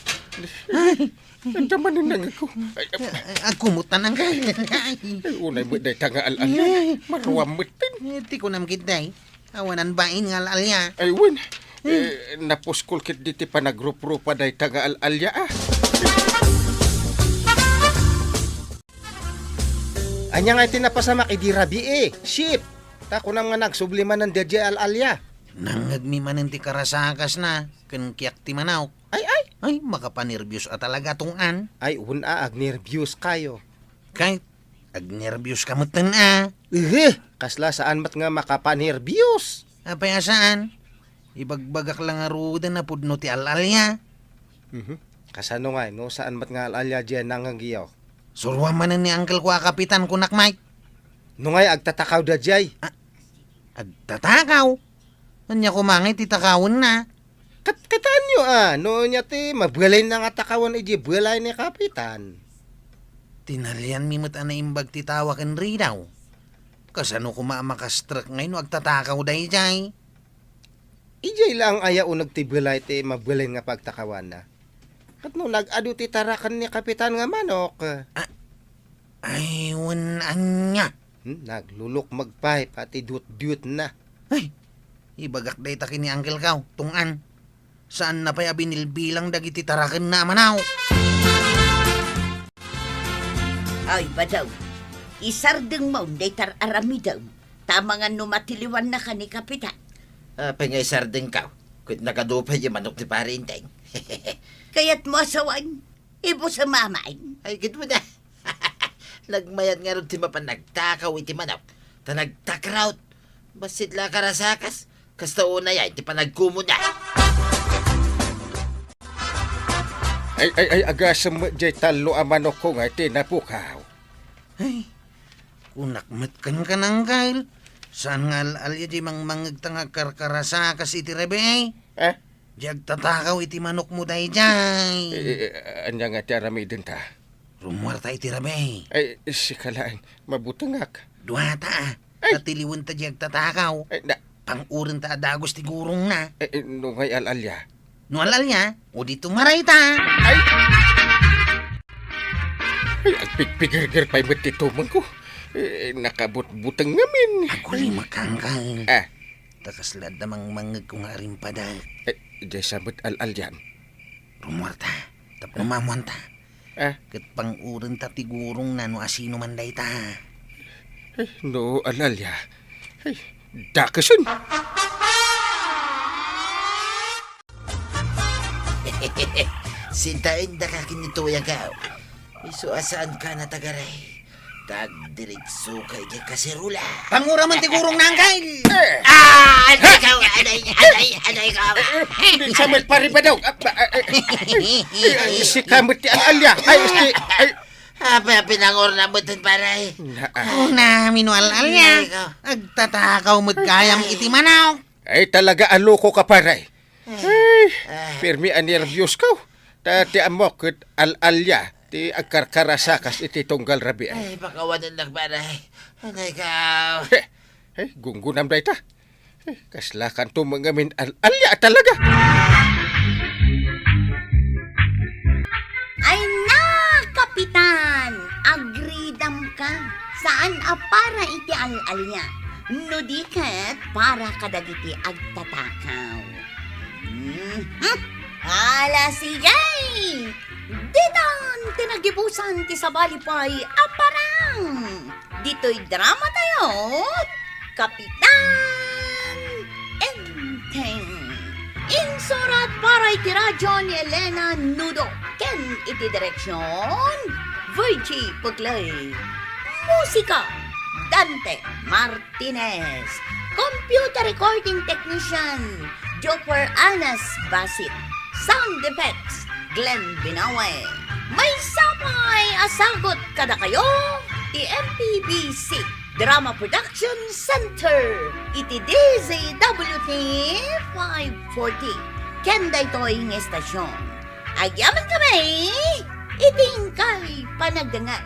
Ay. Adda manen nangngegko. Ay, ay. Eh, eh, agkumot ta, Angkel. Ay. Eh, unay met dayta nga al-alia. Ay. Maruam metten. Eh, ti kunam ketdi. Awanan bain nga al-alia. Ay, wen. Hmm. Eh, napuskol ketdi ti panagrupropa dayta nga al-alia, ah. Ania nga iti napasamak idi rabii, Chief? Ta kunam nga nagsubli manen daydiay al-alia. Nangngegmi manen ti karasakasna, ken kiyak ti manok. Ay, ay! Ay, makapanerbios a talaga, Tong-an. Ay, wen a, agnerbios kayo. Kay, agnerbios ka metten a. Ehe, kasla saan met nga makapanerbios. Apay a saan? Ibagbagak la ngaruden a pudno ti al-alia. Mhm. Kasano ngay, no saan met nga al-alia diay nangngegyo? Suroam manen ni Uncle-ko a kapitan, kunak, Mike. No ngay, agtatakaw daydiay. Ah, agtatakaw? Ania koma ngay ti takawenna? Kat-, kitaenyo a, no ania ti mabalinna nga takawen idiay balay ni Kapitan? Tinalianmi met a naimbag ti tawa ken ridaw. Kasano koma a makastrek ngay no agtatakaw daydiay? Idiay laeng aya uneg ti balay ti mabalin nga pagtakawanna? Ket no nag-adu ti taraken ni Kapitan nga manok? Ah, ay, wen ania? Hmm, naglulukmeg pay pati dutdutna. Ay, ibagak dayta ken ni Uncle-ko, Tong-an. Saanna pay a binilbilang dagiti tarakenna a manaw. Ay, Badaw, isardengmo dayta ar-aramidem, ta amangan no matiliwannaka ni Kapitan. Apay nga isardengko? Ket nagadu pay ti manok ni Pare Enteng. Kayatmo a sawen? Ibus a mamain. Ay, ket wen a. Nagmayat ngarud ti mapan nagtakaw iti manok, ta nagtakraw. Bassit la a karasakas, kasta unay ti panagkumuna. Ay, ay, ay, agasem met diay tallo a manokko nga iti napukaw. Ay, kunak met kenka, Angkel. Saan nga al-alia diay mangmangngegta nga agkarkarasakas iti rabii? Eh? Diay agtatakaw iti manokmo daydiay. Eh, eh, ania nga ti aramidenta? Rummuarta iti rabii. Ay, sika laeng, mabutengak. Duata, a. Ay! Tatiliwenta diay agtatakaw. Ay, na- Pang-urenta a dagus ti gurongna. Eh, eh, no ngay al-alia? No al-alia, o di tumarayta. Ay! Ay, agpigpigirgir pay met ti tumengko. Eh, nakabutbuteng ngamin. Agulimek, Angkel. Ah. Ta kasla adda mangmangngegko nga arimpadek. Eh, diay sa met al-alian? Rummuarta, tapno maammuanta. Ah. Ket pang-urenta ti gurongna no asino man dayta. Eh, no al-alia. Ay, dakesen. Sintaendaka ken ni Toy, Angkel. Isu a saanka natagaray. Ta agdiritsoka idiay kaserola. Pangura man ti gurongna, Angkel! Eh! Ah! Aday ko! Aday! Aday! Aday ko! Eh, eh, di sa met pare Badaw. Ah, ba, eh, eh, eh, eh, sika met ti al-alia. Ay, esti, ay. Apay a pinangurna met, pare? Na, ah. Kunam no al-alia. Aday ko. Agtatakaw met gayam iti manok. Ay, talaga a lokoka, pare. Ay, permi a nerbios ko. Ta ti ammok ket al-alia ti agkarkarasakas iti tunggal rabii. Ay, pakawanennak, pare. Aday ko. Eh, eh, gunggunam dayta. Eh, kasla kanto met ngamin al-alia talaga. Ay na, Kapitan! Agridam ka. Saan a para iti al-alia. No di ket para kadagiti agtatakaw. Mhm. Ala, sige! Ditan ti nagibusan ti sabali pay a parang. Ditoy drama tayo, Kapitan Enteng. Insurat para iti radyo ni Elena Nudo ken iti direksyon, Virgie Puclay. Musika, Dante Martinez. Computer recording technician, Jopper Anas Basit. Sound effects, Glenn Binawe. Maysa pay a sagut kadakayo ti M P B C Drama Production Center iti D Z W T five forty. Ken daytoy nga estasyon, agyamankami iti inkay panagdengngeg.